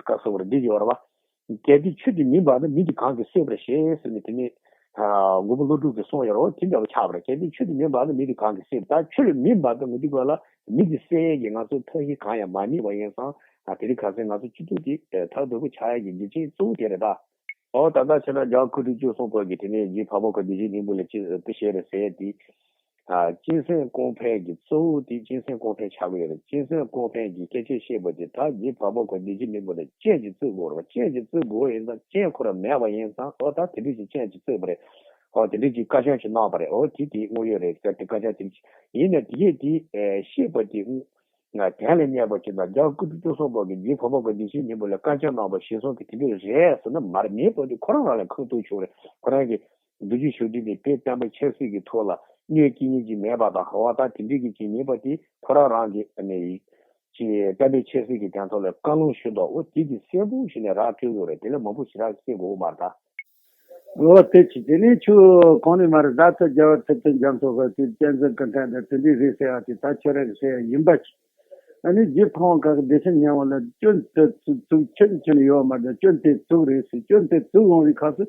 ག་སོ་བར་འདི་ཡོད་རེད་བ། གལ་ཏེ་ཆོས་དེ་མིན་པ་ན་མི་དེ་གང་གིས་གསོད་པར་བྱེད་ཟེར་ནས་དེ་ནས་ཨ་མགོན་པོ་ཀླུ་སྒྲུབ་ཀྱིས་གསུངས་ཡོད་རེད། དེ་འདྲ་བ་ཆགས་པ་རེད། གལ་ཏེ་ཆོས་དེ་མིན་པ་ན་མི་དེ་གང་གིས་གསོད། ད་ཆོས་ལ་མིན་པ་ན་ང་ཚོ་ག་ལ་མི་དེ་གསོད་ཡས་ཀྱི་ང་ཚོ་ཐབས་ཤེས་གང་ཡང་མ་རྙེད་པ་ཡིན་ཙང་། ཨ་དེ་རིང་ཁ་སང་ང་ཚོ་སྤྱི་ཚོགས་དེ་ཨ་ཐབས་སྡུག་པོ་ཆགས་ཡས་ཀྱི་རྒྱུ་རྐྱེན་གཙོ་བོ་དེ་རེད་ད། ཨོ་ད་ལྟ་བྱས་ན་རྒྱལ་བ་སྐུ་ཕྲེང་བཅུ་གསུམ་པ་གི་དེ་ནས་རྗེ་འཕགས་པ་ཁོ་བདེ་ཆེན་སྙིང་པོ་ལ་ཅི་དེ་བཤད་རེད་ཟེར་ཡས་དེ། ཨ་གཅན་གཟན་ཀོང་ཕན་གྱི་གཙོ་བོ་དེ་གཅན་གཟན་ཀོང་ཕན་ཆགས་ཀྱི་ཡོད་རེད། གཅན་གཟན་ཀོང་ཕན་གྱིས་སྐད་ཆ་བཤད་པ་དེ། ད་རྗེ་འཕགས་པ་ཁོ་བདེ་ཆེན་སྙིང་པོ་ལ་སྤྱན་གྱིས་བཙུགས་དགོས་རེད་པ། སྤྱན་གྱིས་བཙུགས་དགོས་ཡིན་ཙང་སྤྱན་ཁོ་རང་མེད་པ་ཡིན་ཙང་། ཨོ་ད་དེ་འདྲ་ཞིག་སྤྱན་གྱིས་བཙུགས་པ་རེད། ཨོ་དེ་འདྲ་ཞིག་བཀའ་བཀྱོན་ཞིག་གནང་བ་རེད། ཨོ་དེ་དེ་དངོས་ཡོད་རེད་ཟེར། དེ་བཀའ་བཀྱོན་དེ་ཡིན་ན་དེ་གས་དེ་ཨེ་བཤད་པ་དེ་ང་གན་ལ་བསྙད་པ་ཅིག་དང་། རྒྱལ་བ་སྐུ་ཕྲེང་བཅུ་གསུམ་པ་གིས་རྗེ་འཕགས་པ་ཁོ་བདེ་ཆེན་སྙིང་པོ་ལ་བཀའ་བཀྱོན་གནང་བ་ཞིག་སོང་གི་དེ་འདྲ་རེད་ཟེར་ན་མ་རེད། མེད་པ་དེ་ཁོ་རང་རང་ལ་ཁག་ཐུག་ཆོག་རེད། ཁོ་རང་གིས་རྡོ་རྗེ་ཤུགས་ལྡན་དེ་བོད་བསྟན་པ་ཆབ་སྲིད་ཀྱི་ཐོག་ལ་གནོད་སྐྱེལ་མཁན་ཅིག་མེད་པ་དང་། འོ་ད་དེ་འདྲའི་གི་ཅིག་མེད་པ་དེ་ཁོ་རང་རང་གི་ཨ་ནི་ཅིག་བསྟན་པའི་ཆབ་སྲིད་ཀྱི་དོན་ཐོག་ལ་བཀའ་ལུང་ཞུ་མདོག་འོ་དེ་གི་གསལ་པོ་ཞིག་ནས་རག་སྤྲོད་དགོས་རེད། དེ་ལས་མང་པོ་ཞིག་རག་སྐྱེལ་དགོས་མ་རེད་ད། འོ་དེ་ཅི་དེ་ནས་ཁྱོད་གོང་ནས་མར་ད་ལྟ་རྒྱལ་བ་ཐེག་ཆེན་རྒྱ་མཚོ་གི་དེ་བསྟན་འཛིན་སྐུ་ཕྲེང་དང་དེ་འདྲའི་རེད་ཟེར་ཡ་དེ་ད་ཁྱོད་རང་གི་ཟེར་ཡ་ཡིན་པ་ཅིག་ཨ་ནི་རྗེ་འཕགས་པ་ག་གི་བདེ་ཆེན་སྙིང་པོ་ལ་སྐྱོན་དེ་ཚུགས་ཁྱོན་ཁྱོན་ཡོད་མ་རེད། སྐྱོན་དེ་ཚུགས་རེད་ཟེར། སྐྱོན་དེ་ཚུགས་འོང་བའི་སྐབས་སུ་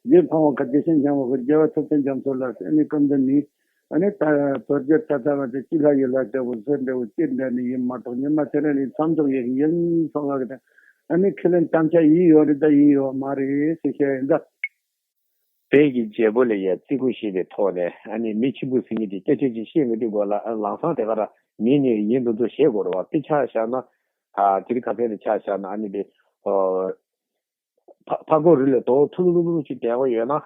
རྗེ་འཕགས་པ་ག་བདེ་ཆེན་སྙིང་པོ་གི་རྒྱལ་བ་ཐེག་ཆེན་རྒྱ་མཚོ་ལ་ཨ་ནི་སྐུ་མདུན་ནས་ཨ་ནི་ད་དོལ་རྒྱལ་ད་ལྟ་བ་དེ་སྤྱི་ལྷ་ཡུལ་ལྷ་ལྟ་བུ་ཟེར་འདྲ་བོ་སྐྱེས་འདྲ་ནི་ཡིན་མ་གཏོགས་ཉི་མ་དེ་རིང་ནས་མཚམས་འཇོག་ཡིན་ཡིན་སོང་བ་གི་ད་ཨ་ནི་ཁས་ལེན་དམ་བཅའ་ཡིན་ཡོད་རེད་ད་ཡིན་ཡོད་མ་རེད་ཟེར་བཤད་ཡིན་ད། བོད་ཀྱི་རྒྱལ་པོ་ལ་ཡ་བརྩི་བཀུར་བྱེད་པའི་ཐོག་ནས་ཨ་ནི་མི་ཆེན་པོ་ཟེར་མཁན་དེ་སྐད་ཆ་ཅིག་བཤད་མི་དུས་སྐོར་ལ་ཨ་ལམ་སང་དེ་ག་ར་མི་ནས་ཡིན་འདུག་འདུག་བཤད་དགོས་རེད་བ། དཔེ་ཆ་བཞག་ན་ཨ་དེ་རིང་ཁ་སང་དེ་ཆ་བཞག་ན་ཨ་ནི་དེ་ཨོ་ཕ་ཕ་ཁོ་རི་ལ་དོ་ཐུ་ལུ་ལུ་ལུ་ཅིག་བསྡད་པ་ཡོད་ན་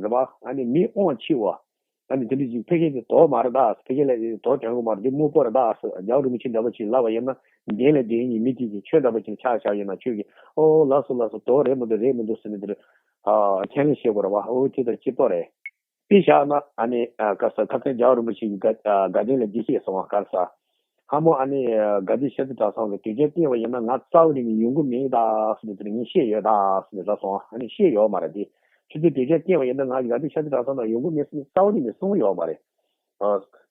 རེད་བ། ཨ་ནི་མི་དབང་ཆེ་བ་ཨ་ནི་དེ་འདྲ་ཅིག་ཕ་གི་དེ་དོ་མ་རེད་ད། ཕ་གི་ལ་དོ་དྲན་གི་མ་རེད། དེ་དམུ་པོ་རེད་ད་ཟེར། རྒྱལ་བ་རིན་པོ་ཆེ་འདྲ་པོ་ཅིག་ལབ་པ་ཡིན་ན་འདི་ལ་དེ་ཡིན་མི་དེ་གི་ཁྱོད་འདྲ་པོ་ཅིག་ཆ་བཞག་ཡིན་ན་ཁྱོད་ཀྱིས་ཨོ་ལགས་སོ་ལགས་སོ་དོ་རེད་མི་འདུག་རེད་མི་འདུག་ཟེར་ནས་དེ་རེད། ཨ་ཁས་ལེན་བྱེད་དགོས་རེད་བ། ཨོ་དེ་ལྟར་སྐྱིད་པོ་རེད། དཔེ་བཞག་ན་ཨ་ནི་ཨ་ག་ས་ཁ་སང་རྒྱལ་བ་རིན་པོ་ཆེ་གི་དགའ་ཨ་དགའ་ལྡན་ལ་འདི་བཤད་སོང་བ། ག་རེ་ཟ། ཧ་མོ་ཨ་ནི་ཨ་དགའ་ལྡན་ཤར་རྩེ་གྲྭ་ཚང་གི་དུས་ཆེན་བསྟན་པ་ཡིན་ན་ང་རྩ་བ་ནས་ནི་ཡོང་གི་མེད་ད་ཟེར་ནས་དེ་ངས་བཤད་ཡོད་ད་ཟེར་ནས་ད་སོང་། ཨ་ནི་བཤད་ཡོད་མ་རེད་དེ། ཁྱོད་ཚོས་དུས་ཆེན་བསྟན་པ་ཡིན་ན་ང་དགའ་ལྡན་ཤར་རྩེ་གྲྭ་ཚང་ནང་ཡོང་གི་མེད་ཟེར་ནས་རྩ་བ་ནས་ནི་གསུངས་ཡོད་མ་རེད། ཨ་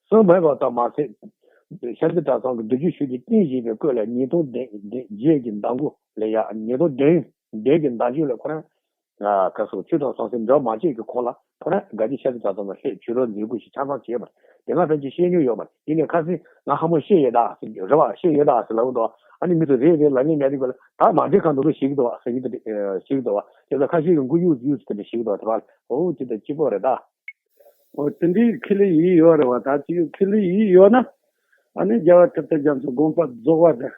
གསུངས་མེད་པ་ཙམ་མ་ཟད། ཤར་རྩེ་གྲྭ་ཚང་གི་མདོ་རྒྱུད་ཞུ་གི་བསྟན་བཞིན་པའི་སྐོར་ལ་ཉིས་སྟོང་བརྒྱད་ཀྱི་ཟླ་མགོ་ལ་ཡ་ཉིས་སྟོང་བདུན་བདུན་གྱི་ཟླ་མཇུག་ལ་ཁོ་རང་ཨ་ག་སོགས་ཆོས་དང་ཟང་ཟིང་འབྲལ་མ་བྱེད་ཀྱི་ཁོང་ལ་ཁོ་རང་དགའ་ལྡན་ཤར་རྩེ་གྲྭ་ཚང་ནང་སླེབས་ཆོས་རོགས་མཛད་དགོས་ཞེས་ཆ་ཚང་བྱས་པ་རེད། དེ་སྔ་ཕན་ཆད་བཤད་མྱོང་ཡོད་མ་རེད། ཡིན་ནའི་ཁ་སང་ང་ཧ་མོ་བཤད་ཡོད་ད་ཟེར་རེད་བ། བཤད་ཡོད་ད་ཟེར་ལབ་འདུག་ཨ་ནི་མི་ཚོ་རེད་རེད་ལབ་མཁན་མེད་དུས་སྐབས་ལ་ད་མ་འགྲིག་ག་འདུག་ལོ་ཞིག་འདུག་ཟེར་གྱི་འདུག་ཞིག་འདུག་བ། དེ་ཚོ་ཁ་ཤས་ཀྱི་མགོ་གཡུག་གཡུག་ཟེར་དེ་འདྲ་ཞིག་འདུག་དེ་བ། ཨོ་དེ་ད་སྐྱིད་པོ་རེད་ད། འོ་དེ་འདྲའི་ཁས་ལེན་ཡིན་ཡོད་རེད་བ། ད་ཅིག་ཁས་ལེན་ཡིན་ཡོད་ན། ཨ་ནི་རྒྱལ་བ་ཐུབ་བསྟན་རྒྱ་མཚོ་དགོངས་པ་རྫོགས་པ་དང་།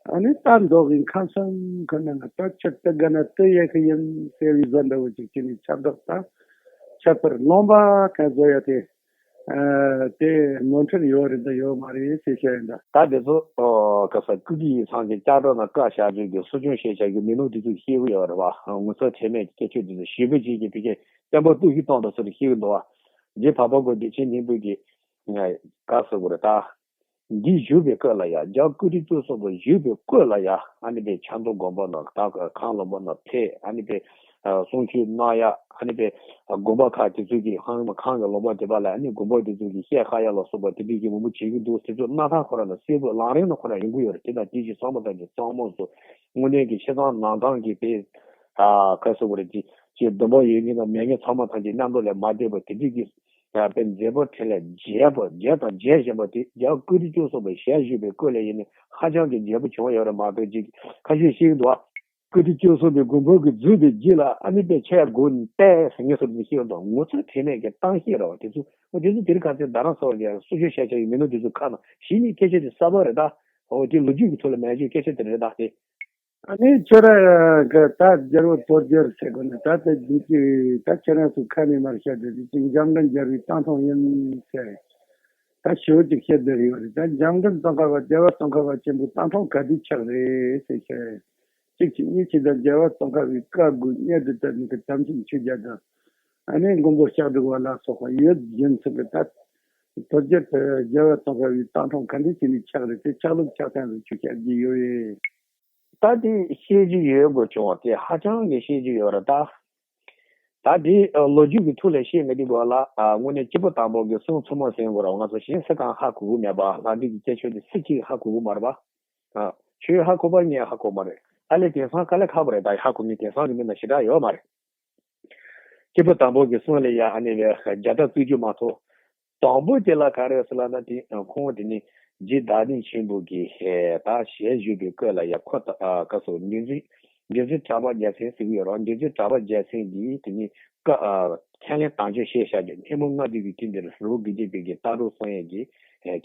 ཨ་ནི་ད་མདོ་དབུས་ཁམས་གསུམ་ཁོ་ན་ང་ད་ཆོས་དད་དགའ་ན་དེ་ཡག་གི་ཡིན་ཟེར་བའི་བཟོ་འདྲ་བོ་ཅིག་བྱས་ནས་ཁྱབ་བསྒྲགས་དང་ཁྱད་པར་ལོང་པ་གང་བཟོ་ཡ་དེ་ཨ་དེ་ནོར་འཁྲུལ་ཡོད་རེད་ད་ཡོད་མ་རེད་ཟེར་བཤད་ཡིན་ད། ད་དེ་ཚོ་ཨོ་ག་ས་ཀུ་ཀི་ཡིག་ཚང་གི་ལྕགས་སྒྲོག་ནང་བཀའ་ཤག་ཅིག་གི་གསོ་སྐྱོང་བྱེད་བྱ་གི་མི་ནོར་དེ་ཚོ་ཤེས་གི་ཡོད་རེད་བ། ངོ་ཚ་ཁྲེལ་མེད་ཀྱི་སྐད་ཆ་དེ་ཚོ་ཞེ་པོ་ཅིག་གི་ཕ་གི་བསྟན་པ་གཏོར་བཤིག་གཏོང་དང་ཟེར་ཤེས་གི་འདུག་བ། རྗེ་འཕགས་པ་གོ་བདེ་ཆེན་སྙིང་པོ་གི་ག་ཟེར་དགོས་རེད་ད། འདི་བཞུགས་པའི་སྐབས་ལ་ཡ་རྒྱལ་བ་ཀིརྟི་སྐྱོབ་གསུམ་པོ་བཞུགས་པའི་སྐབས་ལ་ཡ་ཨ་ནི་པའི་ཆབ་མདོ་དགོན་པ་ནང་ད་ཁང་ལོ་མ་ནང་ཕེབས། ཨ་ནི་པའི་གསུང་ཆོས་གནང་ཡ། ཨ་ནི་པའི་དགོན་པ་ཁག་དེ་ཚོ་གི་ཧང་མ་ཁང་གི་ལོ་མ་དེ་པ་ལ་ཨ་ནི་དགོན་པ་དེ་ཚོ་གི་བཤད་ཁ་ཡ་ལ་སོགས་པ་དེ་འདྲའི་གི་མང་པོ་བྱེད་ཀྱི་འདུག་དེ་ཚོ་སྣ་ཐང་ཁོ་རང་ལ་གསལ་པོ་ལམ་རིམ་ནང་ཁོ་རང་ཡོང་གི་ཡོད་རེད། དེ་དང་དེ་བཞིན་གཙང་པ་དང་གི་གཙང་མོ་ཚོ་དངོས་གནས་ཀྱི་ཕྱི་གཙང་ནང་གཙང་གི་དེ་ཨ་ག་ཟེར་དགོས་རེད། ཅིག་ཅིག་སྡོམ་པ་ཡོད་མཁན་དང་མེད་མཁན་ཚང་མ་ཐམས་ཅད་མཉམ་དུ་ལ་མ་བསྡད་པ་དེ་འདྲའི་གི་ཡང་དཔེ་མཛད་པ་འཕྲིན་ལས་རྒྱས་པ་རྒྱས་དང་རྒྱས་བཞིན་པ་དེ་རྒྱལ་བ་ཀིརྟི་སྐྱོབ་གསུམ་པོ་ཞལ་བཞུགས་པའི་སྐོར་ལ་ཡིན་ནས་ཧ་ཅང་གི་མཛེས་པོ་བྱུང་བ་ཡོད་རེད་མ་གཏོགས་ཅིག་ཁ་ཤས་ཤིག་འདུག་ཨ། ཀིརྟི་སྐྱོབ་གསུམ་པའི་དགོན་པ་གི་འཛུགས་པའི་རྗེས་ལ་ཨ་ནི་པའི་ཆ་ཡ་དགོས་ནི་ཏེ་ཟེར་ངེས་སོ་ནི་ཤེས་འདུག་ངོ་ཚ་ཁྲེལ་མེད་ཀྱི་གཏམ་བཤད་རེད་བ། དེ་ཚོ་འོ་དེ་ཚོ་དེ་རིང་ཁ་སང་རྡ་རམ་ས་ལ་ཡ་སུ་ཞིག་ཤ་ཆ་ཡི་མི་ནོར་དེ་ཚོ་ཁ་ནང་ཞིག་ནས་སྐད་ཆ་དེ་གསར་པ་རེད་ད། འོ་དེ་ལོ་རྒྱུས་ཀྱི་ཐོག་ལ་མེད་ཅོ་སྐད་ཆ་དེ་རེད་ད་དེ། ཨ་ནི་ཁྱོད་རང་གི་ད་རྒྱལ་བ་དོལ་རྒྱལ་ཟེར་དགོས་ན་ད་ལྟ་འཛིན་གྱི་ད་ཁྱེད་རང་ཚོ་ཁ་ནས་མར་བཤད་དེ་དེ་ཅིག་འཇམ་མགོན་རྒྱལ་བའི་གཏམ་ཐུང་ཡིན་ཟེར། ད་ཞེ་པོ་ཅིག་བཤད་བསྡད་ཡོད་རེད། ད་འཇམ་མགོན་ཙོང་ཁ་པ་རྒྱལ་བ་ཙོང་ཁ་པ་ཆེན་པོའི་གཏམ་ཐུང་ག་དུས་ཆགས་རེད་ཟེར་བཤད། གཅིག་གཅིག་གཉིས་གཅིག་དང་རྒྱལ་བ་ཙོང་ཁ་པའི་བཀའ་དགོས་གཉེར་དུ་བཏབ་ནས་ཀྱི་དམ་ཆོས་ཆོས་རྒྱལ་དང་། ཨ་ནི་མགོན་པོ་ལྕགས་སྒྲོག་པ་ལ་སོགས་པ་ཡོད་རྒྱུ་མཚན་གྱི་ད། དོལ་རྒྱལ་དུ་རྒྱལ་བ་ཙོང་ཁ་པའི་གཏམ་ཐུང་ག་འདྲ་བྱས་ནས་ཆགས་རེད་དེ་ཆགས་ལུགས་ཆགས་སྟངས་ལ་ཆོས་བཤད་རྒྱུ་ཡོད་རེད། ད་དེ་བཤད་རྒྱུ་ཡོད་དགོས་བྱུང་བ་དེ་ཧ་ཅང་གི་བཤད་རྒྱུ་ཡོད་རེད་ད། ད་དེ་ལོ་རྒྱུས་ཀྱི་ཐོག་ལ་བཤད་མི་དེ་དགོས་ལ་དངོས་གནས་སྐྱེས་བུ་དམ་པ་གི་གསུང་ཚུལ་མ་ཟིན་དགོས་ར། ང་ཚོ་གཞན་སུ་གང་ཧ་གོ་གི་མེད་པ། ལྷ་འདྲེ་གི་སྐད་ཆ་དེ་སུ་གཅིག་ཧ་གོ་གི་མ་རེད་པ། ཁྱོད་ཧ་གོ་པ་ངས་ཧ་གོ་མ་རེད། ཨ་ལས་དེང་སང་དཀའ་ལས་ཁག་པོ་རེད་ད། ཧ་གོ་མི་དེང་སང་གི་མི་ན་ཞེ་དྲག་ཡོད་མ་རེད། སྐྱེས་བུ་དམ་པ་གི་གསུང་ལ་ཡ་ཨ་ནི་བའི་རྒྱ་སྟག་བཙུགས་རྒྱུ་མ་གཏོགས། དང་པོ་དེ་ལ་ག་རེ་ཟེར་ལབ་ན་དེ་ཁོང་དེ་ནི་རྗེ་བདག་ཉིད་ཆེན་པོ་གི་ད་ཞལ་བཞུགས་པའི་སྐོར་ལ་ཡ་ཁོ་ད་ག་སོ་འདུལ་འཛིན་འདུལ་འཛིན་གྲགས་པ་རྒྱལ་མཚན་ཟེར་གི་ཡོད་རེད། འདུལ་འཛིན་གྲགས་པ་རྒྱལ་མཚན་གྱིས་དེ་ནི་བཀའ་ཁས་ལེན་དམ་བཅའ་བཞེས་བཞག་རྒྱུ། སྙེ་མོ་ལྔ་བསྡུས་ཀྱི་དུས་འདིར་རི་བོ་དགེ་ལྡན་པའི་གི་རྟ་རོ་གསང་ཡས་ཀྱིས་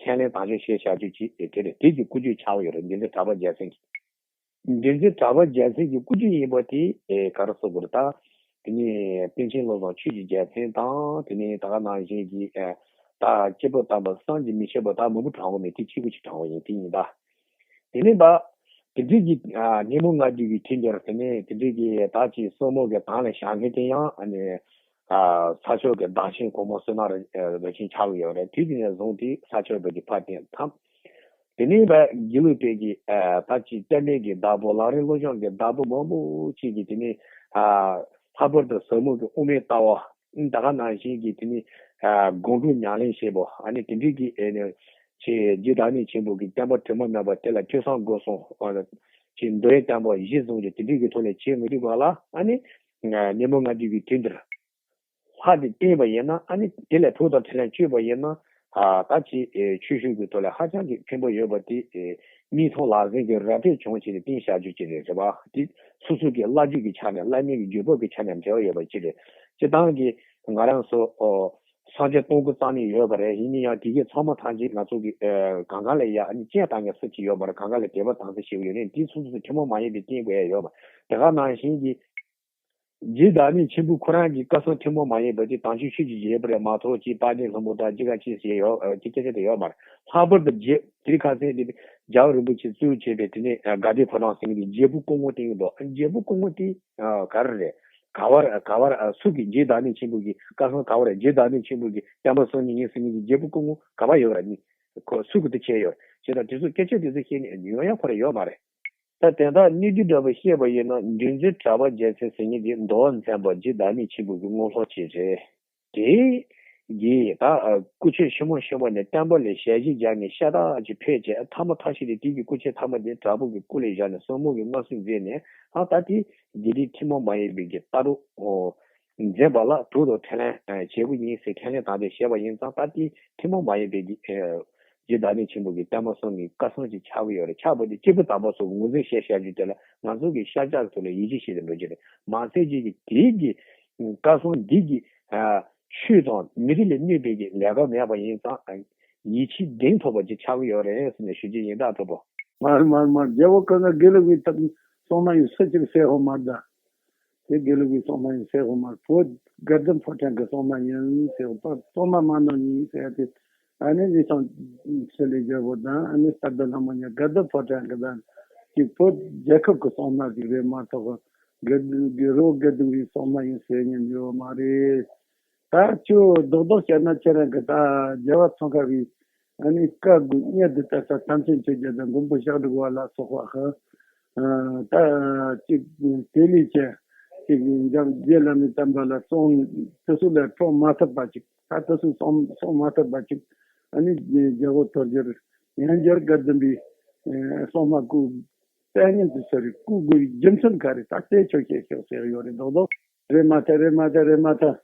ཁས་ལེན་དམ་བཅའ་བཞེས་བཞག་རྒྱུ་ཅིག་དེ་རེད། དེ་གི་སྐུ་བཅུད་ཆགས་ཡོད་རེད། འདུལ་འཛིན་གྲགས་པ་རྒྱལ་མཚན་གྱིས། འདུལ་འཛིན་གྲགས་པ་རྒྱལ་མཚན་གྱི་སྐུ་བཅུད་ཡིན་པ་དེ་ཨེ་ག་རེ་ཟེར་དགོས་རེད་ད། དེ་ནས་པཎ་ཆེན་བློ་བཟང་ཆོས་ཀྱི་རྒྱལ་མཚན་དང་དེ་ནས་ད་ག་ནང་བཞིན་གྱི་ཨེ་ད་སྐྱེས་བུ་དམ་པ་བསམ་གྱིས་མི་ཁྱབ་པ་ད་མང་པོ་དྲངས་པ་མེད། དེ་གཅིག་པུ་ཅིག་དྲངས་པ་ཡིན། དེ་ཡིན་ད། དེ་ནས་ད་དེ་འདྲའི་གི་ཨ་སྙེ་མོ་ལྔ་བསྡུས་ཀྱི་དུས་འདིར་དེ་ནས་དེ་འདྲའི་གི་ད་ཅིག་སྲུ་མོ་གི་དམ་ལ་བཞག་མཁན་དེ་ཡང་ཨ་ནི་ཨ་ས་ཕྱོགས་ཀྱི་བདག་ཆེན་གོང་མ་བསོད་ནམས་རིན་ཆེན་ཆགས་ཀྱི་ཡོད་རེད། དུས་དེ་ནས་བཟུང་སྟེ་ས་ཕྱོགས་བོད་ཀྱི་ཕར་བསྟན་ཐམས། དེ་ནས་བས་དགེ་ལུགས་པའི་གི་ཨ་ད་ཅིག་སྐྱབས་གནས་ཀྱི་བདག་པོ་ལམ་རིམ་བློ་སྦྱོང་གི་བདག་པོ་མང་པོ་ཅིག་གིས་དེ་ནས་ཨ་ལྷག་པར་དུ་ཟབ་མོ་གི་དབུ་མའི་ལྟ་བ། ད་ག་ནང་བཞིན་གྱི་དེ་ནས་ཨ་སྒོམ་སྒྲུབ་ཉམས་ལེན་བྱེད་པོ། ཨ་ནི་དེ་འདྲའི་གི་ཨེ་ནས་ཅིག་རྗེ་བདག་ཉིད་ཆེན་པོ་གི་བསྟན་པ་དྲི་མ་མེད་པ་དེ་ལ་ཐོས་བསམ་སྒོམ་གསུམ་ཨ་ཅིག་མདོའི་བསྟན་པ་གཞི་བཟུང་རྒྱུ་དེ་འདྲའི་གི་ཐོག་ནས་བྱེད་མི་ཐུབ་པ་ལ་ཨ་ནི་སྙེ་མོ་ལྔ་བསྡུས་ཀྱི་དུས་འདིར། ལྷ་དེ་བསྟེན་པ་ཡིན་ན་ཨ་ནི་དེ་ལས་ཐུགས་དམ་འཕྲིན་ལས་བཅོལ་བ་ཡིན་ན་ ཨ་ད་ཅི་ཨེ་ཆོས་ཕྱོགས་ཀྱི་ཐོག་ལ་ཧ་ཅང་གི་ཕན་པོ་ཡོད་པ་དེ་ཨེ་མིག་མཐོང་ལག་ཟིན་གྱི་ར་སྤྲོད་བྱུང་བྱས་ནས་བསྟན་བཞག་རྒྱུ་ཅིག་རེད། རེད་པ། དེ་སོ་སོ་གི་བླ་སྤྱོད་ཀྱི་ཆ་ནས་བླ་མའི་གི་བརྒྱུད་པ་གི་ཆ་ནས་འབྲེལ་བ་ཡོད་པ་ཅིག་རེད། སྤྱིར་བཏང་གི་ང་རང་ཚོ་ཨོ་སངས་རྒྱས་སྟོང་སྐུ་རྩ་གཉིས་ཡོད་པ་རེད། ཡིན་ན་ཡང་དེ་གའི་ཚང་མ་ཐམས་ཅད་ང་ཚོ་གི་ཨེ་གང་ག་ལ་ཡ་ཨ་ནི་སྤྱན་བཏང་མཁན་སུ་ཅིག་ཡོད་པ་རེད། གང་ག་ལ་དད་པ་དང་ས་ཞིག་ཡོད་ནས་དེ་སོ་སོ་ཐུན་མོང་མ་ཡིན་པའི་བསྟན་དགོས་ཡ་ཡོད་པ། དེ་ག་ནང་བཞིན་གྱི་རྗེ་བདག་ཉིད་ཆེན་པོ་ཁོ་རང་གི་བཀའ་གསུང་ཐུན་མོང་མ་ཡིན་པ་དེ་དྭངས་བཅུད་ཆོས་ཀྱི་རྒྱལ་པོ་རེད་མ་གཏོགས་ཅིག་དཔལ་ལྡན་ལྷུན་པོ་དང་ཅི་ག་ཅི་ཟེར་ཡོད་ཨ་ཅི་སྐད་ཆ་དེ་ཡོད་མ་རེད། ལྷག་པར་དུ་རྗེ་དེ་རིང་ཁ་སང་དེ་རྒྱལ་བ་རིན་པོ་ཆེ་གཙོས་བྱས་པའི་དེ་ནས་དགའ་ལྡན་ཕོ་བྲང་ཟེར་མཁན་གྱི་རྒྱལ་པོ་སྐུ་ངོ་བསྟན་གྱི་འདུག་རྒྱལ་པོ་སྐུ་ངོ་དེ་ག་རེ་རེད། ག་བར་ག་བར་སུ་གི་རྗེ་བདག་ཉིད་ཆེན་པོ་གི་བཀའ་གསུང་ག་བར་རྗེ་བདག་ཉིད་ཆེན་པོ་གི་བསྟན་པ་སྲུང་ཉིད་ཡིན་ཟེར་མཁན་གྱི་རྒྱལ་པོ་སྐུ་ངོ་ག་བར་ཡོད་ར་ནི་ཁོ་སུ་གི་དེ་བྱས་ཡོད་བྱས་ཙང་དེ་ཚོ་སྐད་ཆ་དེ་ཚོ་བཤད་ནས་ཉོན་ཡང་ཁོ་ར་ཡོད་མ་རེད། ད་དེ་དག་གནད་བསྡུས་འདྲ་པོ་བཤད་པ་ཡིན་ན་འདུལ་འཛིན་གྲགས་པ་རྒྱལ་མཚན་ཟེར་མཁན་དེ་མདོ་བ་མཛད་པ་རྗེ་བདག་ཉིད་ཆེན་པོ་གི་དངོས་སློབ་ཅིག་རེད། དེ་གིས་ད་སྐུ་ཆོས་ཆེན་མོ་ཆེན་པོ་ནས་བསྟན་པ་ལ་ཞལ་བཞེས་བརྒྱབ་ནས་ཤ་སྟག་ཅིག་ཕེབས་བྱས་ཐ་མ་ཐ་ཤི་དེ་དེ་གི་སྐུ་ཆེན་ཐ་མ་དེ་དྲག་པོ་གི་སྐུ་ལ་བཞག་ནས་གསུང་འབུམ་གྱི་མངའ་གསོལ་མཛད་ནས་ཨ་ད་དེ་དེ་རིང་ཐུན་མོང་མ་ཡིན་པའི་གི་ལྟ་གྲུབ་འཛིན་པ་ལ་དུག་དང་ཕྲིན་ལས་བྱེད་དགོས་ཡིན་ཟེར་ཁས་ལེན་དང་དེ་བྱས་པ་ཡིན་ཙང་ད་དེ་ཐུན་མོང་མ་ཡིན་པའི་གི་རྗེ་བདག་ཉིད་ཆེན་པོ་གི་བསྟན་པ་སྲུང་ནི་བཀའ་གསུང་ཅིག་ཆགས་ཀྱི་ཡོད་རེད། ཆགས་པ་དེ་སྐྱེས་བུ་དམ་པ་ཚོ་གི་ངོས་འཛིན་བྱས་བཞག་རྒྱུ་དེ་ལ་ང་ཚོ་གི་ཤ་ཆགས་ཚོ་ལ་ཡིད་ཆེས་བྱས་ཏེ་འགྲོ་རྒྱུ་རེད། མ་ཚད་ཅིག་གི་དེའི་གི་བཀའ་གསུང་འདི་གི་ཆོས་དང་མི་རིགས་ལ་གནོད་པའི་གི་ལས་ཀ་མེད་པ་ཡིན་ཙང་ཡིད་ཆེས་གདེང་ཐོབ་པ་ཅིག་ཆགས་ཀྱི་ཡོད་རེད་ཟེར་ནས་ཞུ་རྒྱུ་ཡིན། ད་ཐུབ་པོ། མར་མར་མར་རྒྱལ་བོ་ཀུན་དགའ་དགེ་ལུགས་པའི་གསུང་ན་ཡོད་སུ་གཅིག་གསལ་ཧོ་མར་ད། དེ་དགེ་ལུགས་པའི་གསུང་ན་ཡིན་ཟེར་ཧོ་མར་བོད་དགའ་ལྡན་ཕོ་བྲང་གི་གསུང་ན་ཡིན་ཟེར་ཧོ་པ་གསུང་ན་མ་ནོ་ཡིན་ཟེར་ཏེ། ཨ་ནི་ལི་སང་ཚེ་ལས་རྒྱལ་བོ་དང་ཨ་ནི་སྟག་ལྡན་ལྷ་མོ་གཉིས་དགའ་ལྡན་ཕོ་བྲང་གི་དང་གཅིག་བོད་རྒྱལ་ཁབ་ཀྱི་གསུང་ན་ཅིག་རེད་མ་གཏོགས་དགེ་དགེ་རོ་དགེ་ལྡན་པའི་གསུང་ན་ཡིན་ཟེར་ཉན་ཡོད་མ་རེད། ད་ཁྱོད་རྡོག་རྡོག་བཤད་ན་ཁྱེད་རང་གི་ད་རྒྱལ་བ་ཙོང་ཁ་པའི་ཨ་ནི་བཀའ་དགུ་གཉེར་དུ་བསྟར་ས་ཐམས་ཅད་མཁྱེན་བརྒྱ་དང་མགོན་པོ་ཞབས་དྲུང་བ་ལ་སོགས་པ་ཧ། ད་ཅིག་དེ་ལས་ཀྱང་ཅིག་འཇམ་རྗེ་བླ་མའི་བསྟན་པ་ལ་སྲུང་དེ་ཚོ་ལ་སྲུང་མ་ཐུབ་པ་ཅིག་ད་དེ་ཚོ་སྲུང་སྲུང་མ་ཐུབ་པ་ཅིག་ཨ་ནི་རྒྱལ་པོ་ཐོར་རྒྱལ་ཡང་རྒྱལ་བཀའ་ལྡན་པའི་སྲུང་མ་བཀུག་ཏན་ཉིན་དུ་ཟེར་བའི་སྐུ་དགོས་རྒྱུ་མཚན་ག་རེ་ད་ལྟའི་ཆོས་བཤད་ཤོག་ཟེར་ཡོད་རེད་རྡོག་རྡོག་རེད་མ་ཐལ་རེད་མ་ཐལ་རེད་མ་ཐལ།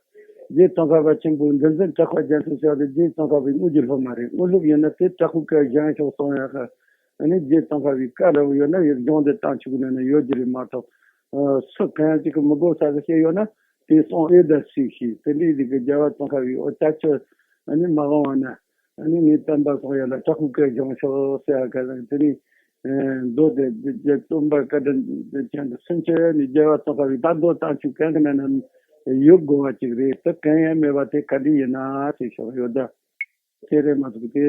རྗེ་ཙོང་ཁ་པ་ཆེན་པོའི་འདུལ་འཛིན་གྲགས་པ་རྒྱལ་མཚན་ཟེར་བ་དེ་རྗེ་ཙོང་ཁ་པའི་དངོས་ཀྱི་སློབ་མ་རེད། དངོས་སློབ་ཡིན་ན་དེ་དྲག་པོའི་བཀའ་བཞེངས་ཤོག་གསུང་ཡག་གི་ཨ་ནི་རྗེ་ཙོང་ཁ་པའི་བཀའ་ལ་ཡོད་ན་ཡོད་སྦྱོང་དེ་བཏང་ཆུག་ན་ན་ཡོད་ཀྱི་རེད་མ་གཏོགས། སུ་གང་ཡང་ཅིག་གི་མི་དགོས་ས་གི་བཤད་ཡོད་ན་དེ་གསུང་ཨེ་ད་སྲིད་ཤིག་དེ་འདྲའི་རིགས་ཀྱི་རྒྱལ་བ་ཙོང་ཁ་པའི་འོ་ཅག་ཆོས་ཨ་ནི་མ་འོང་བ་ན། ཨ་ནི་ངའི་བསྟན་པ་སྲུང་ཡ་ལ་དྲག་པོའི་བཀའ་བཞེངས་ཤོག་ཟེར་ཡ་ག་ལ་དེ་ནི་མདོ་དེ་རྗེ་བཙུན་པ་བཀའ་དྲིན་ཅན་དུ་སུན་ཆད་ནི་རྒྱལ་བ་ཙོང་ཁ་པའི་ད་མདོ་བཏང་ཆུ་གང་གི་ན་ན་ཡོད་དགོས་པ་ཅིག་རེད། དེ་གང་ཡང་མེད་པ་དེ་ག་འདྲ་ཡིན་ན་ཞེས་ཤོག་ཡོད་ད། དེ་རེད་མ་གཏོགས་དེ་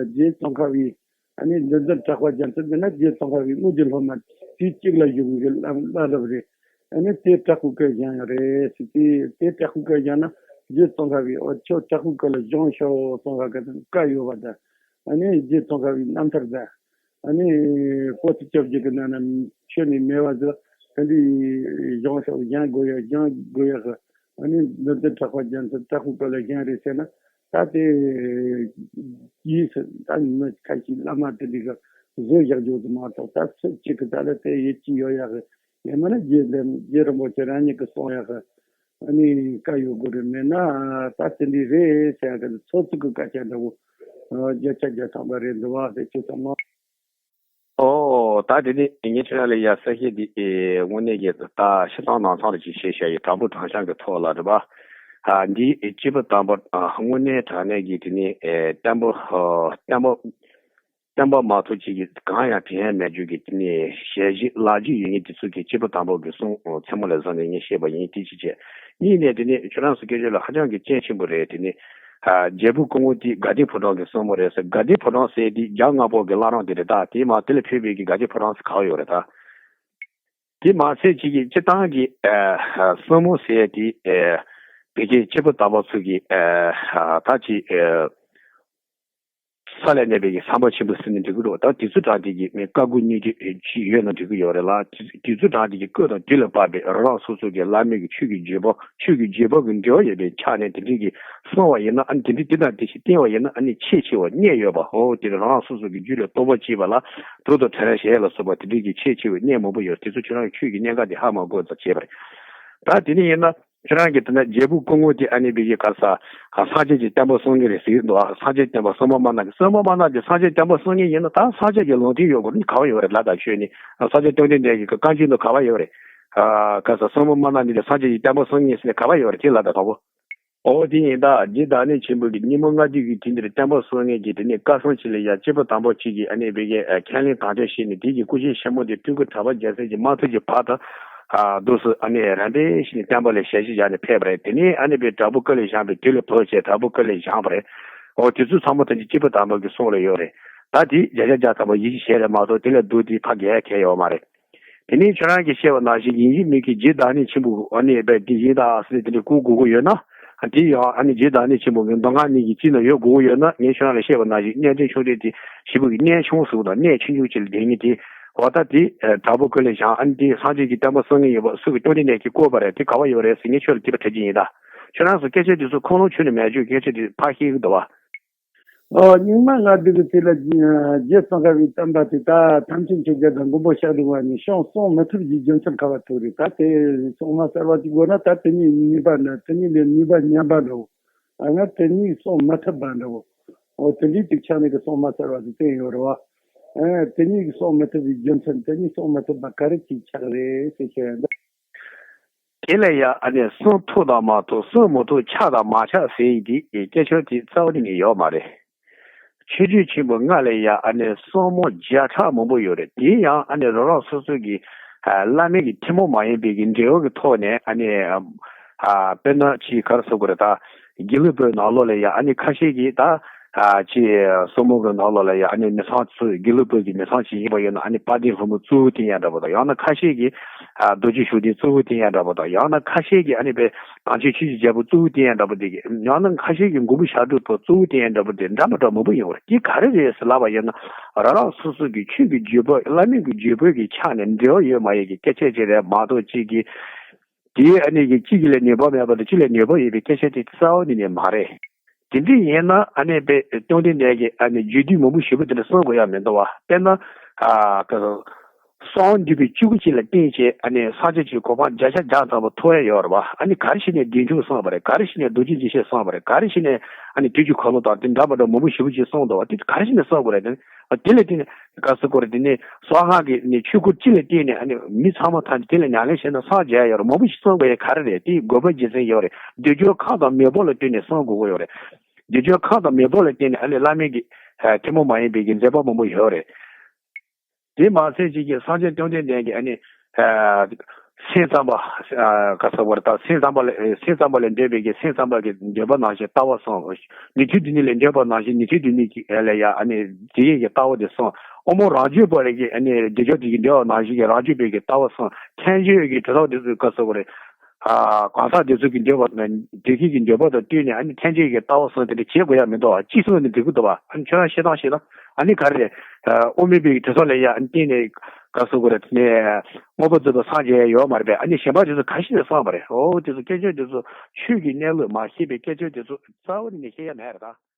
རྗེ་ཙོང་ཁ་པའི་ཨ་ནི་འདི་འདིར་གྲགས་པ་རྒྱལ་མཚན་འདི་ན་རྗེ་ཙོང་ཁ་པའི་དངོས་ཀྱི་སློབ་མ་དུས་གཅིག་ལ་བཞུགས་པའི་བླ་བླ་རབས་རེད། ཨ་ནི་དེ་དྲག་པོའི་བཀའ་བཞེངས་ཡོད་རེད་ཟེར་དེ་དེ་དྲག་པོའི་བཀའ་བཞེངས་ན་རྗེ་ཙོང་ཁ་པའི་འོ་ཁྱོད་དྲག་པོའི་བཀའ་ལ་བཞེངས་ཤོག་ཙོང་ཁ་པ་དང་བཀའ་ཡོད་པ་དང་ཨ་ནི་རྗེ་ཙོང་ཁ་པའི་རྣམ་ཐར་དང་ཨ་ནི་པོ་ཏི་བཅོ་བརྒྱད་ཀྱི་ནང་ན་ཆོས་ནི་མེད་པ་ཟེར་དེ་འདྲའི་བཞེངས་ཤོག་བཞེངས་དགོས་ཡ་བཞེངས་དགོས་ཡ་གི་ཨ་ནི་འདི་འདི་དྲག་པ་རྒྱལ་མཚན་དྲག་པོའི་བཀའ་ལ་བཞེངས་རེད་ཟེར་ན། ད་དེ་ཡིས་ད་མི་ཁ་ཤས་བླ་མ་དེ་འདྲ་གི་བཟོས་བཞག་རྒྱུ་དེ་མ་གཏོགས་ད་ཚོད་གཅིག་གི་ད་ལ་དེ་ཡིད་ཀྱི་ཡོད་ཡག་གི་ཡིན་མིན་ན་རྗེ་ལེ་རྗེ་རིན་པོ་ཆེ་རང་ཉིད་ཀྱི་གསུང་ཡག་གི་ཨ་ནི་བཀའ་ཡོད་དགོས་རེད། མེད་ན་ད་དེ་འདྲ་རེད་ཟེར་ཡག་གི་ཚོད་ཚོད་ཀྱི་སྐད་ཆ་འདྲ་བོ་བརྒྱ་ཆ་བརྒྱ་ཐམ་པ་རེད་འདུག་བ་ཟེར་ཅི་ཙམ་མ། ཨོ། ད་དེ་ནི་ངས་ཁྱེད་རང་ལ་ཡ་གསལ་བཤད་འདི་ཨེ་དངོས་གནས་ཀྱི་ད་ཕྱི་ཐང་ནང་ཐང་ལ་ཅིག་བཤད་བཤད་ཡོད། དྲང་པོ་དྲང་བཞག་གི་ཐོག་ལ་རེད་པ། ཨ་འདི་ཨེ་སྐྱེས་བུ་དམ་པ་ཨ་དངོས་གནས་དྲང་གནས་ཀྱི་དེ་ནི་ཨེ་བསྟན་པ་ཨ་བསྟན་པ་བསྟན་པ་མ་གཏོགས་ཅིག་གི་གང་ཡང་དྲན་ཡ་མེད་རྒྱུ་གི་དེ་ནི་ཞལ་བཞེས་ལག་བརྒྱུད་ཡོད་མཁན་དེ་ཚོ་གི་སྐྱེས་བུ་དམ་པ་གི་གསུང་མཚན་མོ་ལ་བཟུང་ནས་ངས་བཤད་པ་ཡིན། དེ་གཅིག་བྱས། གཉིས་ནས་དེ་ནི་ཁྱོད་རང་ཚོ་སྐད་ཆ་ལ་ཧ་ཅང་གི་སྐྱོན་ཆེན་པོ་རེད། དེ་ནི། ཨ་རྒྱལ་པོ་སྐུ་ངོ་དེ་དགའ་ལྡན་ཕོ་བྲང་གི་སྲུང་མོ་རེད་ཟེར། དགའ་ལྡན་ཕོ་བྲང་ཟེར་དེ་རྒྱ་ལྔ་པོ་གི་བླ་བྲང་དེ་རེད། ད་དེ་མ་དེ་ལ་ཕེབས་པའི་གི་དགའ་ལྡན་ཕོ་བྲང་ཟེར་ག་ཡོད་རེད་ད། དེ་མ་ཟད་ཅིག་གི་སྤྱིར་བཏང་གི་ཨ་སྲུང་མོ་ཟེར་དེ་ཨ་བོད་ཀྱི་སྐྱེས་བུ་དམ་པ་ཚོ་གི་ཨ་ད་ཅིག་ཨ། ས་ལ་གནས་པའི་གི་བསམ་པ་ཆེན་པོ་ཟེར་ནས་འགྲིག་གི་འདུག་ད་དེ་ཚོ་དྲངས་དེ་གི་མི་བཀའ་དགུ་གཉེར་རྒྱུ་ཅིག་ཡོད་ན་འགྲིག་གི་ཡོད་རེད་ལ། དེ་དེ་ཚོ་དྲངས་དེ་གི་སྐབས་དང་དུས་ལ་བབ་པའི་རང་རང་སོ་སོ་གི་བླ་མའི་གི་ཆོས་ཀྱི་བརྒྱུད་པ་ཆོས་ཀྱི་བརྒྱུད་པ་གི་འབྲེལ་བ་ཡོད་པའི་ཆ་ནས་དེ་འདྲའི་གི་གསུང་བ་ཡིན་ན་ཨ་ནི་དེ་འདྲའི་དེ་དང་དེ་བཞིན་བསྟན་བ་ཡིན་ན་ཨ་ནི་ཆེས་ཆེ་བ་གནད་ཡོད་པ་ཧོ། དེ་ནི་རང་རང་སོ་སོ་གི་རྒྱུད་ལ་རྟོགས་པ་སྐྱེས་པ་ལ་དུག་དང་ཕྲིན་ལས་ཞེས་ལ་སོགས་པ་དེ་འདྲའི་གི་ཆེས་ཆེ་བའི་གནད་མང་པོ་ཡོད། དེ་ཚོ་ཁྱོད་རང་གི་ཆོས་ཀྱི་གནད་འགག་དེ་ཧ་མ་གོ་ཙམ་བྱས་པ་རེད། ད་དེ་ནི་ཡིན་ན། ཁྱེད་རང་གིས་དེ་ན་རྒྱལ་པོ་སྐུ་ངོ་དེ་ཨ་ནི་བི་གི་ག་ས་སངས་རྒྱས་ཀྱི་བསྟན་པ་སྲུང་མཁན་རེད་ཟེར་གྱི་འདུག་ཨ། སངས་རྒྱས་བསྟན་པ་སྲུང་མ་མ་ན་གི་སྲུང་མ་མ་ན་དེ་སངས་རྒྱས་བསྟན་པ་སྲུང་མཁན་ཡིན་ན་ད་སངས་རྒྱས་ཀྱི་ལུང་བསྟན་ཡོད་དགོས་ནི་ག་བ་ཡོད་རེད། ལ་དང་ཆོས་ནི་སངས་རྒྱས་བཅོམ་ལྡན་འདས་ཀྱི་བཀའ་འགྱུར་དུ་ག་བ་ཡོད་རེད། ཨ། ག་ས་སྲུང་མ་མ་ན་ནི་དེ་སངས་རྒྱས་ཀྱི་བསྟན་པ་སྲུང་མཁན་ཟེར་ནས་ག་བ་ཡོད་རེད་དེ་ལ་དང་དང་པོ། ཨོ་དེ་ཡིན་ད་རྗེ་བདག་ཉིད་ཆེན་པོ་གི་ཉིན་མོ་ལྔ་དུས་ཀྱི་དུས་འདིར་བསྟན་པ་སྲུང་མཁན་གྱི་དེ་ནས་བཀའ་སྲུང་ཆེ་ལ་ཡ་སྐྱེས་བུ་དམ་པ་གཅིག་གིས་ཨ་ནི་བི་གི་ཁས་ལེན་དམ་བཅའ་བཞེས་ནས་དེ་གི་སྐུ་ཆེན་ཆེན་མོ་དེ་སྤྲུལ་སྐུ་གྲགས་པ་རྒྱལ་མཚན་གྱི་དམག་ཐུག་གི་བར་དུ། ཨ། འདུག་སེ་ཨ་ནི་རམ་པས་ཤིང་བསྟན་པ་ལ་ཞལ་བཞེས་བཞག་ནས་ཕེབས་པ་རེད། དེ་ནས་ཨ་ནི་པའི་དྲག་པོ་ཀུན་ལས་བཞེངས་པའི་དུས་ལ་བབས་བྱས་དྲག་པོ་ཀུན་ལས་བཞེངས་པ་རེད། འོ་དེ་ཚོ་ཚང་མ་ད་ཅི་སྐྱེས་བུ་དམ་པ་གི་གསུང་ལ་ཡོད་རེད། ད་དེ་བརྒྱ་ཆ་བརྒྱ་ཐམ་པ་ཡིད་ཆེས་བྱས་རེད་མ་གཏོགས་དེ་ལས་སྡུག་དེ་ཕ་གའི་ཁྱད་ཡོད་མ་རེད། དེ་ནས་ཁྱོད་རང་གིས་བཤད་པ་ནང་བཞིན་ཡིན་གཅིག་མིན་གཅིག་རྗེ་བདག་ཉིད་ཆེན་པོ་ཨ་ནི་པའི་དེ་ཡིན་ད་ཟེར་དེ་འདྲ་བསྐུར་དགོས་ཀྱི་ཡོད་ན། དེ་ཡང་ཨ་ནི་རྗེ་བདག་ཉིད་ཆེན་པོ་གི་མདོ་སྔགས་གཉིས་ཀྱི་དཀྱིལ་ན་ཡོད་དགོས་ཀྱི་ཡོད་ན་ངས་ཁྱོད་རང་ལ་བཤད་པ་ནང་བཞིན་གནས་ཆེན་ཆུང་འབྲིང་དེ་ཞེ་པོ་གི་གནས་ཆུང་ཟེར་བ་དང་གནས་ཆུང་ཆུང་ཅིག་ལ་བསྡད་མཁན་དེ། འོ་ད་དེ་དྲག་པོ་ཀུན་ལས་བཞེངས་ཨ་ནི་དེ་སངས་རྒྱས་ཀྱི་བསྟན་པ་སྲུང་མཁན་ཡིན་པ་སུ་གི་བཅོམ་ལྡན་འདས་ཀྱིས་བསྐུར་བ་རེད། དེ་ག་བ་ཡོད་རེད་ཟེར་ངས་ཁྱོད་ལ་དྲི་བ་དྲི་གི་ཡིན་ད། ཁྱོད་རང་ཚོ་སྐད་ཆ་དེ་ཚོ་ཁུངས་ལུང་ཁྱོན་ནས་མེད་ཅོག་སྐད་ཆ་དེ་ཕར་བཤད་གི་འདུག་བ། ཨོ། རྙིང་མ་ལྔ་བདུན་གྱི་ཚེ་ལ་རྗེ་ཙོང་ཁ་པའི་བསྟན་པ་དེ་ད་ཐམས་ཅད་མཁྱེན་བརྒྱ་དང་མགོན་པོ་ཞབས་དྲུང་བ་གཉིས་ཤོང་གསུང་མི་ཐུབ་ཀྱི་རྒྱུ་མཚན་ག་བ་ཐུག་རེད། ད་དེ་གསུང་མ་གསར་བ་ཅིག་དགོས་ན་ད་དེ་གཉིས་ནུས་པ་ན་དེ་གཉིས་ལས་ནུས་པ་ཉམས་པ་འདྲ་བོ། ཨ་ང་དེ་གཉིས་གསུང་མི་ཐུབ་པ་འདྲ་བོ། ཨོ་དེ་འདྲའི་ཅིག་ཆགས་ནས་གི་གསུང་མ་གསར་བ་ཅིག་བསྟན་ཡོད་རེད་བ། ཨ་དེ་གཉིས་ཀྱི་གསུང་མི་ཐུབ་པའི་རྒྱུ་མཚན་དེ་གཉིས་གསུང་མི་ཐུབ་པ་ག་རེ་ཅིག་ཆགས་རེད་ཟེར་ཤེས་ཡོད་འདུག་དེ་ལ་ཡང་ཨ་ནི་གསུང་ཐུབ་དང་མ་ཐུབ་གསུང་མི་ཐུབ་ཆགས་དང་མ་ཆགས་ཟེར་ཡི་དེ་སྐད་ཆ་དེ་རྩ་བ་ནས་ནི་ཡོད་མ་རེད། ཆོས་བརྒྱུད་ཆེན་པོ་ལྔ་ལ་ཡང་ཨ་ནི་གསུང་མོ་བརྒྱ་ཕྲག་མང་པོ་ཡོད་རེད། དེ་ཡང་ཨ་ནི་རང་རང་སོ་སོ་གི་ཨ་བླ་མེད་ཀྱི་ཐུན་མོང་མ་ཡིན་པའི་གི་འབྲེལ་བ་གི་ཐོག་ནས་ཨ་ནི་ཨ་དཔེར་ན་ཅིག་ག་རེ་ཟེར་དགོས་རེད་ད། དགེ་ལུགས་པའི་ནང་ལོགས་ལ་ཡང་ཨ་ནི་ཁ་ཤས་ཀྱིས་ད། ཨ་ཅེ་སོ་མོ་གི་ནང་ལོགས་ལ་ཡང་ཨ་ནི་མི་ཚང་ཚོ་དགེ་ལུགས་པའི་གི་མི་ཚང་ཅིག་ཡིན་པ་ཡིན་ན་ཨ་ནི་དཔལ་ལྡན་ལྷ་མོ་གཙོ་བོ་བསྟེན་ཡ་འདྲ་པོ་དང་། ཡང་ན་ཁ་ཤས་ཀྱིས་ཨ་རྡོ་རྗེ་ཤུགས་ལྡན་གཙོ་བོ་བསྟེན་ཡ་འདྲ་པོ་དང་། ཡང་ན་ཁ་ཤས་ཀྱིས་ཨ་ནི་པའི་དམ་ཆོས་ཆོས་ཀྱི་རྒྱལ་པོ་གཙོ་བོ་བསྟེན་ཡ་འདྲ་པོ་དེ་གི། ཡང་ན་ཁ་ཤས་ཀྱིས་མགོན་པོ་ཞབས་དྲུང་པོ་གཙོ་བོ་བསྟེན་ཡ་འདྲ་པོ་དེ་འདྲ་མི་འདྲ་མང་པོ་ཡོད་རེད། དེ་ག་རེ་རེད་ཟེར་ལབ་པ་ཡིན་ན་རང་རང་སོ་སོ་གི་ཆོས་ཀྱི་བརྒྱུད་པ་བླ་མེད་ཀྱི་བརྒྱུད་པ་གི་ཆ་ནས་འབྲེལ་བ་ཡོད་མ་ཡོད་ཀྱི་སྐད་ཆ་ཅིག་རེད་མ་གཏོགས་གཅིག་གིས། དེའི་ཨ་ནི་གི་གཅིག་གི་ལས་ནུས་པ་མེད་པ་དང་གཅིག་ལས་ནུས་པ་ཡོད་པའི་སྐད་ཆ་དེ་རྩ་བ་ནས་ནས་མ་རེད། དེ་འདྲ་ཡིན་ན་ཨ་ནི་པའི་བཅོམ་ལྡན་འདས་ཀྱིས་ཨ་ནི་རྒྱུད་སྡེ་མང་པོ་ཞེ་པོ་དེ་འདྲ་གསུང་དགོས་ཡ་མི་འདུག་བ། དཔེར་ན་ཨ་གསང་འདུས་པའི་བཅུ་དགུ་ཅིག་ལ་བརྟེན་བྱས་ཨ་ནི་སངས་རྒྱས་ཀྱི་གོ་འཕང་བརྒྱ་ཆ་བརྒྱ་ཙམ་པ་ཐོབ་ཡ་ཡོད་རེད་བ། ཨ་ནི་ག་རེ་བྱས་ནས་བདེ་མཆོག་གསུངས་པ་རེད། ག་རེ་བྱས་ནས་རྡོ་རྗེ་འཇིགས་བྱེད་གསུངས་པ་རེད། ག་རེ་བྱས་ནས་ཨ་ནི་དུས་ཀྱི་འཁོར་ལོ་དང་དེ་འདྲ་མི་འདྲ་མང་པོ་ཞེ་པོ་ཅིག་གསུངས་འདུག་བ། དེ་ག་རེ་བྱས་ནས་གསུངས་དགོས་རེད། དེ་ནི་དེ་ལས་དེ་ནི་ག་ཟེར་དགོས་རེད། དེ་ནི་གསང་སྔགས་ཀྱི་ནི་ཆོས་སྐོར་གཅིག་ལ་བརྟེན་ནས་ཨ་ནི་མི་ཚང་མ་ཐམས་ཅད་དེ་ལ་ཉམས་ལེན་བྱས་ན་སངས་རྒྱས་ཡོད་རེད། མང་པོ་ཞིག་གསུང་དགོས་ཡ་ག་རེ་རེད། དེ་དགོས་པ་རྒྱུ་མཚན་ཡོད་རེད། འདོད་འཇོ་ཁམས་དང་མེ་ཕོ་ལ་བརྟེན་ནས་གསུང་དགོས་ཀྱི་ཡོད་རེད། འདོད་འཇོ་ཁམས་དང་མེ་ཕོ་ལ་བརྟེན་ནས་ཨ་ནི་བླ་མེད་ཀྱི་ཨ་ཐུན་མོང་མ་ཡིན་པའི་གི་མཛད་པ་མང་པོ་ཡོད་རེད། དེ་མ་ཟད་ཅིག་གི་སངས་རྒྱས་བཅོམ་ལྡན་འདས་ཀྱིས་ཨ་ནི་ཨ་སེམས་ཙམ་པ་ཨ་ག་ཟེར་དགོས་རེད། ད་སེམས་ཙམ་པ་ལ་ཨ་སེམས་ཙམ་པ་ལས་འདས་པའི་གི་སེམས་ཙམ་པ་གི་འདོད་པ་ནང་བཞིན་ལྟ་བ་གསུངས། ཉན་ཐོས་སྡེ་སྣོད་ལས་འདས་པ་ནང་བཞིན་ཉན་ཐོས་སྡེ་སྣོད་ཀྱི་ཨ་ལ་ཡ་ཨ་ནི་དེ་ཡི་གི་ལྟ་བ་དེ་གསུངས། དབུ་མ་རང་རྒྱུད་པ་ལ་གི་ཨ་ནི་དེ་སྐྱོ་དེ་གི་འདོད་པ་ནང་བཞིན་གི་རང་རྒྱུད་པའི་གི་ལྟ་བ་གསུངས། ཐལ་འགྱུར་གྱི་གྲུབ་མཐའ་དེ་ཚོ་ག་ཟེར་དགོས་རེད། ཨ་གང་ཟག་དེ་ཚོ་གི་འདོད་པ་དེ་གི་གི་འདོད་པ་དང་བསྟུན་ནས་ཨ་ནི་ཐལ་འགྱུར་གྱི་ལྟ་བ་གསུངས། དེ་འདྲ་བྱེད་དགོས་ཡ་མི་འདུག་བ། གཅིག་གསུངས་ནས་འགྲིག་གི་འདུག་བ། ཨ་ནི་ཁྱོད་རང་བཤད་སྟངས་བཤད་ན་ཨ་ནི་ག་རེ་རེད། ཨ་དབུ་མའི་བི་གྲུབ་མཐའ་ལ་ཡ་ཨ་ནི་བརྟེན་ནས་ག་ཟེར་དགོས་རེད། དེ་ནས་མངོན་པར་རྫོགས་པར་སངས་རྒྱས་ཡ་ཡོད་མ་རེད་པས། ཨ་ནི་གཞན་པ་དེ་ཚོ་ག་ཤེད་ནས་གསུངས་པ་རེད། འོ་དེ་ཚོ་སྐད་ཆ་དེ་ཚོ་ཆོས་ཀྱི་གནས་ལུགས་མ་ཤེས་པའི་སྐད་ཆ་དེ་ཚོ་རྩ་བ་ནས་བཤད་ཡ་མེད་རེད་ད།